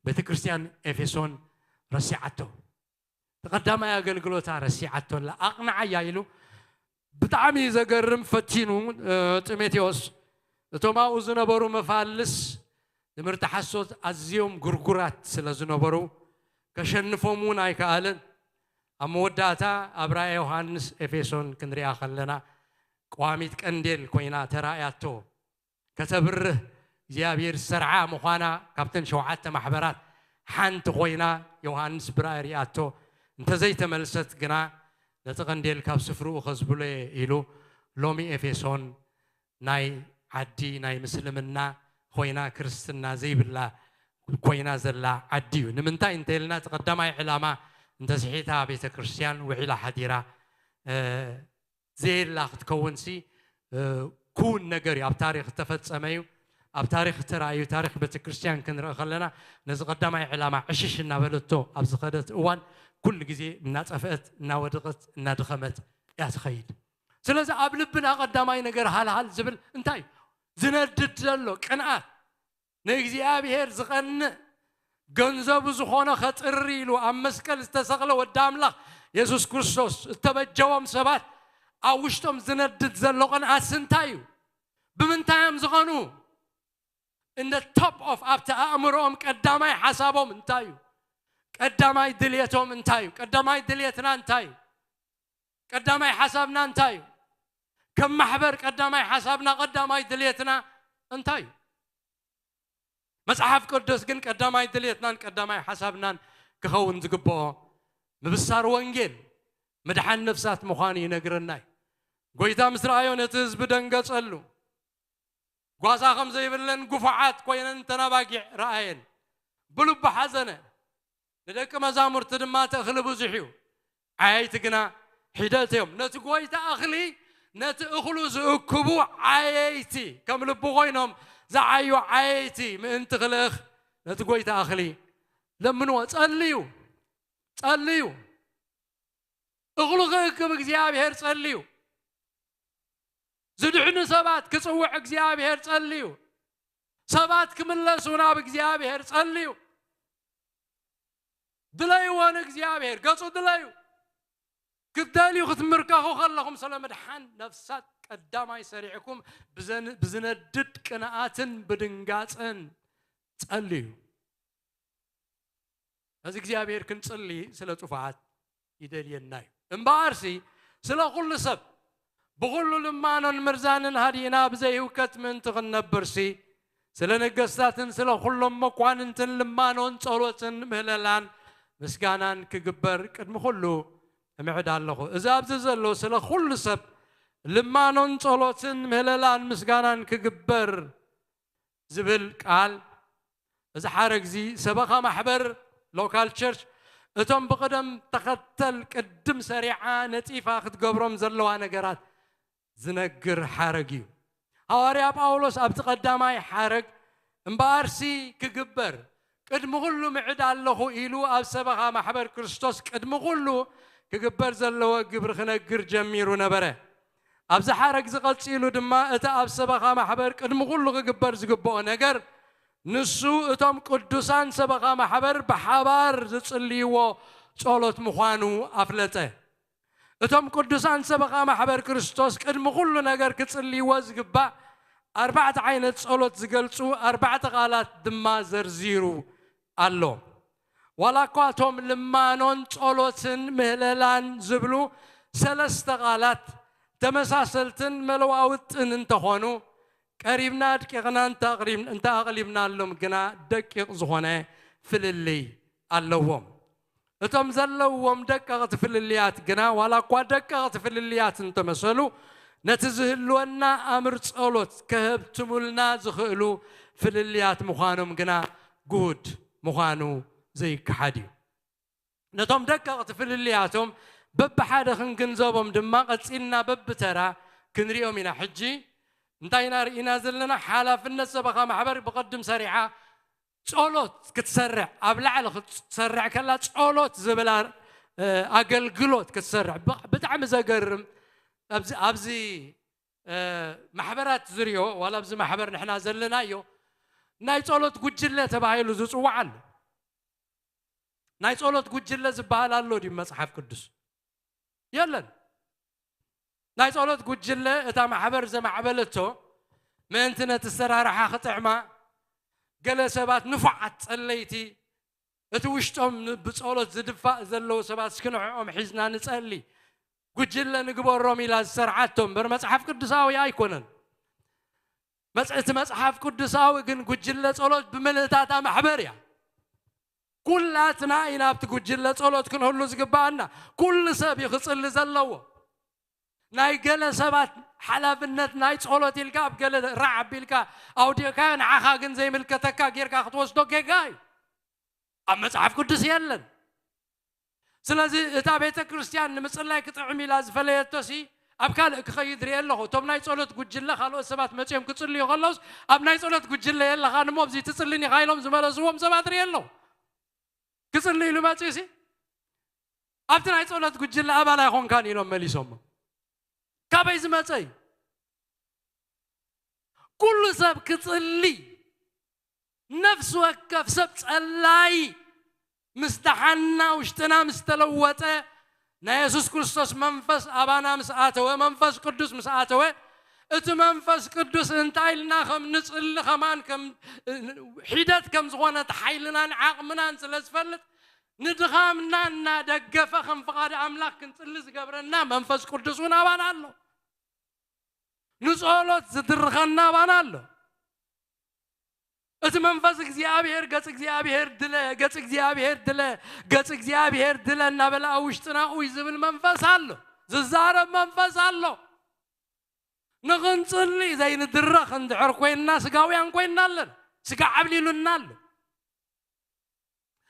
ቤተ ክርስቲያን ኤፌሶን ረሲዓቶ። እቲ ቀዳማይ ኣገልግሎታ ረሲዓቶ ኣላ። ኣቕንዓያ ኢሉ ብጣዕሚ እዩ ዘገርም። ፈቲኑ፣ እ፣ ጢሞቴዎስ፣ እቶም ኣብኡ ዝነበሩ መፋልስ ትምህርቲ ሓሶት ኣዝዮም ግርጉራት ስለ ዝነበሩ፣ ከሸንፎም እውን ኣይከኣለን። ኣብ መወዳእታ ኣብ ራእየ ዮሃንስ ኤፌሶን ክንሪኣ ከለና፣ ቀዋሚት ቀንዴል ኮይና ተራእያቶ። ከተብርህ እግዚኣብሔር ዝሰርዓ ምዃና፣ ካብተን ሸውዓተ ማሕበራት ሓንቲ ኮይና ዮሃንስ ብራእይ ሪኣቶ። እንተዘይተመልሰት ግና፣ ነቲ ቀንዴል ካብ ስፍርኡ ከዝብሎ እየ ኢሉ፣ ሎሚ ኤፌሶን ናይ ዓዲ ናይ ምስልምና ኮይና፣ ክርስትና ዘይብላ ኮይና ዘላ ዓዲ እዩ። ንምንታይ እንተኢልና፣ እቲ ቀዳማይ ዕላማ እንተስሒታ ቤተ ክርስቲያን ውዒላ ሓዲራ፣ እ፣ ዘየላ ክትከውንሲ፣ እ፣ ክውን ነገር እዩ። ኣብ ታሪኽ ዝተፈጸመ እዩ። ኣብ ታሪኽ ተራእዩ፣ ታሪኽ ቤተ ክርስቲያን ክንርኢ ከለና፣ ነዚ ቀዳማይ ዕላማ ዕሽሽ እናበለቶ ኣብ ዝኸደት እዋን፣ ኩሉ ግዜ እናጠፍአት፣ እናወደቐት፣ እናደኸመት እያ ትኸይድ። ስለዚ ኣብ ልብና ቀዳማይ ነገር ሃልሃል ዝብል እንታይ እዩ? ዝነድድ ዘሎ ቅንኣት፣ ንእግዚኣብሔር ዝቐንእ፣ ገንዘቡ ዝኾነ ኸጥሪ ኢሉ ኣብ መስቀል ዝተሰቕለ ወዲ ኣምላኽ የሱስ ክርስቶስ እተበጀዎም ሰባት ኣብ ውሽጦም ዝነድድ ዘሎ ቅንኣትስ እንታይ እዩ? ብምንታይ እዮም ዝቐንኡ? In the top of፣ ኣብቲ ኣእምሮኦም ቀዳማይ ሓሳቦም እንታይ እዩ? ቀዳማይ ድልየቶም እንታይ እዩ? ቀዳማይ ድልየትና እንታይ እዩ? ቀዳማይ ሓሳብና እንታይ እዩ? ከም ማሕበር ቀዳማይ ሓሳብና፣ ቀዳማይ ድልየትና እንታይ እዩ? መጽሓፍ ቅዱስ ግን ቀዳማይ ድልየትናን ቀዳማይ ሓሳብናን ክኸውን ዝግብኦ ምብሳር ወንጌል፣ ምድሓን ነፍሳት ምዃኑ ይነግረና እዩ። ጎይታ ምስ ረኣዮ ነቲ ህዝቢ ደንገጸሉ። ጓሳ ከም ዘይብለን ግፉዓት ኮይነን ተናባጊዕ ረኣየን። ብልቡ ሓዘነ። ንደቂ መዛሙርቲ ድማ እቲ እኽሊ ብዙሕ እዩ፣ ዓየይቲ ግና ሒደት እዮም። ነቲ ጎይታ እኽሊ፣ ነቲ እኽሉ ዝእክቡ ዓየይቲ፣ ከም ልቡ ኮይኖም ዝዓዩ ዓየይቲ ምእንቲ ክልእኽ ነቲ ጎይታ እኽሊ ለምንዎ። ጸልዩ፣ ጸልዩ። እኽሉ ክእክብ እግዚኣብሔር ጸልዩ። ዝድሕኑ ሰባት ክጽውዕ እግዚኣብሔር ጸልዩ። ሰባት ክምለሱ ናብ እግዚኣብሔር ጸልዩ። ድለይዎ ንእግዚኣብሔር፣ ገጹ ድለዩ። ክትደልዩ ክትምርከኹ ከለኹም ስለ ምድሓን ነፍሳት ቀዳማይ ሰሪዕኩም ብዘን-፣ ብዝነድድ ቅንኣትን ብድንጋጽን ጸልዩ። እዚ እግዚኣብሔር ክንጽሊ ስለ ጽፉዓት ይደልየና እዩ። እምበኣርሲ ስለ ኩሉ ሰብ ብኹሉ ልማኖን ምርዛንን ሃዲእና ብዘይህውከት ምእንቲ ክንነብርሲ፣ ስለ ነገስታትን ስለ ኩሎም መኳንንትን ልማኖን ጸሎትን ምህለላን ምስጋናን ክግበር ቅድሚ ኩሉ እምዕድ ኣለኹ። እዚ ኣብዚ ዘሎ ስለ ኩሉ ሰብ ልማኖን ጸሎትን ምህለላን ምስጋናን ክግበር ዝብል ቃል፣ እዚ ሓረግ እዚ ሰበኻ ማሕበር ሎካል ቸርች እቶም ብቕደም ተኸተል ቅድም ሰሪዓ ነጺፋ ክትገብሮም ዘለዋ ነገራት ዝነግር ሓረግ እዩ። ሃዋርያ ጳውሎስ ኣብቲ ቀዳማይ ሓረግ እምበኣርሲ ክግበር ቅድሚ ኩሉ ምዕድ ኣለኹ ኢሉ ኣብ ሰበኻ ማሕበር ክርስቶስ ቅድሚ ኩሉ ክግበር ዘለዎ ግብሪ ክነግር ጀሚሩ ነበረ። ኣብዚ ሓረግ ዝቐጺሉ ድማ እቲ ኣብ ሰበኻ ማሕበር ቅድሚ ኩሉ ክግበር ዝግብኦ ነገር ንሱ እቶም ቅዱሳን ሰበኻ ማሕበር ብሓባር ዝጽልይዎ ጸሎት ምዃኑ ኣፍለጠ። እቶም ቅዱሳን ሰበኻ ማሕበር ክርስቶስ ቅድሚ ኩሉ ነገር ክጽልይዎ ዝግባእ ኣርባዕተ ዓይነት ጸሎት ዝገልጹ ኣርባዕተ ቃላት ድማ ዘርዚሩ ኣሎ። ዋላ እኳ እቶም ልማኖን ጸሎትን ምህለላን ዝብሉ ሰለስተ ቃላት ተመሳሰልትን መለዋውጥን እንተኾኑ፣ ቀሪብና ኣድቂቕና እንተ ኣቕሪብ-፣ እንተ ኣቕሊብናሎም ግና ደቂቕ ዝኾነ ፍልልይ ኣለዎም። እቶም ዘለዎም ደቀቕቲ ፍልልያት ግና ዋላ እኳ ደቀቕቲ ፍልልያት እንተመሰሉ፣ ነቲ ዝህልወና ኣምር ጸሎት ከህብትሙልና ዝኽእሉ ፍልልያት ምዃኖም ግና ግሁድ ምዃኑ ዘይከሓድ እዩ። ነቶም ደቀቕቲ ፍልልያቶም በብሓደ ክንግንዘቦም ድማ ቀጺልና በብተራ ክንሪኦም ኢና። ሕጂ እንታይ ኢና ርኢና ዘለና? ሓላፍነት ሰበኻ ማሕበር ብቐድም ሰሪዓ ጸሎት ክትሰርዕ፣ ኣብ ላዕሊ ክትሰርዕ ከላ ጸሎት ዝብላ፣ እ፣ ኣገልግሎት ክትሰርዕ። ብ-፣ ብጣዕሚ ዘገርም፣ ኣብዚ፣ ኣብዚ፣ እ፣ ማሕበራት ዝሪኦ፣ ዋላ ኣብዚ ማሕበር ንሕና ዘለናዮ፣ ናይ ጸሎት ጉጅለ ተባሂሉ ዝጽዋዕ ኣሎ። ናይ ጸሎት ጉጅለ ዝበሃል ኣሎ ድዩ መጽሓፍ ቅዱስ? የለን። ናይ ጸሎት ጉጅለ እታ ማሕበር ዘማዕበለቶ ምእንቲ ነቲ ኣሰራርሓ ክጥዕማ፣ ገለ ሰባት ንፉዓት ጸለይቲ፣ እቲ ውሽጦም ን-፣ ብጸሎት ዝድፋእ ዘለዉ ሰባት፣ እስኪ ንዕኦም ሒዝና ንጸሊ፣ ጉጅለ ንግበሮም ኢላ ዝሰርዓቶ እምበር መጽሓፍ ቅዱሳዊ ኣይኮነን። መጽ-፣ እቲ መጽሓፍ ቅዱሳዊ ግን ጉጅለ ጸሎት ብምልእታታ ማሕበር እያ። ኩላትና ኢና ኣብቲ ጉጅለ ጸሎት ክንህሉ ዝግባኣና። ኩሉ ሰብ እዩ ክጽሊ ዘለዎ። ናይ ገለ ሰባት ሓላፍነት ናይ ጸሎት ኢልካ ኣብ ገለ ራዕ ኣቢልካ ኣውዲቕካዮ፣ ንዓኻ ግን ዘይምልከተካ ጌርካ ክትወስዶ ጌጋ እዩ። ኣብ መጽሓፍ ቅዱስ የለን። ስለዚ እታ ቤተ ክርስቲያን ንምጽላይ ክጥዕም ኢላ ዝፈለየቶሲ ኣብ ካልእ ክኸይድ ርኤ ኣለኹ። እቶም ናይ ጸሎት ጉጅለ ካልኦት ሰባት መጺኦም ክጽልዩ ከለውስ ኣብ ናይ ጸሎት ጉጅለ የለኻን እሞ ኣብዚ ትጽልን ኢኻ ኢሎም ዝመለስዎም ሰባት ርኤ ኣለኹ። ክጽሊ ኢሉ መጺኡሲ ኣብቲ ናይ ጸሎት ጉጅለ ኣባል ኣይኾንካን ኢሎም መሊሶሞ። ካበይ ዝመጸ እዩ? ኩሉ ሰብ ክጽሊ፣ ነፍሲ ወከፍ ሰብ ጸላይ ምስ ደሓና፣ ውሽጥና ምስ ተለወጠ፣ ናይ የሱስ ክርስቶስ መንፈስ ኣባና ምስ ኣተወ፣ መንፈስ ቅዱስ ምስ ኣተወ፣ እቲ መንፈስ ቅዱስ እንታይ ኢልና ከም ንጽሊ ከማን ከም ሒደት ከም ዝኾነ እቲ ሓይልናን ዓቕምናን ስለ ዝፈልጥ፣ ንድኻምና እናደገፈ ከም ፍቓድ ኣምላኽ ክንጽሊ ዝገብረና መንፈስ ቅዱስ እውን ኣባና ኣሎ። ንጸሎት ዝድርኸና ኣባና ኣሎ። እቲ መንፈስ እግዚኣብሔር ገጽ እግዚኣብሔር ድለ፣ ገጽ እግዚኣብሔር ድለ፣ ገጽ እግዚኣብሔር ድለ እናበለ ኣብ ውሽጥና ኡይ ዝብል መንፈስ ኣሎ። ዝዛረብ መንፈስ ኣሎ። ንኽንጽሊ ዘይንድረኽ እንድሕር ኮይንና ስጋውያን ኮይንና ኣለና። ስጋ ዓብሊሉና ኣሎ።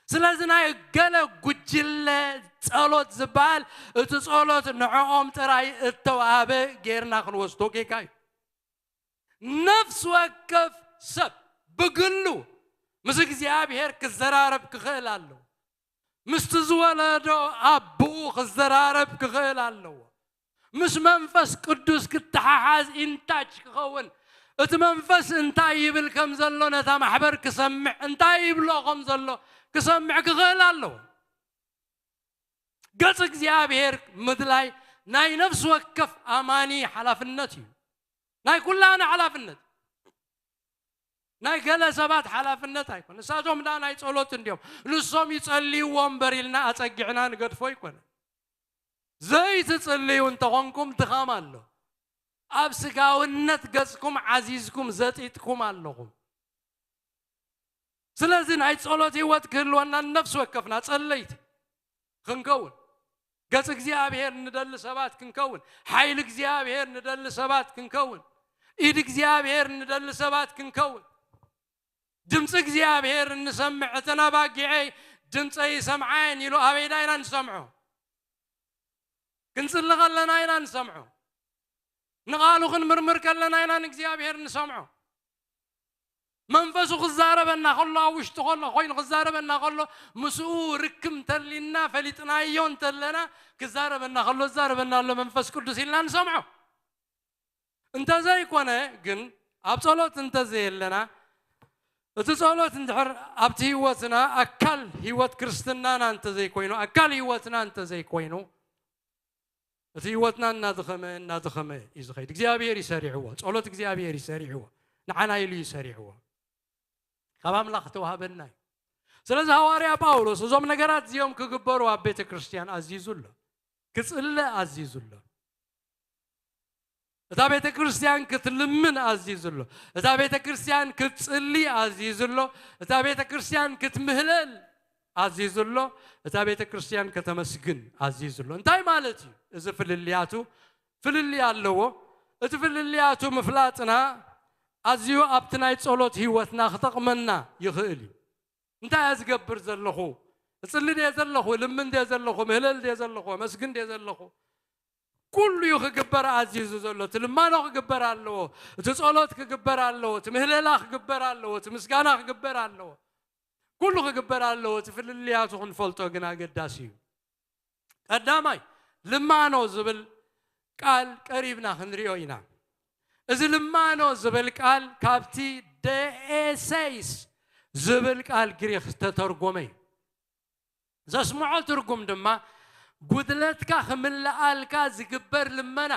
ስለዚ ናይ ገለ ጉጅለ ጸሎት ዝበሃል እቲ ጸሎት ንዕኦም ጥራይ እተዋህበ ጌርና ክንወስዶ ጌጋ እዩ። ነፍሲ ወከፍ ሰብ ብግሉ ምስ እግዚኣብሔር ክዘራረብ ክኽእል ኣለዎ። ምስቲ ዝወለዶ ኣቦኡ ክዘራረብ ክኽእል ኣለዎ። ምስ መንፈስ ቅዱስ ክተሓሓዝ ኢንታች ክኸውን፣ እቲ መንፈስ እንታይ ይብል ከም ዘሎ ነታ ማሕበር ክሰምዕ፣ እንታይ ይብሎ ከም ዘሎ ክሰምዕ ክኽእል ኣለዎ። ገጽ እግዚኣብሔር ምድላይ ናይ ነፍሲ ወከፍ ኣማኒ ሓላፍነት እዩ። ናይ ኩላና ሓላፍነት። ናይ ገለ ሰባት ሓላፍነት ኣይኮነ። ንሳቶም ደኣ ናይ ጸሎት እንዲዮም። ንሶም ይጸልይዎ እምበር ኢልና ኣጸጊዕና ንገድፎ ኣይኮነ። ዘይትጽልዩ እንተኾንኩም ድኻም ኣሎ። ኣብ ስጋውነት ገጽኩም ዓዚዝኩም ዘጢጥኩም ኣለኹም። ስለዚ ናይ ጸሎት ህይወት ክህልወና ነፍሲ ወከፍና ጸለይቲ ክንከውን፣ ገጽ እግዚኣብሔር ንደሊ ሰባት ክንከውን፣ ሓይሊ እግዚኣብሔር ንደሊ ሰባት ክንከውን፣ ኢድ እግዚኣብሔር ንደሊ ሰባት ክንከውን፣ ድምፂ እግዚኣብሔር እንሰምዕ፣ እተን ኣባጊዐይ ድምፀይ ይሰምዓየን ኢሉ ኣበይና ኢና ንሰምዖ? ክንጽሊ ከለና ኢና ንሰምዖ። ንቓሉ ክንምርምር ከለና ኢና ንእግዚኣብሔር ንሰምዖ። መንፈሱ ክዛረበና ከሎ፣ ኣብ ውሽጡ ከሎ ኮይኑ ክዛረበና ከሎ፣ ምስኡ ርክብ እንተሊና ፈሊጥናዮ እንተለና፣ ክዛረበና ከሎ፣ "ዝዛረበና ኣሎ መንፈስ ቅዱስ" ኢልና ንሰምዖ። እንተዘይኮነ ግን፣ ኣብ ጸሎት እንተዘየለና፣ እቲ ጸሎት እንድሕር ኣብቲ ህይወትና ኣካል ህይወት ክርስትናና እንተዘይኮይኑ፣ ኣካል ህይወትና እንተዘይኮይኑ፣ እቲ ህይወትና እናደኸመ፣ እናደኸመ እዩ ዝኸይድ። እግዚኣብሔር እዩ ሰሪዕዎ። ጸሎት እግዚኣብሔር እዩ ሰሪዕዎ። ንዓና ኢሉ እዩ ሰሪዕዎ። ካብ ኣምላኽ ተዋህበና እዩ። ስለዚ ሃዋርያ ጳውሎስ እዞም ነገራት እዚኦም ክግበሩ ኣብ ቤተ ክርስቲያን ኣዚዙ ኣሎ። ክጽለ ኣዚዙ ኣሎ። እታ ቤተ ክርስቲያን ክትልምን ኣዚዙ ኣሎ። እታ ቤተ ክርስቲያን ክትጽሊ ኣዚዙ ኣሎ። እታ ቤተ ክርስቲያን ክትምህለል ኣዚዙ ኣሎ። እታ ቤተ ክርስቲያን ከተመስግን ኣዚዙ ኣሎ። እንታይ ማለት እዩ? እዚ ፍልልያቱ ፍልልይ ኣለዎ። እቲ ፍልልያቱ ምፍላጥና ኣዝዩ ኣብቲ ናይ ጸሎት ህይወትና ክጠቕመና ይኽእል እዩ። እንታይ እየ ዝገብር ዘለኹ? እጽሊ ድየ ዘለኹ? ልምን ድየ ዘለኹ? ምህለል ድየ ዘለኹ? ኣመስግን ድየ ዘለኹ? ኩሉ እዩ ክግበር ኣዚዙ ዘሎ። እቲ ልማኖ ክግበር ኣለዎ። እቲ ጸሎት ክግበር ኣለዎ። እቲ ምህለላ ክግበር ኣለዎ። እቲ ምስጋና ክግበር ኣለዎ። ኩሉ ክግበር ኣለዎ። እቲ ፍልልያቱ ክንፈልጦ ግን ኣገዳሲ እዩ። ቀዳማይ፣ ልማኖ ዝብል ቃል ቀሪብና ክንሪኦ ኢና። እዚ ልማኖ ዝብል ቃል ካብቲ ደኤሴይስ ዝብል ቃል ግሪኽ ዝተተርጎመ እዩ። ዘስምዖ ትርጉም ድማ፣ ጉድለትካ ክምልኣልካ ዝግበር ልመና፣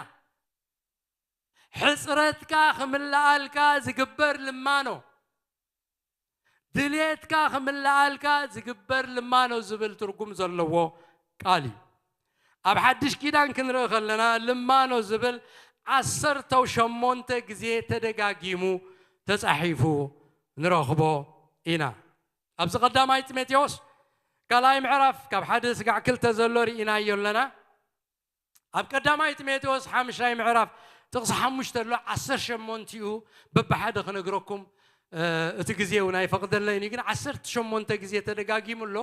ሕጽረትካ ክምልኣልካ ዝግበር ልማኖ፣ ድልየትካ ክምልኣልካ ዝግበር ልማኖ ዝብል ትርጉም ዘለዎ ቃል እዩ። ኣብ ሓድሽ ኪዳን ክንርኢ ከለና፣ ልማኖ ዝብል ዓሰርተ ሸሞንተ ግዜ ተደጋጊሙ ተጻሒፉ ንረኽቦ ኢና። ኣብዚ ቀዳማይ ጢሞቴዎስ ካልኣይ ምዕራፍ ካብ ሓደ ስጋዕ ክልተ ዘሎ ርኢናዮ ኣለና። ኣብ ቀዳማይ ጢሞቴዎስ ሓምሻይ ምዕራፍ ጥቕሲ ሓሙሽተ ኣሎ፣ ዓሰርተ ሸሞንቲኡ በብሓደ ክነግረኩም፣ እ፣ እቲ ግዜ እውን ኣይፈቕደለይን እዩ፣ ግን ዓሰርተ ሸሞንተ ግዜ ተደጋጊሙ ኣሎ።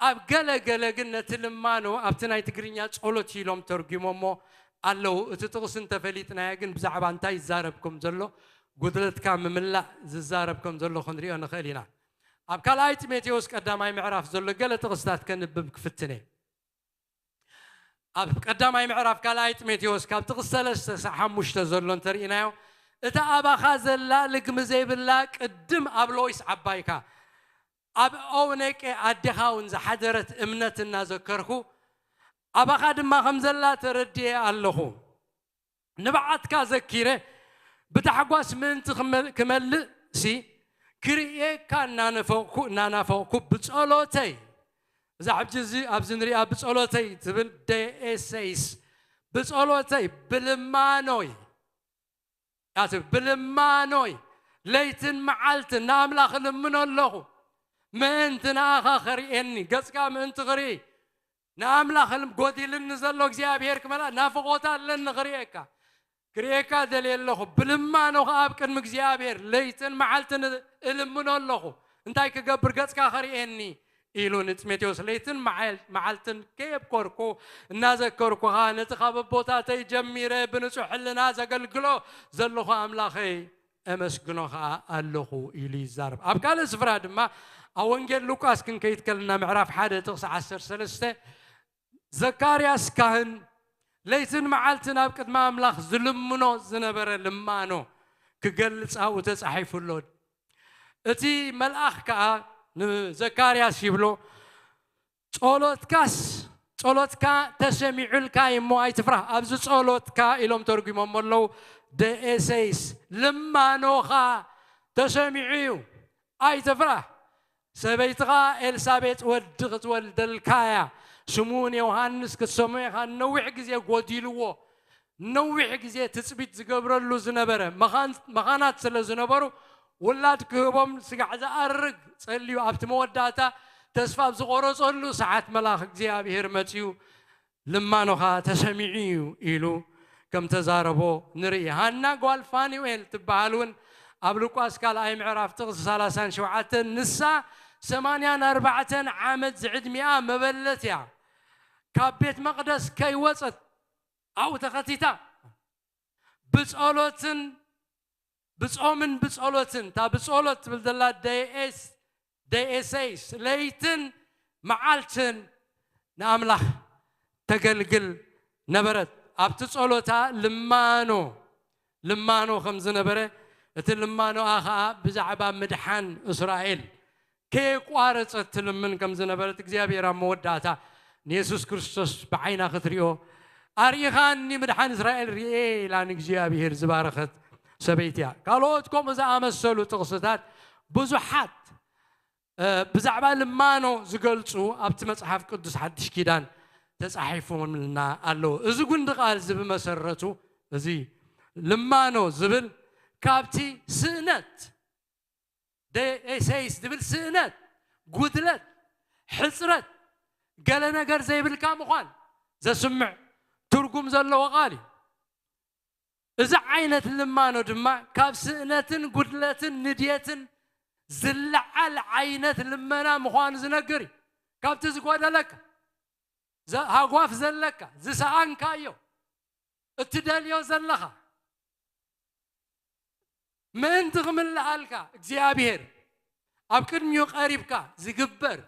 ኣብ ገለ ገለ ግን ነቲ ልማኖ ኣብቲ ናይ ትግርኛ ጸሎት ኢሎም ተርጉሞሞ ኣለዉ። እቲ ጥቕሲ እንተፈሊጥናዮ ግን ብዛዕባ እንታይ ይዛረብ ከም ዘሎ፣ ጉድለትካ ምምላእ ዝዛረብ ከም ዘሎ ክንሪኦ ንኽእል ኢና። ኣብ ካልኣይ ጢሞቴዎስ ቀዳማይ ምዕራፍ ዘሎ ገለ ጥቕስታት ከንብብ ክፍትን እየ። ኣብ ቀዳማይ ምዕራፍ ካልኣይ ጢሞቴዎስ ካብ ጥቕሲ ሰለስተ ክሳዕ ሓሙሽተ ዘሎ እንተርኢናዮ፣ እታ ኣባኻ ዘላ ልግሚ ዘይብላ ቅድም ኣብ ሎይስ ዓባይካ፣ ኣብ ኦውኔቄ ኣዴኻ እውን ዝሓደረት እምነት እናዘከርኩ፣ ኣባኻ ድማ ከም ዘላ ተረድኤ ኣለኹ። ንብዓትካ ዘኪረ ብታሕጓስ ምእንቲ ክመ-፣ ክመልእ ሲ ክርእየካ እናነፈቕኩ፣ እናናፈቕኩ ብጸሎተይ፣ እዛ ሕጂ እዚ ኣብዚ ንሪኣ ብጸሎተይ ትብል ደኤሴይስ፣ ብጸሎተይ፣ ብልማኖይ፣ እያ ትብል፣ ብልማኖይ ለይትን መዓልትን ንኣምላኽ እልምኖ ኣለኹ። ምእንቲ ንኣኻ ኸርእየኒ፣ ገጽካ ምእንቲ ክርኢ፣ ንኣምላኽ እልም-፣ ጎዲልኒ ዘሎ እግዚኣብሔር ክመልኣ፣ ናፍቖት ኣለኒ ክርእየካ። ክርእየካ ደልየ ኣለኹ። ብልማኖ ኸኣ ኣብ ቅድሚ እግዚኣብሔር ለይትን መዓልትን እልምኖ ኣለኹ። እንታይ ክገብር፣ ገጽካ ኸርእየኒ ኢሉ ንጢሞቴዎስ ለይትን መዓል-፣ መዓልትን ከየብኮርኩ እናዘከርኩኻ፣ ነቲ ካብ ኣቦታተይ ጀሚረ ብንጹሕ ሕልና ዘገልግሎ ዘለኹ ኣምላኸይ እመስግኖ ኸኣ ኣለኹ ኢሉ ይዛረብ። ኣብ ካልእ ስፍራ ድማ ኣብ ወንጌል ሉቃስ ክንከይድ ከለና ምዕራፍ ሓደ ጥቕሲ ዓሰርተ ሰለስተ ዘካርያስ ካህን ለይትን መዓልትን ኣብ ቅድሚ ኣምላኽ ዝልምኖ ዝነበረ ልማኖ ክገልጽ ኣብኡ ተጻሒፉ ኣሎ። እቲ መልኣኽ ከኣ ንዘካርያስ ይብሎ፣ "ጸሎትካስ፣ ጸሎትካ ተሰሚዑልካ እዩ እሞ ኣይትፍራህ። ኣብዚ ጸሎትካ" ኢሎም ተርጉሞሞ ኣለዉ፣ "ደኤሰይስ ልማኖኻ ተሰሚዑ እዩ፣ ኣይትፍራህ። ሰበይትኻ ኤልሳቤጥ ወዲ ክትወልደልካ እያ፣ ስሙ እውን ዮሃንስ ክትሰምዮ ኢኻ። ነዊሕ ግዜ ጎዲልዎ፣ ነዊሕ ግዜ ትጽቢት ዝገብረሉ ዝነበረ መኻን-፣ መኻናት ስለ ዝነበሩ፣ ውላድ ክህቦም ስጋዕ ዝኣርግ ጸልዩ፣ ኣብቲ መወዳእታ ተስፋ ኣብ ዝቖረጸሉ ሰዓት መልኣኽ እግዚኣብሔር መጺኡ፣ ልማኖኻ ተሰሚዑ እዩ" ኢሉ ከም ተዛረቦ ንርኢ። ሃና ጓል ፋኑኤል ትበሃል እውን ኣብ ሉቃስ ካልኣይ ምዕራፍ ጥቕሲ ሰላሳን ሸውዓተን፣ ንሳ ሰማንያን ኣርባዕተን ዓመት ዝዕድሚኣ መበለት እያ። ካብ ቤት መቕደስ ከይወጸት ኣብኡ ተኸቲታ ብጸሎትን ብጾምን ብጸሎትን፣ እታ ብጸሎት ትብል ዘላ ደኤስ-፣ ደኤሰይስ ለይትን መዓልትን ንኣምላኽ ተገልግል ነበረት። ኣብቲ ጸሎታ ልማኖ፣ ልማኖ ከም ዝነበረ፣ እቲ ልማኖኣ ኸኣ ብዛዕባ ምድሓን እስራኤል ከየቋረጸት ትልምን ከም ዝነበረት እግዚኣብሔር ኣብ መወዳእታ ንየሱስ ክርስቶስ ብዓይና ክትሪኦ፣ "ኣርኢኻኒ ምድሓን እስራኤል ርኤ" ኢላ ንእግዚኣብሔር ዝባረኸት ሰበይቲ እያ። ካልኦት ከምኡ ዝኣመሰሉ ጥቕስታት ብዙሓት፣ እ፣ ብዛዕባ ልማኖ ዝገልጹ ኣብቲ መጽሓፍ ቅዱስ ሓድሽ ኪዳን ተጻሒፎምልና ኣለዉ። እዚ ጉንዲ ቃል እዚ ብመሰረቱ፣ እዚ ልማኖ ዝብል ካብቲ ስእነት፣ ደኤሰይስ ዝብል ስእነት፣ ጉድለት፣ ሕጽረት፣ ገለ ነገር ዘይብልካ ምዃን ዘስምዕ ትርጉም ዘለዎ ቃል እዩ። እዚ ዓይነት ልማኖ ድማ ካብ ስእነትን ጉድለትን ንድየትን ዝለዓል ዓይነት ልመና ምዃኑ ዝነግር እዩ። ካብቲ ዝጎደለካ፣ ዘ-፣ ሃጓፍ ዘለካ፣ ዝሰኣንካዮ፣ እትደልዮ ዘለኻ፣ ምእንቲ ክምልኣልካ እግዚኣብሔር ኣብ ቅድሚኡ ቀሪብካ ዝግበር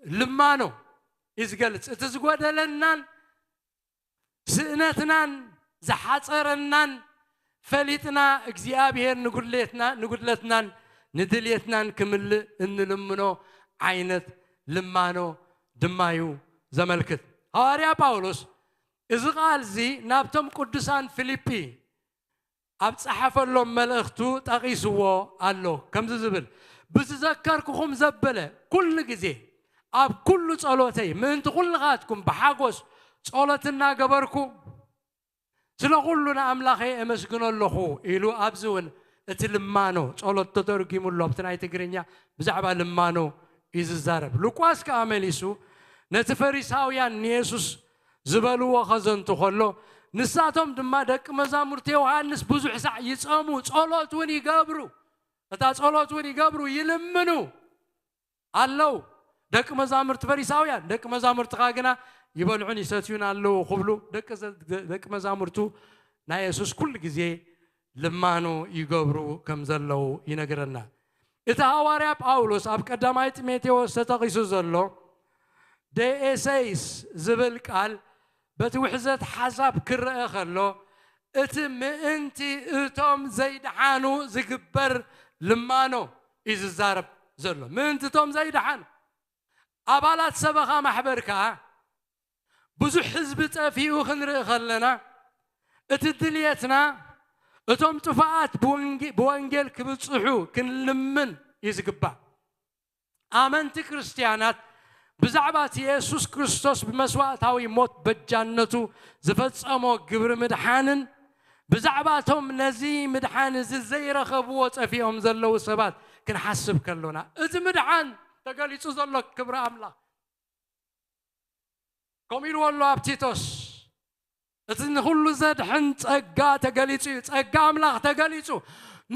ልማኖ እዩ ዝገልጽ። እቲ ዝጎደለናን ስእነትናን ዝሓጸረናን ፈሊጥና እግዚኣብሔር ንጉድሌትና-፣ ንጉድለትናን ንድልየትናን ክምልእ እንልምኖ ዓይነት ልማኖ ድማ እዩ ዘመልክት። ሃዋርያ ጳውሎስ እዚ ቃል እዚ ናብቶም ቅዱሳን ፊልጲ ኣብ ጸሓፈሎም መልእኽቱ ጠቒስዎ ኣሎ። ከምዚ ዝብል፣ "ብዝዘከርኩኹም ዘበለ ኩሉ ግዜ ኣብ ኩሉ ጸሎተይ ምእንቲ ኩልኻትኩም ብሓጎስ ጸሎት እናገበርኩ ስለ ኩሉ ንኣምላኸይ ኣመስግኖ ኣለኹ" ኢሉ ኣብዚ እውን እቲ ልማኖ ጸሎት ተተርጒሙ ኣሎ። ኣብቲ ናይ ትግርኛ ብዛዕባ ልማኖ እዩ ዝዛረብ። ሉቃስ ከኣ መሊሱ ነቲ ፈሪሳውያን ንየሱስ ዝበልዎ ኸዘንቱ ኸሎ፣ ንሳቶም ድማ ደቂ መዛሙርቲ ዮሃንስ ብዙሕ ሳዕ ይጸሙ፣ ጸሎት እውን ይገብሩ። እታ ጸሎት እውን ይገብሩ፣ ይልምኑ ኣለዉ። ደቂ መዛሙርቲ ፈሪሳውያን፣ ደቂ መዛሙርትኻ ግና ይበልዑን ይሰትዩን ኣለዉ ክብሉ ደቂ ዘ-፣ ደቂ መዛሙርቱ ናይ የሱስ ኩሉ ግዜ ልማኖ ይገብሩ ከም ዘለዉ ይነግረና። እቲ ሃዋርያ ጳውሎስ ኣብ ቀዳማይ ጢሞቴዎስ ተጠቒሱ ዘሎ ደኤሰይስ ዝብል ቃል በቲ ውሕዘት ሓሳብ ክረአ ከሎ፣ እቲ ምእንቲ እቶም ዘይደሓኑ ዝግበር ልማኖ እዩ ዝዛረብ ዘሎ። ምእንቲ እቶም ዘይደሓኑ፣ ኣባላት ሰበኻ ማሕበር ከኣ ብዙሕ ህዝቢ ጠፊኡ ክንርኢ ከለና፣ እቲ ድልየትና እቶም ጥፉኣት ብወንጌ-፣ ብወንጌል ክብጽሑ ክንልምን እዩ ዝግባእ። ኣመንቲ ክርስትያናት ብዛዕባ እቲ የሱስ ክርስቶስ ብመስዋእታዊ ሞት በጃነቱ ዝፈጸሞ ግብሪ ምድሓንን ብዛዕባቶም ነዚ ምድሓን እዚ ዘይረኸብዎ ጸፊኦም ዘለዉ ሰባት ክንሓስብ ከሎና፣ እዚ ምድሓን ተገሊጹ ዘሎ ክብሪ ኣምላኽ፣ ከምኡ ኢልዎ ኣሎ ኣብ ቲቶስ፣ እቲ ንኹሉ ዘድሕን ጸጋ ተገሊጹ እዩ። ጸጋ ኣምላኽ ተገሊጹ፣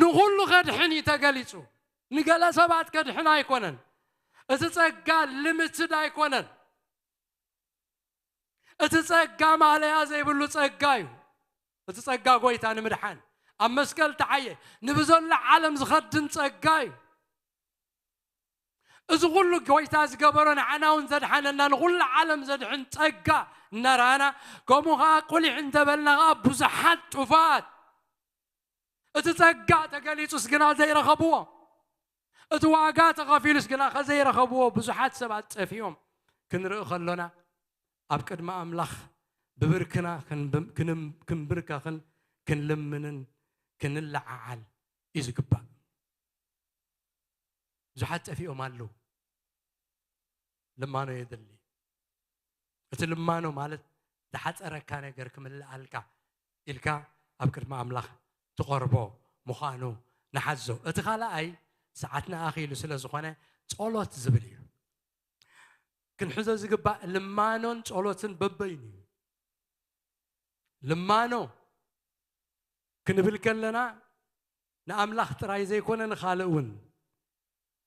ንኹሉ ከድሕን እዩ ተገሊጹ። ንገለ ሰባት ከድሕን ኣይኮነን። እቲ ጸጋ ልምትድ ኣይኮነን። እቲ ጸጋ ማለያ ዘይብሉ ጸጋ እዩ። እቲ ጸጋ ጎይታ ንምድሓን ኣብ መስቀል ተዓየ፣ ንብዘሎ ዓለም ዝኸድን ጸጋ እዩ። እዚ ኩሉ ጎይታ ዝገበሮ ንዓና እውን ዘድሓነና፣ ንኹሉ ዓለም ዘድሕን ጸጋ እናረኣና፣ ከምኡ ኸዓ ቁሊሕ እንተበልና ኸዓ ብዙሓት ጥፋት እቲ ጸጋ ተገሊጹስ ግና ዘይረኸብዎ፣ እቲ ዋጋ ተኸፊሉስ ግና ከዘይረኸብዎ ብዙሓት ሰባት ጸፊኦም ክንርኢ ከሎና፣ ኣብ ቅድሚ ኣምላኽ ብብርክና ክንብ-፣ ክንም-፣ ክንብርከኽን ክንልምንን ክንለዓዓል እዩ ዝግባእ። ብዙሓት ጠፊኦም ኣለዉ። ልማኖ የድሊ። እቲ ልማኖ ማለት ዝሓጸረካ ነገር ክምልኣልካ ኢልካ ኣብ ቅድሚ ኣምላኽ ትቐርቦ ምዃኑ ንሓዞ። እቲ ካልኣይ ሰዓትና ኣኺሉ ስለ ዝኾነ ጸሎት ዝብል እዩ። ክንሕዞ ዝግባእ ልማኖን ጸሎትን በበይኑ እዩ። ልማኖ ክንብል ከለና ንኣምላኽ ጥራይ ዘይኮነ ንኻልእ እውን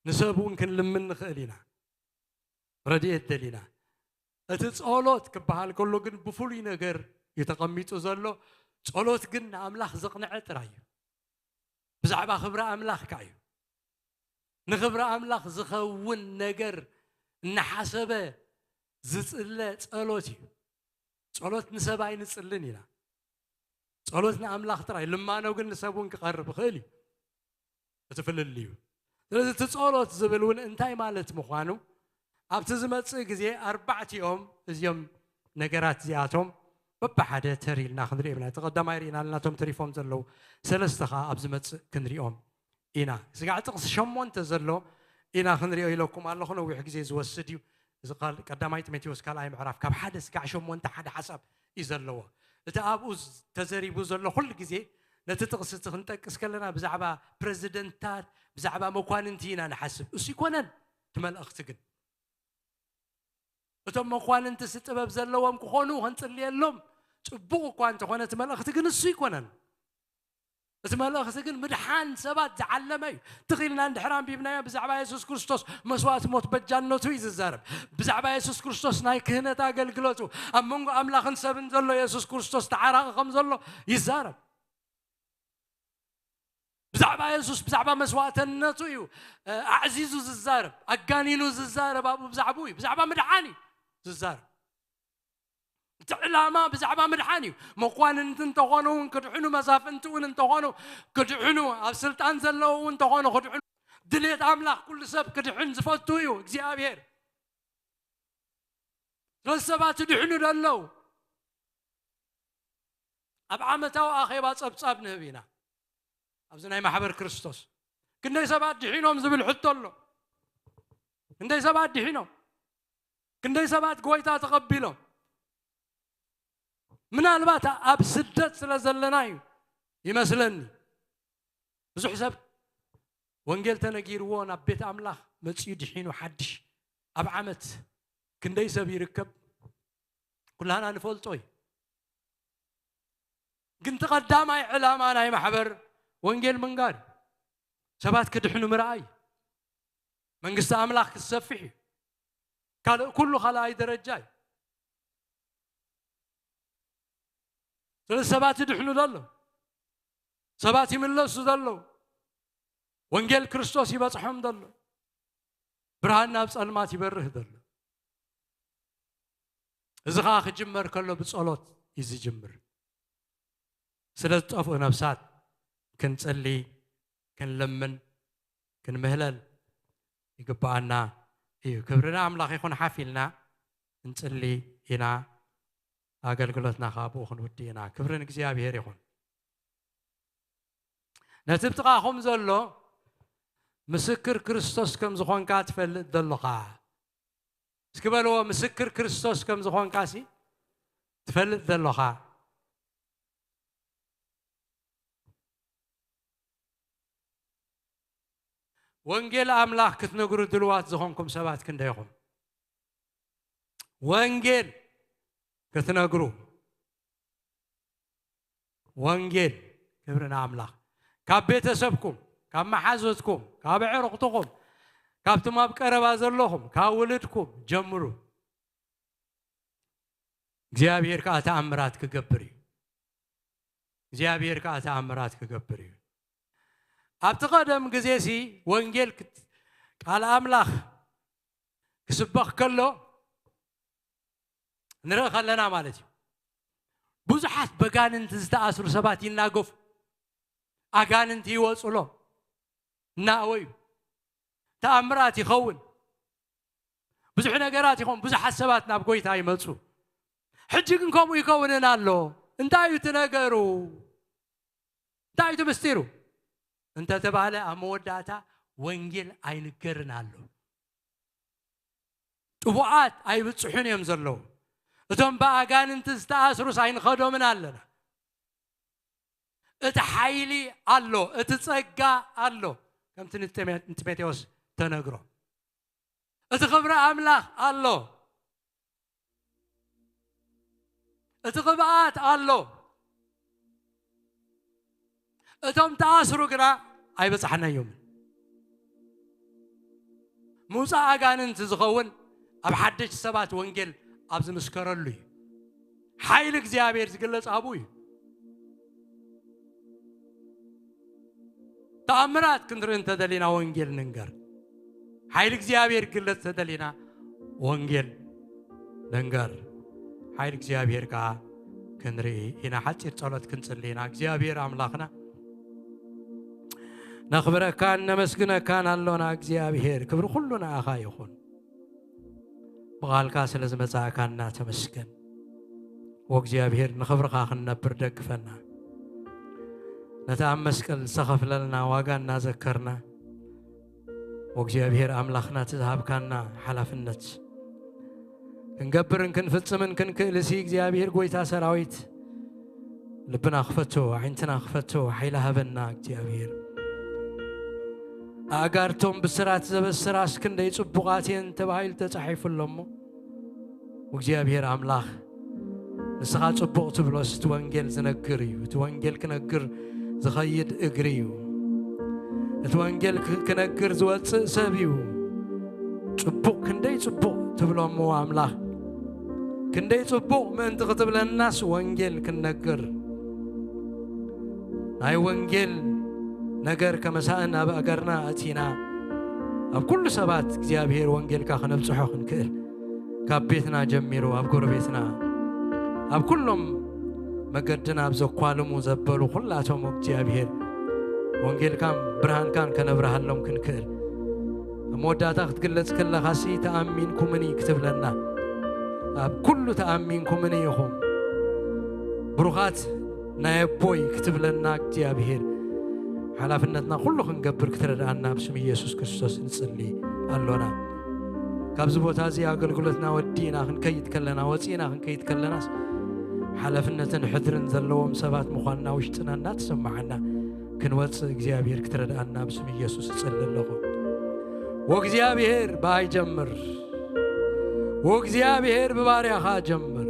ንሰብ እውን ክንልምን ንኽእል ኢና። ረድኤት ደሊና። እቲ ጸሎት ክበሃል ከሎ ግን ብፍሉይ ነገር እዩ ተቐሚጡ ዘሎ። ጸሎት ግን ንኣምላኽ ዘቕንዐ ጥራይ እዩ። ብዛዕባ ክብሪ ኣምላኽ ከኣ እዩ። ንኽብሪ ኣምላኽ ዝኸውን ነገር እናሓሰበ ዝጽለ ጸሎት እዩ። ጸሎት ንሰብ ኣይንጽልን ኢና። ጸሎት ንኣምላኽ ጥራይ፣ ልማኖ ግን ንሰብ እውን ክቐርብ ይኽእል እዩ። እቲ ፍልልዩ። ስለዚ እቲ ጸሎት ዝብል እውን እንታይ ማለት ምዃኑ ኣብቲ ዝመጽእ ግዜ ኣርባዕቲኦም እዚኦም ነገራት እዚኣቶም በብሓደ ተር ኢልና ክንሪኦም ኢና። እቲ ቀዳማይ ርኢና ኣለና፣ እቶም ተሪፎም ዘለዉ ሰለስተ ኸኣ ኣብ ዝመጽእ ክንሪኦም ኢና። ስጋዕ ጥቕሲ ሸሞንተ ዘሎ ኢና ክንሪኦ ኢለኩም ኣለኹ። ነዊሕ ግዜ ዝወስድ እዩ። እዚ ቃል ቀዳማይ ጢሞቴዎስ ካልኣይ ምዕራፍ ካብ ሓደ ስጋዕ ሸሞንተ ሓደ ሓሳብ እዩ ዘለዎ። እቲ ኣብኡ ዝ-፣ ተዘሪቡ ዘሎ ኩሉ ግዜ ነቲ ጥቕሲ እቲ ክንጠቅስ ከለና ብዛዕባ ፕረዚደንታት፣ ብዛዕባ መኳንንቲ ኢና ንሓስብ። እሱ ይኮነን እቲ መልእኽቲ ግን። እቶም መኳንንትስ ጥበብ ዘለዎም ክኾኑ ክንጽልየሎም ጽቡቕ እኳ እንተኾነ፣ እቲ መልእኽቲ ግን እሱ ይኮነን። እቲ መልእኽቲ ግን ምድሓን ሰባት ዝዓለመ እዩ። ትኽ ኢልና እንድሕር ኣንቢብናዮ፣ ብዛዕባ የሱስ ክርስቶስ መስዋእቲ ሞት በጃነቱ እዩ ዝዛረብ። ብዛዕባ የሱስ ክርስቶስ ናይ ክህነት ኣገልግሎቱ፣ ኣብ መንጎ ኣምላኽን ሰብን ዘሎ የሱስ ክርስቶስ ተዓራቒ ከም ዘሎ ይዛረብ። ብዛዕባ የሱስ፣ ብዛዕባ መስዋእተነቱ እዩ፣ እ፣ ኣዕዚዙ ዝዛረብ፣ ኣጋኒኑ ዝዛረብ፣ ኣብኡ ብዛዕባኡ እዩ፣ ብዛዕባ ምድሓን እዩ ዝዛረብ። እቲ ዕላማ ብዛዕባ ምድሓን እዩ። መኳንንቲ እንተኾኑ እውን ክድሕኑ፣ መሳፍንቲ እውን እንተኾኑ ክድሕኑ፣ ኣብ ስልጣን ዘለዉ እውን እንተኾኑ ክድሕኑ፣ ድሌት ኣምላኽ ኩሉ ሰብ ክድሕን ዝፈቱ እዩ እግዚኣብሔር። ስለዚ ሰባት ይድሕኑ ዶ ኣለዉ? ኣብ ዓመታዊ ኣኼባ ጸብጻብ ንህብ ኢና። ኣብዚ ናይ ማሕበር ክርስቶስ ክንደይ ሰባት ድሒኖም ዝብል ሕቶ ኣሎ። ክንደይ ሰባት ድሒኖም? ክንደይ ሰባት ጎይታ ተቐቢሎም? ምናልባት ኣብ ስደት ስለ ዘለና እዩ ይመስለኒ። ብዙሕ ሰብ ወንጌል ተነጊርዎ ናብ ቤት ኣምላኽ መጺኡ ድሒኑ ሓድሽ ኣብ ዓመት ክንደይ ሰብ ይርከብ? ኩላህና ንፈልጦ እዩ። ግን እቲ ቀዳማይ ዕላማ ናይ ማሕበር ወንጌል ምንጋር እዩ። ሰባት ክድሕኑ ምርኣይ እዩ። መንግስቲ ኣምላኽ ክሰፍሕ እዩ። ካልእ ኩሉ ካልኣይ ደረጃ እዩ። ስለዚ ሰባት ይድሕኑ ዘሎ፣ ሰባት ይምለሱ ዘለዉ፣ ወንጌል ክርስቶስ ይበጽሖም ዘሎ፣ ብርሃን ናብ ጸልማት ይበርህ ዘሎ። እዚ ኸኣ ክጅመር ከሎ ብጸሎት እዩ ዝጅምር። ስለ ዝጠፍኡ ነፍሳት ክንጽሊ፣ ክንልምን፣ ክንምህለል ይግብኣና እዩ። ክብሪ ንኣምላኽ ይኹን። ሓፍ ኢልና እንጽሊ ኢና። ኣገልግሎትና ኸኣ ብኡ ክንውዲ ኢና። ክብሪ ንእግዚኣብሔር ይኹን። ነቲ ብጥቓኹም ዘሎ ምስክር ክርስቶስ ከም ዝኾንካ ትፈልጥ ዶ ኣለኻ? እስኪ በልዎ፣ ምስክር ክርስቶስ ከም ዝኾንካሲ ትፈልጥ ዶ ኣለኻ? ወንጌል ኣምላኽ ክትነግሩ ድልዋት ዝኾንኩም ሰባት ክንደይ ኢኹም? ወንጌል ክትነግሩ፣ ወንጌል፣ ክብሪ ንኣምላኽ። ካብ ቤተሰብኩም፣ ካብ መሓዙትኩም፣ ካብ ኣዕሩኽትኹም፣ ካብቶም ኣብ ቀረባ ዘለኹም፣ ካብ ውልድኩም ጀምሩ። እግዚኣብሔር ከኣ ተኣምራት ክገብር እዩ። እግዚኣብሔር ከኣ ተኣምራት ክገብር እዩ። ኣብቲ ቀደም ግዜሲ ወንጌል ክት-፣ ቃል ኣምላኽ ክስበኽ ከሎ ንርኢ ከለና ማለት እዩ። ብዙሓት በጋንንቲ ዝተኣስሩ ሰባት ይናገፉ፣ ኣጋንንቲ ይወፁሎም፣ እናእወዩ ተኣምራት ይኸውን፣ ብዙሕ ነገራት ይኸውን፣ ብዙሓት ሰባት ናብ ጎይታ ይመፁ። ሕጂ ግን ከምኡ ይከውንን ኣሎ። እንታይ እዩ እቲ ነገሩ? እንታይ እዩ እቲ ምስጢሩ? እንተተባህለ ኣብ መወዳእታ ወንጌል ኣይንገርን ኣሎ። ጥቡዓት ኣይብጽሑን እዮም ዘለዉ። እቶም ብኣጋንንቲ ዝተኣስሩስ ኣይንኸዶምን ኣለና። እቲ ሓይሊ ኣሎ፣ እቲ ጸጋ ኣሎ። ከምቲ ንጢሜ-፣ ንጢሞቴዎስ ተነግሮ። እቲ ክብሪ ኣምላኽ ኣሎ። እቲ ቅብኣት ኣሎ። እቶም ተኣስሩ ግና ኣይበጻሕናዮምን። ምውጻእ ኣጋንንቲ ዝኸውን ኣብ ሓደሽቲ ሰባት ወንጌል ኣብ ዝምስከረሉ እዩ። ሓይሊ እግዚኣብሔር ዝግለጽ ኣብኡ እዩ። ተኣምራት ክንርኢ እንተደሊና ወንጌል ንንገር። ሓይሊ እግዚኣብሔር ክግለጽ ተደሊና ወንጌል ንንገር። ሓይሊ እግዚኣብሔር ከኣ ክንርኢ ኢና። ሓጺር ጸሎት ክንጽሊ ኢና። እግዚኣብሔር ኣምላኽና ነኽብረካን ነመስግነካን ኣሎና። እግዚኣብሔር ክብሪ ኩሉ ንኣኻ ይኹን። ብቓልካ ስለ ዝመጻእካና ተመስገን። ወእግዚኣብሔር ንኽብርኻ ክንነብር ደግፈና። ነቲ ኣብ መስቀል ዝተኸፍለልና ዋጋ እናዘከርና፣ ወእግዚኣብሔር ኣምላኽና እቲ ዝሃብካና ሓላፍነት ክንገብርን ክንፍጽምን ክንክእልሲ እግዚኣብሔር ጎይታ ሰራዊት ልብና ክፈቶ፣ ኣዒንትና ክፈቶ፣ ሓይሊ ሃበና እግዚኣብሔር። ኣእጋርቶም ብስራት ዘበስራስ ክንደይ ጽቡቓት እየን ተባሂሉ ተጻሒፉ ኣሎ እሞ፣ እግዚኣብሔር ኣምላኽ ንስኻ ጽቡቕ ትብሎስ እቲ ወንጌል ዝነግር እዩ። እቲ ወንጌል ክነግር ዝኸይድ እግሪ እዩ። እቲ ወንጌል ክ-፣ ክነግር ዝወጽእ ሰብ እዩ። ጽቡቕ፣ ክንደይ ጽቡቕ ትብሎ እሞ ኣምላኽ፣ ክንደይ ጽቡቕ ምእንቲ ክትብለናስ ወንጌል ክንነግር። ናይ ወንጌል ነገር ከመሳእን ኣብ ኣገርና ኣቲና፣ ኣብ ኩሉ ሰባት እግዚኣብሔር ወንጌልካ ክነብጽሖ ክንክእል፣ ካብ ቤትና ጀሚሩ፣ ኣብ ጎረቤትና፣ ኣብ ኩሎም መገድና ኣብ ዘኳልሙ ዘበሉ ኩላቶም እግዚኣብሔር ወንጌልካን ብርሃንካን ከነብርሃሎም ክንክእል። ኣብ መወዳእታ ክትግለጽ ከለኻሲ ተኣሚንኩምኒ ክትብለና፣ ኣብ ኩሉ ተኣሚንኩምኒ ኢኹም ብሩኻት ናይ ኣቦይ ክትብለና እግዚኣብሔር፣ ሓላፍነትና ኩሉ ክንገብር ክትረድኣና ብስም ኢየሱስ ክርስቶስ ንጽሊ ኣሎና። ካብዚ ቦታ እዚ ኣገልግሎትና ወዲእና ክንከይድ ከለና፣ ወጺእና ክንከይድ ከለናስ ሓላፍነትን ሕድርን ዘለዎም ሰባት ምዃንና ውሽጥና እናተሰማዓና ክንወጽእ እግዚኣብሔር ክትረድኣና ብስም ኢየሱስ እጽሊ ኣለኹ። ወእግዚኣብሔር ብኣይ ጀምር፣ ወእግዚኣብሔር ብባርያኻ ጀምር።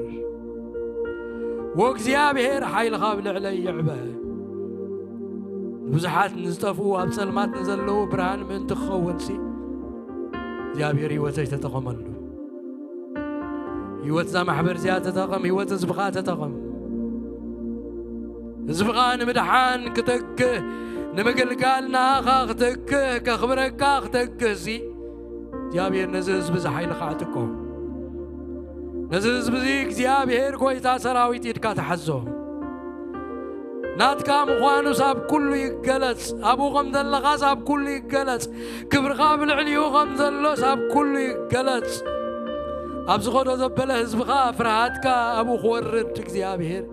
ወእግዚኣብሔር ሓይልኻ ኣብ ልዕለይ ይዕበ። ንብዙሓት ንዝጠፍኡ ኣብ ጸልማት ንዘለዉ ብርሃን ምእንቲ ክኸውንሲ እግዚኣብሔር ህይወተይ ተጠቐመሉ። ህይወት እዛ ማሕበር እዚኣ ተጠቐም፣ ህይወት ህዝብኻ ተጠቐም። ህዝብኻ ንምድሓን ክተግህ፣ ንምግልጋል ንኣኻ ክተግህ፣ ከኽብረካ ክተግህ ሲ እግዚኣብሔር ነዚ ህዝቢ እዚ ሓይልኻ ኣጥቆ። ነዚ ህዝቢ እዚ እግዚኣብሔር ጎይታ ሰራዊት ኢድካ ተሓዞ። ናትካ ምዃኑስ ኣብ ኩሉ ይገለጽ፣ ኣብኡ ከም ዘለኻስ ኣብ ኩሉ ይገለጽ፣ ክብርኻ ኣብ ልዕሊኡ ከም ዘሎስ ኣብ ኩሉ ይገለጽ። ኣብ ዝኸዶ ዘበለ ህዝብኻ ፍርሃትካ ኣብኡ ክወርድ እግዚኣብሔር።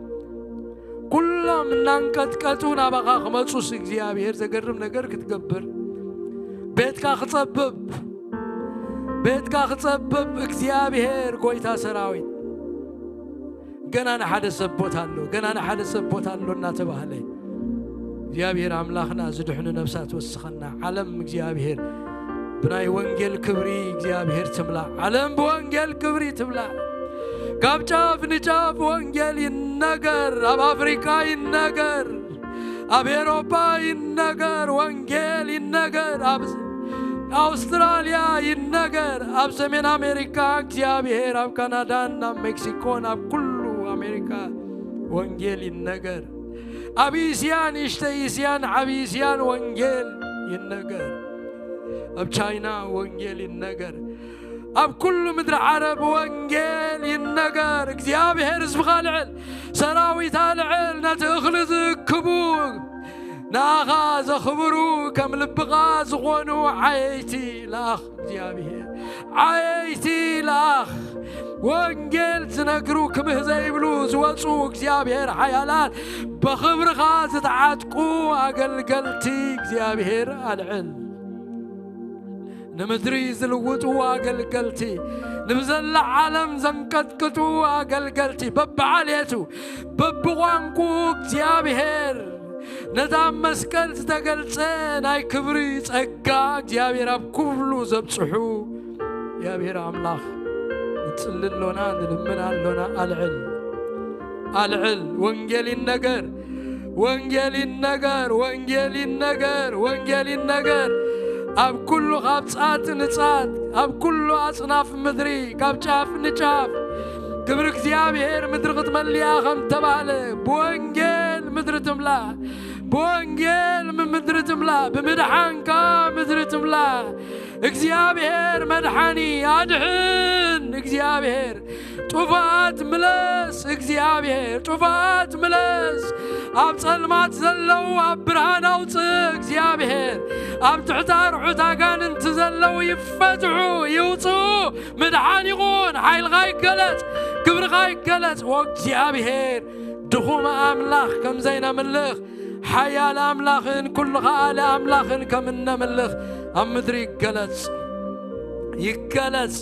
ኩሎም እናንቀጥቀጡ ናባኻ ክመጹስ እግዚኣብሔር ዘገርም ነገር ክትገብር። ቤትካ ክጸብብ፣ ቤትካ ክጸብብ እግዚኣብሔር ጎይታ ሰራዊት። ገና ንሓደ ሰብ ቦታ ኣሎ፣ ገና ንሓደ ሰብ ቦታ ኣሎ እናተባህለ እግዚኣብሔር ኣምላኽና ዝድሕኑ ነፍሳት ወስኸና። ዓለም እግዚኣብሔር ብናይ ወንጌል ክብሪ እግዚኣብሔር ትምላእ። ዓለም ብወንጌል ክብሪ ትምላእ። ካብ ጫፍ ንጫፍ ወንጌል ይነገር። ኣብ ኣፍሪካ ይነገር። ኣብ ኤሮፓ ይነገር። ወንጌል ይነገር። ኣብ ኣውስትራልያ ይነገር። ኣብ ሰሜን ኣሜሪካ እግዚኣብሔር፣ ኣብ ካናዳን ኣብ ሜክሲኮን ኣብ ኩሉ ኣሜሪካ ወንጌል ይነገር። ኣብ እስያ፣ ንእሽተይ እስያን ዓብዪ እስያን ወንጌል ይነገር። ኣብ ቻይና ወንጌል ይነገር። ኣብ ኩሉ ምድሪ ዓረብ ወንጌል ይነገር። እግዚኣብሔር ህዝብኻ ልዕል፣ ሰራዊት ኣልዕል፣ ነቲ እኽሊ ዝእክቡ ንኣኻ ዘኽብሩ ከም ልብኻ ዝኾኑ ዓየይቲ ለኣኽ። እግዚኣብሔር ዓየይቲ ለኣኽ። ወንጌል ዝነግሩ ክምህ ዘይብሉ ዝወፁ እግዚኣብሔር ሓያላት፣ በኽብርኻ ዝተዓጥቁ ኣገልገልቲ እግዚኣብሔር ኣልዕል። ንምድሪ ዝልውጡ ኣገልገልቲ፣ ንብዘላ ዓለም ዘንቀጥቅጡ ኣገልገልቲ፣ በብዓሌቱ በብቋንቁ እግዚኣብሔር ነታ ኣብ መስቀል ዝተገልጸ ናይ ክብሪ ጸጋ እግዚኣብሔር ኣብ ኩሉ ዘብጽሑ እግዚኣብሔር ኣምላኽ ንጽሊ ኣሎና፣ ንልምን ኣሎና። ኣልዕል፣ ኣልዕል፣ ወንጌል ይነገር፣ ወንጌል ይነገር፣ ወንጌል ይነገር፣ ወንጌል ይነገር። ኣብ ኩሉ፣ ካብ ጻት ንጻት፣ ኣብ ኩሉ ኣጽናፍ ምድሪ፣ ካብ ጫፍ ንጫፍ ክብሪ እግዚኣብሔር ምድሪ ክትመልኣ ከም ተባህለ፣ ብወንጌል ምድሪ ትምላእ፣ ብወንጌል ም-፣ ምድሪ ትምላእ፣ ብምድሓንካ ምድሪ ትምላእ። እግዚኣብሔር መድሓኒ ኣድሕን፣ እግዚኣብሔር ጥፉኣት ምለስ፣ እግዚኣብሔር ጥፉኣት ምለስ። ኣብ ጸልማት ዘለዉ ኣብ ብርሃን ኣውጽእ፣ እግዚኣብሔር ኣብ ትሕቲ ኣርዑት ኣጋንንቲ ዘለዉ ይፈትሑ፣ ይውጽኡ። ምድሓን ይኹን፣ ሓይልኻ ይገለጽ፣ ክብርኻ ይገለጽ። ወእግዚኣብሔር ድኹም ኣምላኽ ከም ዘይነምልኽ፣ ሓያል ኣምላኽን ኩሉ ኸኣሊ ኣምላኽን ከም እነምልኽ ኣብ ምድሪ ይገለጽ፣ ይገለጽ።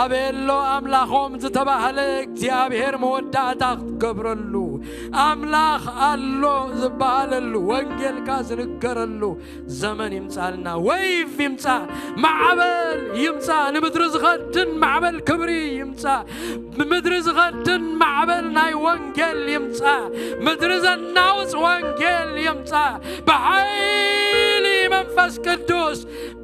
ኣበየሎ ኣምላኾም ዝተባህለ እግዚኣብሔር መወዳእታ ክትገብረሉ፣ ኣምላኽ ኣሎ ዝበሃለሉ፣ ወንጌልካ ዝንገረሉ ዘመን ይምጻልና። ወይፍ ይምጻእ፣ ማዕበል ይምጻእ፣ ንምድሪ ዝኸድን ማዕበል ክብሪ ይምጻእ። ብምድሪ ዝኸድን ማዕበል ናይ ወንጌል ይምጻእ። ምድሪ ዘናውጽ ወንጌል ይምጻእ። ብሓይሊ መንፈስ ቅዱስ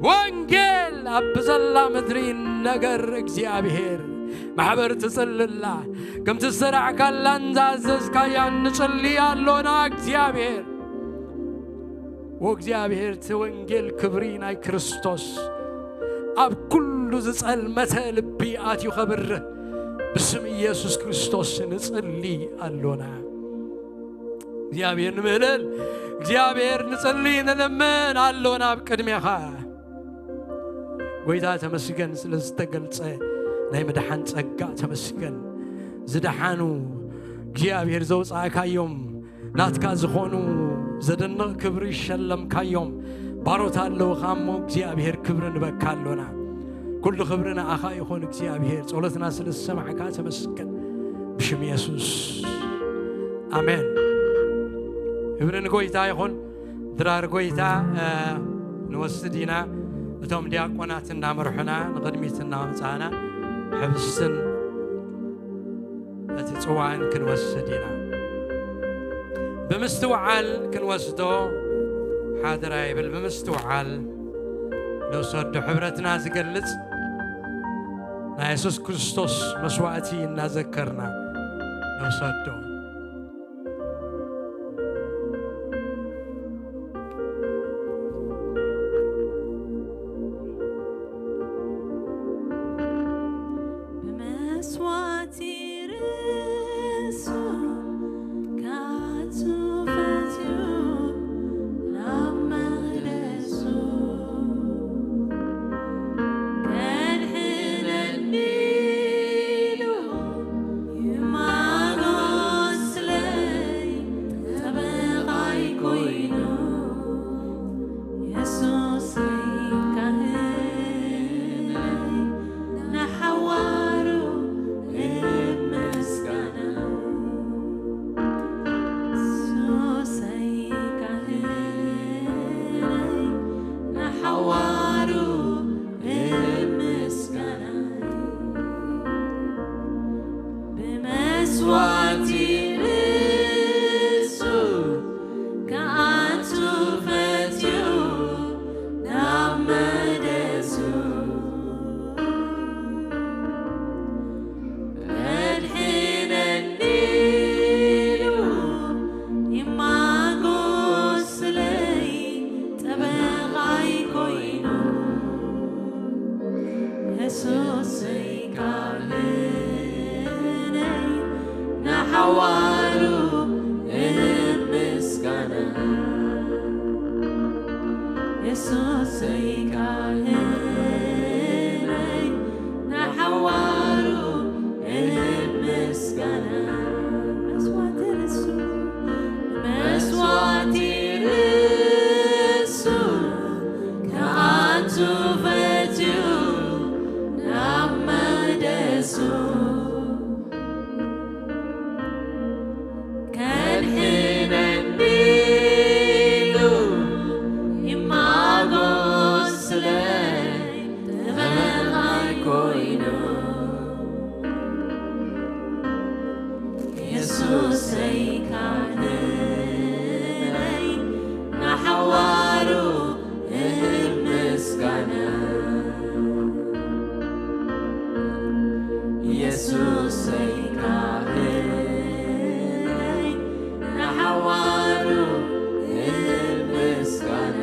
ወንጌል ኣብ ብዘላ ምድሪ ይነገር። እግዚኣብሔር ማሕበር ትጽልላ፣ ከምቲ ዝሰራዕካላን ዝኣዘዝካያን ንጽሊ ኣሎና። እግዚኣብሔር ወእግዚኣብሔር፣ እቲ ወንጌል ክብሪ ናይ ክርስቶስ ኣብ ኩሉ ዝጸልመተ ልቢ ኣትዩ ኸብርህ ብስም ኢየሱስ ክርስቶስ ንጽሊ ኣሎና። እግዚኣብሔር ንምህለል፣ እግዚኣብሔር ንጽሊ ንልምን ኣሎና ኣብ ቅድሜኻ። ጎይታ ተመስገን ስለ ዝተገልጸ ናይ ምድሓን ጸጋ ተመስገን። ዝደሓኑ እግዚኣብሔር ዘውጻእካዮም ናትካ ዝኾኑ ዘደንቕ ክብሪ ሸለምካዮም ባሮት ኣለውኻ እሞ እግዚኣብሔር ክብሪ ንበካ ኣሎና። ኩሉ ክብሪ ንኣኻ ይኹን እግዚኣብሔር፣ ጸሎትና ስለ ዝሰማዕካ ተመስገን ብሽም የሱስ ኣሜን። ክብሪ ንጎይታ ይኹን። ድራር ጎይታ፣ እ፣ ንወስድ ኢና። እቶም ዲያቆናት እናመርሑና ንቕድሚት እናወጻእና ሕብስትን እቲ ጽዋዕን ክንወስድ ኢና። ብምስትውዓል ክንወስዶ ሓደራ ይብል። ብምስትውዓል ንውሰዶ። ሕብረትና ዝገልጽ ናይ የሱስ ክርስቶስ መስዋእቲ እናዘከርና ንውሰዶ። ብመስዋእቲ ርእሱ ካቱ ፈትዩ ናብ መቕደሱ ከድሕነኒ ኢሉ ይማኖ መስዋእቲ ርእሱ ክኣቱ ፈትዩ ናብ መደሱ ከድሕነኒ ኢሉ ይማጎስለይ ጠበቓይ ኮይኑ። የሱሰይ ካህነይ ንሓዋሩ እህብ ምስጋና። የሱሰይ ካህነይ ንሓዋሩ እህብ ምስጋና። መስዋእቲ ርእሱ መስዋእቲ ርእሱ ክኣቱ ፈትዩ ናብ መደሱ ከድሕነኒ ኢሉ ይማጎስለይ ጠበቓይ ኮይኑ። የሱሰይ ካህነይ ንሓዋሩ እህብ ምስጋና። የሱሰይ ካህነይ ንሓዋሩ እህብ ምስጋና።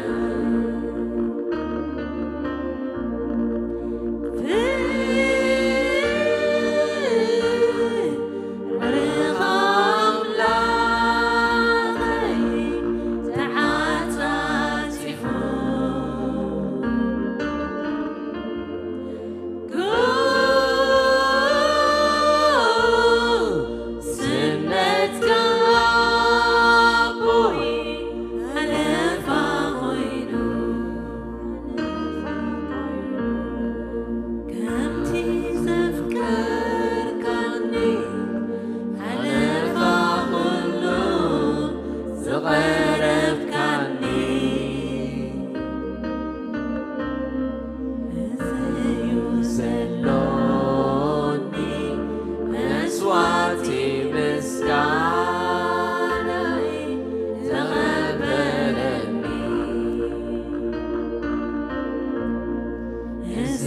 ፍቕርኻ ኣምላኸይ ተዓጻጺፉ ስነትካ ኣቦይ ሓለፋ ኮይኑ። ከምቲ ዘፍቀርካኒ ሓለፋ ኩሉ ዝቐረብካኒ። እዚ እዩ ዘሎኒ መስዋእቲ ምስጋናይ ተቐበለኒ። እዚ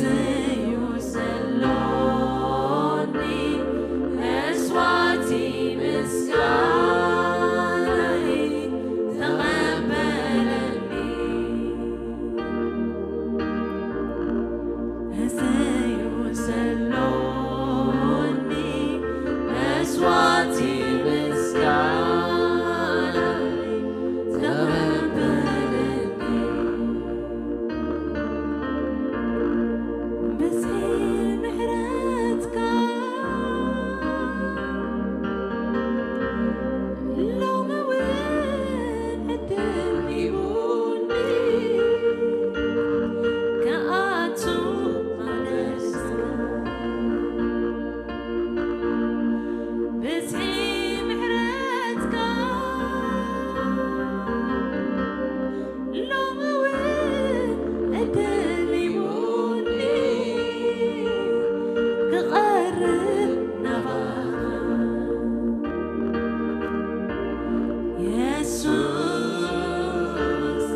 እዩ ዘሎኒ መስዋእቲ ምስጋናይ ተቐበለኒ። እዚ እዩ ዘሎኒ መስዋእቲ ምስጋናይ ተቐበለኒ። ብዝሒ ምሕረትካ ሎሚ እውን ዕድል ሂቡኒ ክኣቱ መቕደስካ። ብዝሒ ምሕረትካ ሎሚ እውን ዕድል ሂቡኒ ክቐርብ ናባኻ። የሱስ፣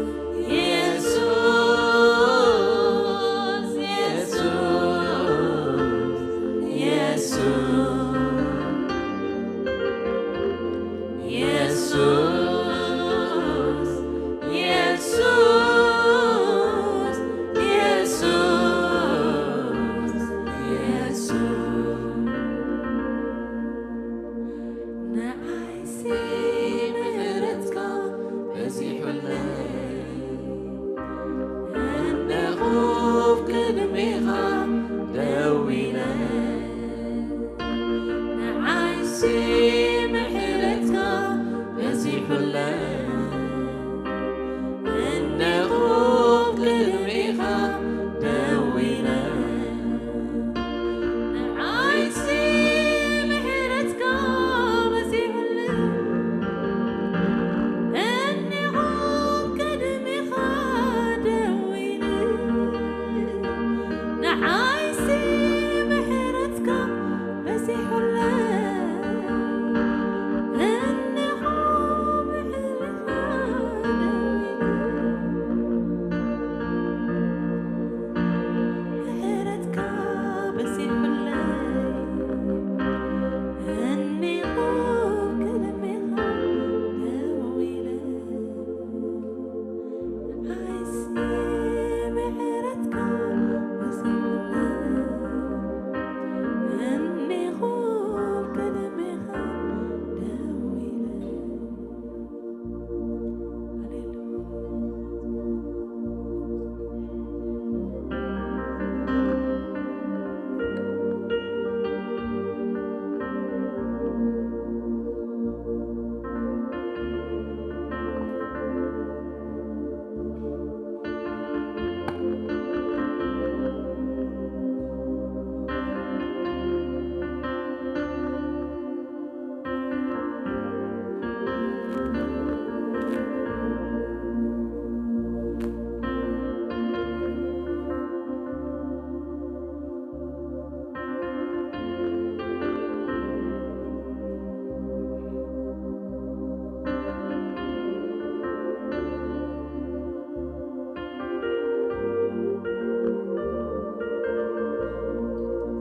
የሱስ፣ የሱስ፣ የሱስ፣ የሱስ፣ የሱስ፣ የሱስ፣ የሱስ። ንዓይሲ ምሕረትካ በዚሑለይ፣ እነኹ ኣብ ቅድሜኻ ደው ኢለ። ንዓይሲ ምሕረትካ በዚሑለይ፣ እነኹ ኣብ ቅድሜኻ ደው ኢለ። ንዓይሲ ምሕረትካ በዚሑለይ፣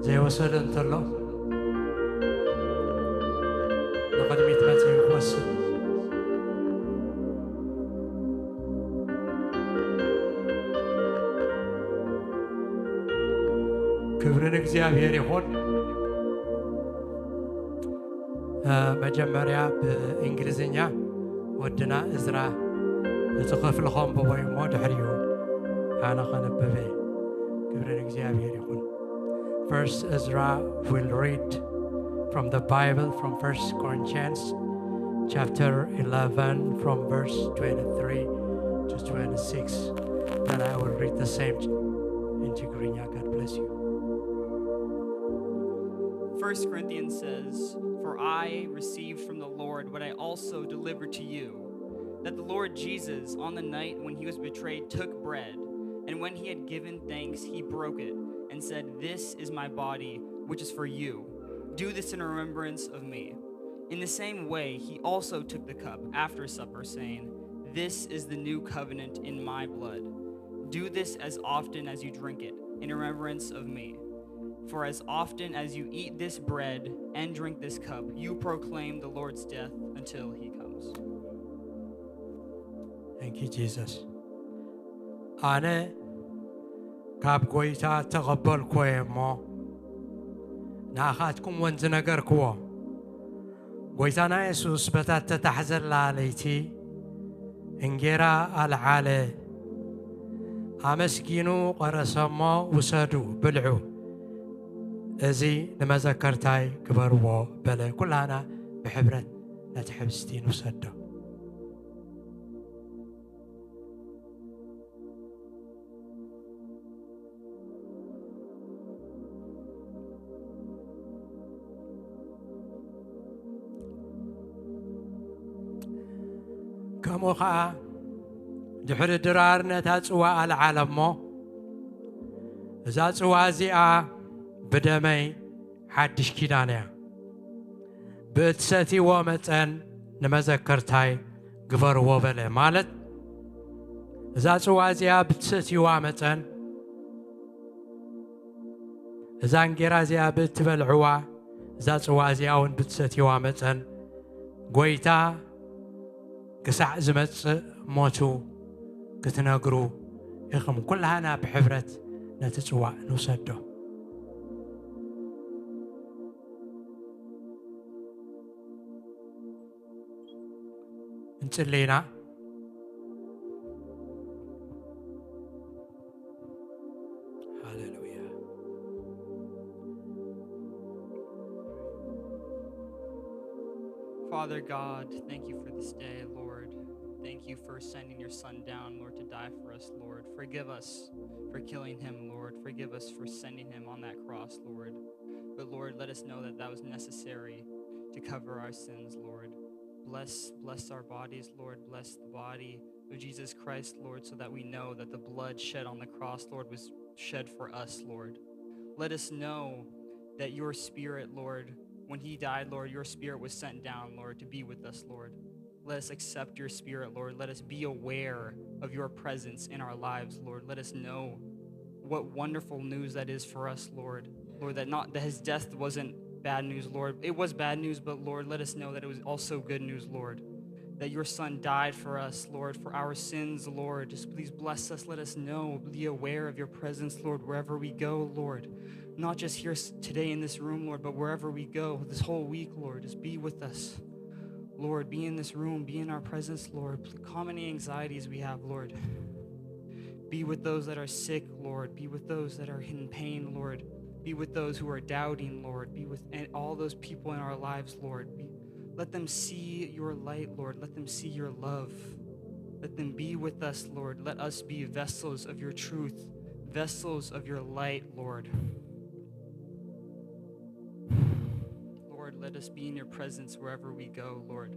ዘይወሰደ እንተሎ ንቕድሚት መጺኡ ክወስድ። ክብሪ ንእግዚኣብሔር ይኹን። እ፣ መጀመርያ ብእንግሊዝኛ ወድና እዝራ እቲ ክፍሊ ከንብቦ እዩ እሞ ድሕሪኡ ኣነ ከንብብ እየ። ክብሪ ንእግዚኣብሔር ይኹን። First Ezra will read from the Bible, from First Corinthians chapter eleven, from verse twenty-three to twenty-six. Then I will read the same in Tigrinya. God bless you. First Corinthians says, "For I received from the Lord what I also delivered to you, that the Lord Jesus, on the night when he was betrayed, took bread, and when he had given thanks, he broke it and said, 'This is my body, which is for you. Do this in remembrance of me.' In the same way, he also took the cup after supper, saying, 'This is the new covenant in my blood. Do this as often as you drink it in remembrance of me. For as often as you eat this bread and drink this cup, you proclaim the Lord's death until he comes.'" Thank you, Jesus. ኣነ ካብ ጐይታ እተቐበልኩዎ እየ እሞ ንኣኻትኩም እውን ዝነገርክዎ። ጐይታና የሱስ በታ እተታሕዘላ ለይቲ እንጌራ ኣልዓለ፣ ኣመስጊኑ ቐረሰ እሞ፣ "ውሰዱ፣ ብልዑ፣ እዚ ንመዘከርታይ ግበርዎ" በለ። ኩላና ብሕብረት ነቲ ሕብስቲ ንውሰዶ። ከምኡ ኸዓ ድሕሪ ድራር ነታ ጽዋ ኣልዓለ እሞ፣ "እዛ ጽዋ እዚኣ ብደመይ ሓድሽ ኪዳን እያ፣ ብእትሰትይዎ መጠን ንመዘከርታይ ግበርዎ" በለ። ማለት እዛ ጽዋ እዚኣ ብትሰትይዋ መጠን፣ እዛ እንጌራ እዚኣ ብእትበልዕዋ፣ እዛ ጽዋ እዚኣ እውን ብትሰትይዋ መጠን፣ ጐይታ ክሳዕ ዝመጽእ ሞቱ ክትነግሩ ኢኹም። ኩላህና ብሕብረት ነቲ ጽዋእ ንውሰዶ። እንጽልይና። ሃሌሉያ። Father God, thank you for this day, Lord. Thank you for sending your son down, Lord, to die for us, Lord. Forgive us for killing him, Lord. Forgive us for sending him on that cross, Lord. But Lord, let us know that that was necessary to cover our sins, Lord. Bless, bless our bodies, Lord. Bless the body of Jesus Christ, Lord, so that we know that the blood shed on the cross, Lord, was shed for us, Lord. Let us know that your spirit, Lord, when he died, Lord, your spirit was sent down, Lord, to be with us, Lord. Let us accept your spirit, Lord. Let us be aware of your presence in our lives, Lord. Let us know what wonderful news that is for us, Lord. Lord, that not that his death wasn't bad news, Lord. It was bad news, but Lord, let us know that it was also good news, Lord. That your son died for us, Lord, for our sins, Lord. Just please bless us. Let us know, be aware of your presence, Lord, wherever we go, Lord. Not just here s- today in this room, Lord, but wherever we go this whole week, Lord. Just be with us. Lord, be in this room, be in our presence, Lord. Calm any anxieties we have, Lord. Be with those that are sick, Lord. Be with those that are in pain, Lord. Be with those who are doubting, Lord. Be with and all those people in our lives, Lord. Be, let them see your light, Lord. Let them see your love. Let them be with us, Lord. Let us be vessels of your truth, vessels of your light, Lord. Lord, let us be in your presence wherever we go, Lord.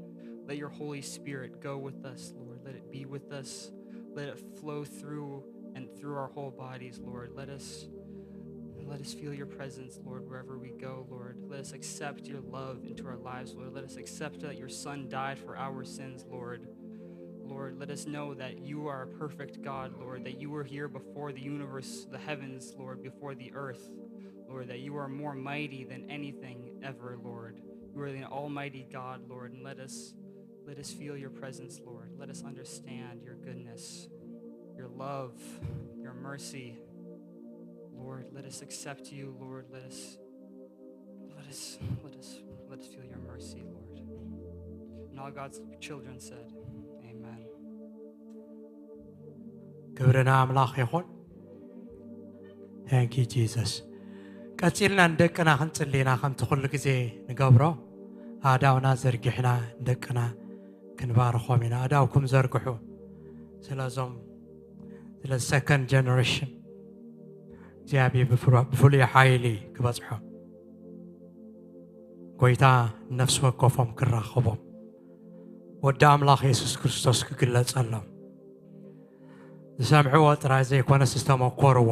Let your Holy Spirit go with us, Lord. Let it be with us. Let it flow through and through our whole bodies, Lord. Let us let us feel your presence, Lord, wherever we go, Lord. Let us accept your love into our lives, Lord. Let us accept that your son died for our sins, Lord. Lord, let us know that you are a perfect God, Lord, that you were here before the universe, the heavens, Lord, before the earth. Lord, that you are more mighty than anything ever, Lord. You are the Almighty God, Lord, and let us let us feel your presence, Lord. Let us understand your goodness, your love, your mercy. Lord, let us accept you, Lord. Let us let us let us let us feel your mercy, Lord. And all God's children said, Amen. ክብሪ ንኣምላኽ ይኹን። Thank you Jesus። ቀጺልና ንደቅና ክንጽሊ ኢና። ከምቲ ኩሉ ግዜ ንገብሮ ኣእዳውና ዘርጊሕና ንደቅና ክንባርኾም ኢና። ኣእዳውኩም ዘርግሑ። ስለዞም ስለ second generation እግዚኣብሔር ብፍሉ- ብፍሉይ ሓይሊ ክበጽሖም፣ ጎይታ ነፍሲ ወከፎም ክራኸቦም፣ ወዲ ኣምላኽ የሱስ ክርስቶስ ክግለጸሎም፣ ዝሰምዕዎ ጥራይ ዘይኮነስ ዝተመኮርዎ፣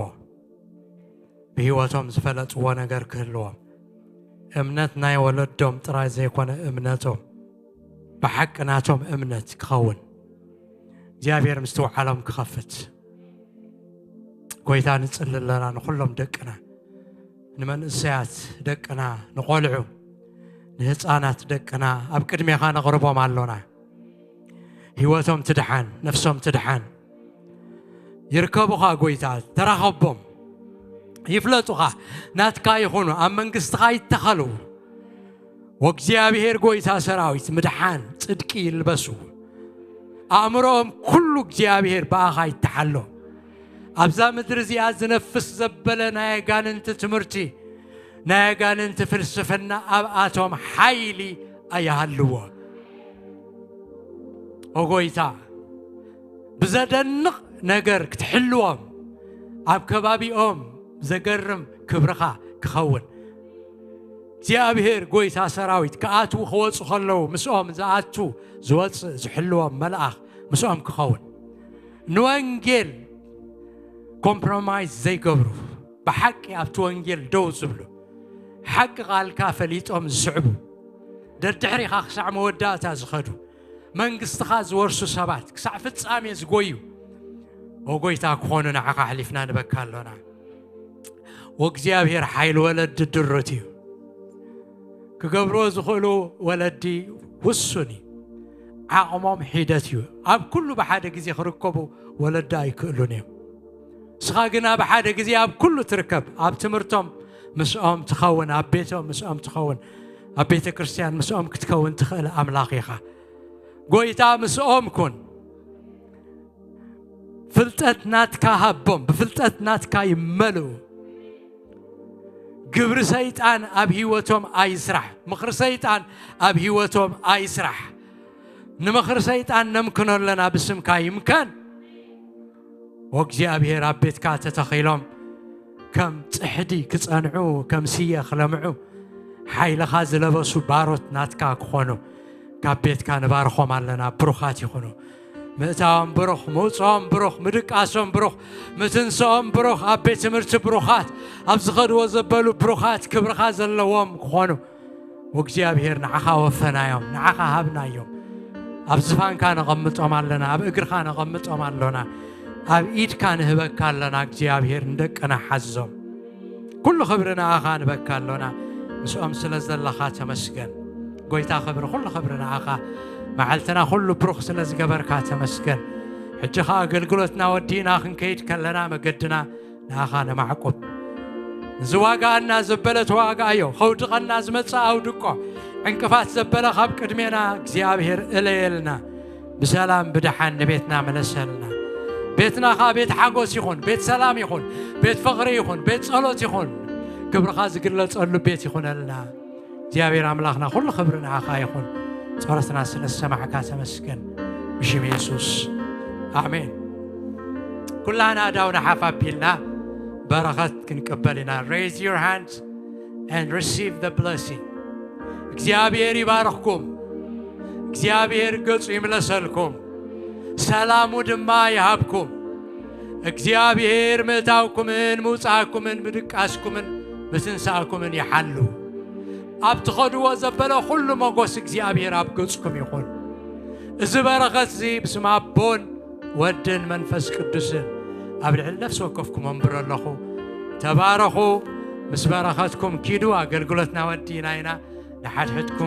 ብህይወቶም ዝፈለጥዎ ነገር ክህልዎም፣ እምነት ናይ ወለዶም ጥራይ ዘይኮነ እምነቶም ብሓቂ ናቶም እምነት ክኸውን፣ እግዚኣብሔር ምስትውዓሎም ክኸፍት፣ ጎይታ ንጽሊ ኣለና። ንኹሎም ደቅና፣ ንመንእሰያት ደቅና፣ ንቖልዑ፣ ንህፃናት ደቅና ኣብ ቅድሜኻ ነቕርቦም ኣሎና። ህይወቶም ትድሓን፣ ነፍሶም ትድሓን። ይርከቡኻ ጎይታ፣ ተራኸቦም፣ ይፍለጡኻ፣ ናትካ ይኹኑ፣ ኣብ መንግስትኻ ይተኸሉ። ወእግዚኣብሔር ጎይታ ሰራዊት ምድሓን ጽድቂ ይልበሱ። ኣእምሮኦም ኩሉ እግዚኣብሔር ብኣኻ ይተሓሎ። ኣብዛ ምድሪ እዚኣ ዝነፍስ ዘበለ ናይ ኣጋንንቲ ትምህርቲ፣ ናይ ኣጋንንቲ ፍልስፍና ኣብኣቶም ሓይሊ ኣይሃልዎ። ኦ ጎይታ፣ ብዘደንቕ ነገር ክትሕልዎም፣ ኣብ ከባቢኦም ዘገርም ክብርኻ ክኸውን፣ እግዚኣብሔር ጎይታ ሰራዊት ክኣትዉ ክወፁ ከለዉ ምስኦም ዝኣቱ ዝወፅእ ዝሕልዎም መልኣኽ ምስኦም ክኸውን፣ ንወንጌል ኮምፕሮማይዝ ዘይገብሩ፣ ብሓቂ ኣብቲ ወንጌል ደው ዝብሉ፣ ሓቂ ቃልካ ፈሊጦም ዝስዕቡ፣ ደድሕሪኻ ክሳዕ መወዳእታ ዝኸዱ፣ መንግስትኻ ዝወርሱ ሰባት ክሳዕ ፍጻሜ ዝጎዩ፣ ኦ ጎይታ ክኾኑ ንዓኻ ኣሕሊፍና ንበካ ኣሎና። ወእግዚኣብሔር ሓይሊ ወለዲ ድሩት እዩ። ክገብርዎ ዝኽእሉ ወለዲ ውሱን እዩ። ዓቕሞም ሒደት እዩ። ኣብ ኩሉ ብሓደ ግዜ ክርከቡ ወለዲ ኣይክእሉን እዮም። ንስኻ ግና ብሓደ ግዜ ኣብ ኩሉ ትርከብ። ኣብ ትምህርቶም ምስኦም ትኸውን፣ ኣብ ቤቶም ምስኦም ትኸውን፣ ኣብ ቤተ ክርስቲያን ምስኦም ክትከውን ትኽእል ኣምላኽ ኢኻ። ጎይታ ምስኦም ኩን። ፍልጠት ናትካ ሃቦም፣ ብፍልጠት ናትካ ይመልኡ። ግብሪ ሰይጣን ኣብ ህይወቶም ኣይስራሕ፣ ምኽሪ ሰይጣን ኣብ ህይወቶም ኣይስራሕ። ንምኽሪ ሰይጣን ነምክኖ ኣለና፣ ብስምካ ይምከን። ወእግዚኣብሔር ኣብ ቤትካ ተተኺሎም ከም ጽሕዲ ክጸንዑ፣ ከም ስየ ክለምዑ፣ ሓይልኻ ዝለበሱ ባሮት ናትካ ክኾኑ ካብ ቤትካ ንባርኾም ኣለና። ብሩኻት ይኹኑ። ምእታዎም ብሩኽ፣ ምውፅኦም ብሩኽ፣ ምድቃሶም ብሩኽ፣ ምትንስኦም ብሩኽ፣ ኣብ ቤት ትምህርቲ ብሩኻት፣ ኣብ ዝኸድዎ ዘበሉ ብሩኻት፣ ክብርኻ ዘለዎም ክኾኑ። ወእግዚኣብሔር ንዓኻ ወፈናዮም፣ ንዓኻ ሃብናዮም። ኣብ ዝፋንካ ነቐምጦም ኣለና፣ ኣብ እግርኻ ነቐምጦም ኣሎና። ኣብ ኢድካ ንህበካ ኣለና። እግዚኣብሔር ንደቅና ሓዞም። ኩሉ ክብሪ ንኣኻ ንበካ ኣሎና። ምስኦም ስለ ዘለኻ ተመስገን። ጎይታ ክብሪ፣ ኩሉ ክብሪ ንኣኻ። መዓልትና ኩሉ ብሩኽ ስለ ዝገበርካ ተመስገን። ሕጂ ኸኣ ኣገልግሎትና ወዲእና ክንከይድ ከለና መገድና ንኣኻ ነማዕቁብ። ዝዋጋኣና ዘበለ ተዋጋኣዮ፣ ከውድቐና ዝመጽእ ኣውድቆ፣ ዕንቅፋት ዘበለ ካብ ቅድሜና እግዚኣብሔር እለየልና። ብሰላም ብደሓን ንቤትና መለሰልና። ቤትና ኸኣ ቤት ሓጎስ ይኹን፣ ቤት ሰላም ይኹን፣ ቤት ፍቕሪ ይኹን፣ ቤት ጸሎት ይኹን፣ ክብርኻ ዝግለጸሉ ቤት ይኹነልና። እግዚኣብሔር ኣምላኽና፣ ኩሉ ክብሪ ንዓኻ ይኹን። ጸሎትና ስለ ዝሰማዕካ ተመስገን። ብሽም የሱስ ኣሜን። ኩላና ኣእዳውና ሓፍ ኣቢልና በረኸት ክንቅበል ኢና። Raise your hand and receive the blessing. እግዚኣብሔር ይባርኽኩም። እግዚኣብሔር ገጹ ይምለሰልኩም፣ ሰላሙ ድማ ይሃብኩም። እግዚኣብሔር ምእታውኩምን ምውጻእኩምን ምድቃስኩምን ምትንሳእኩምን ይሓሉ። ኣብ ትኸድዎ ዘበለ ኩሉ ሞጎስ እግዚኣብሔር ኣብ ገጽኩም ይኹን። እዚ በረኸት እዚ ብስም ኣቦን ወድን መንፈስ ቅዱስን ኣብ ልዕሊ ነፍሲ ወከፍኩም ኣንብሮ ኣለኹ። ተባረኹ። ምስ በረኸትኩም ኪዱ። ኣገልግሎትና ወዲና ኢና። ንሓድሕድኩም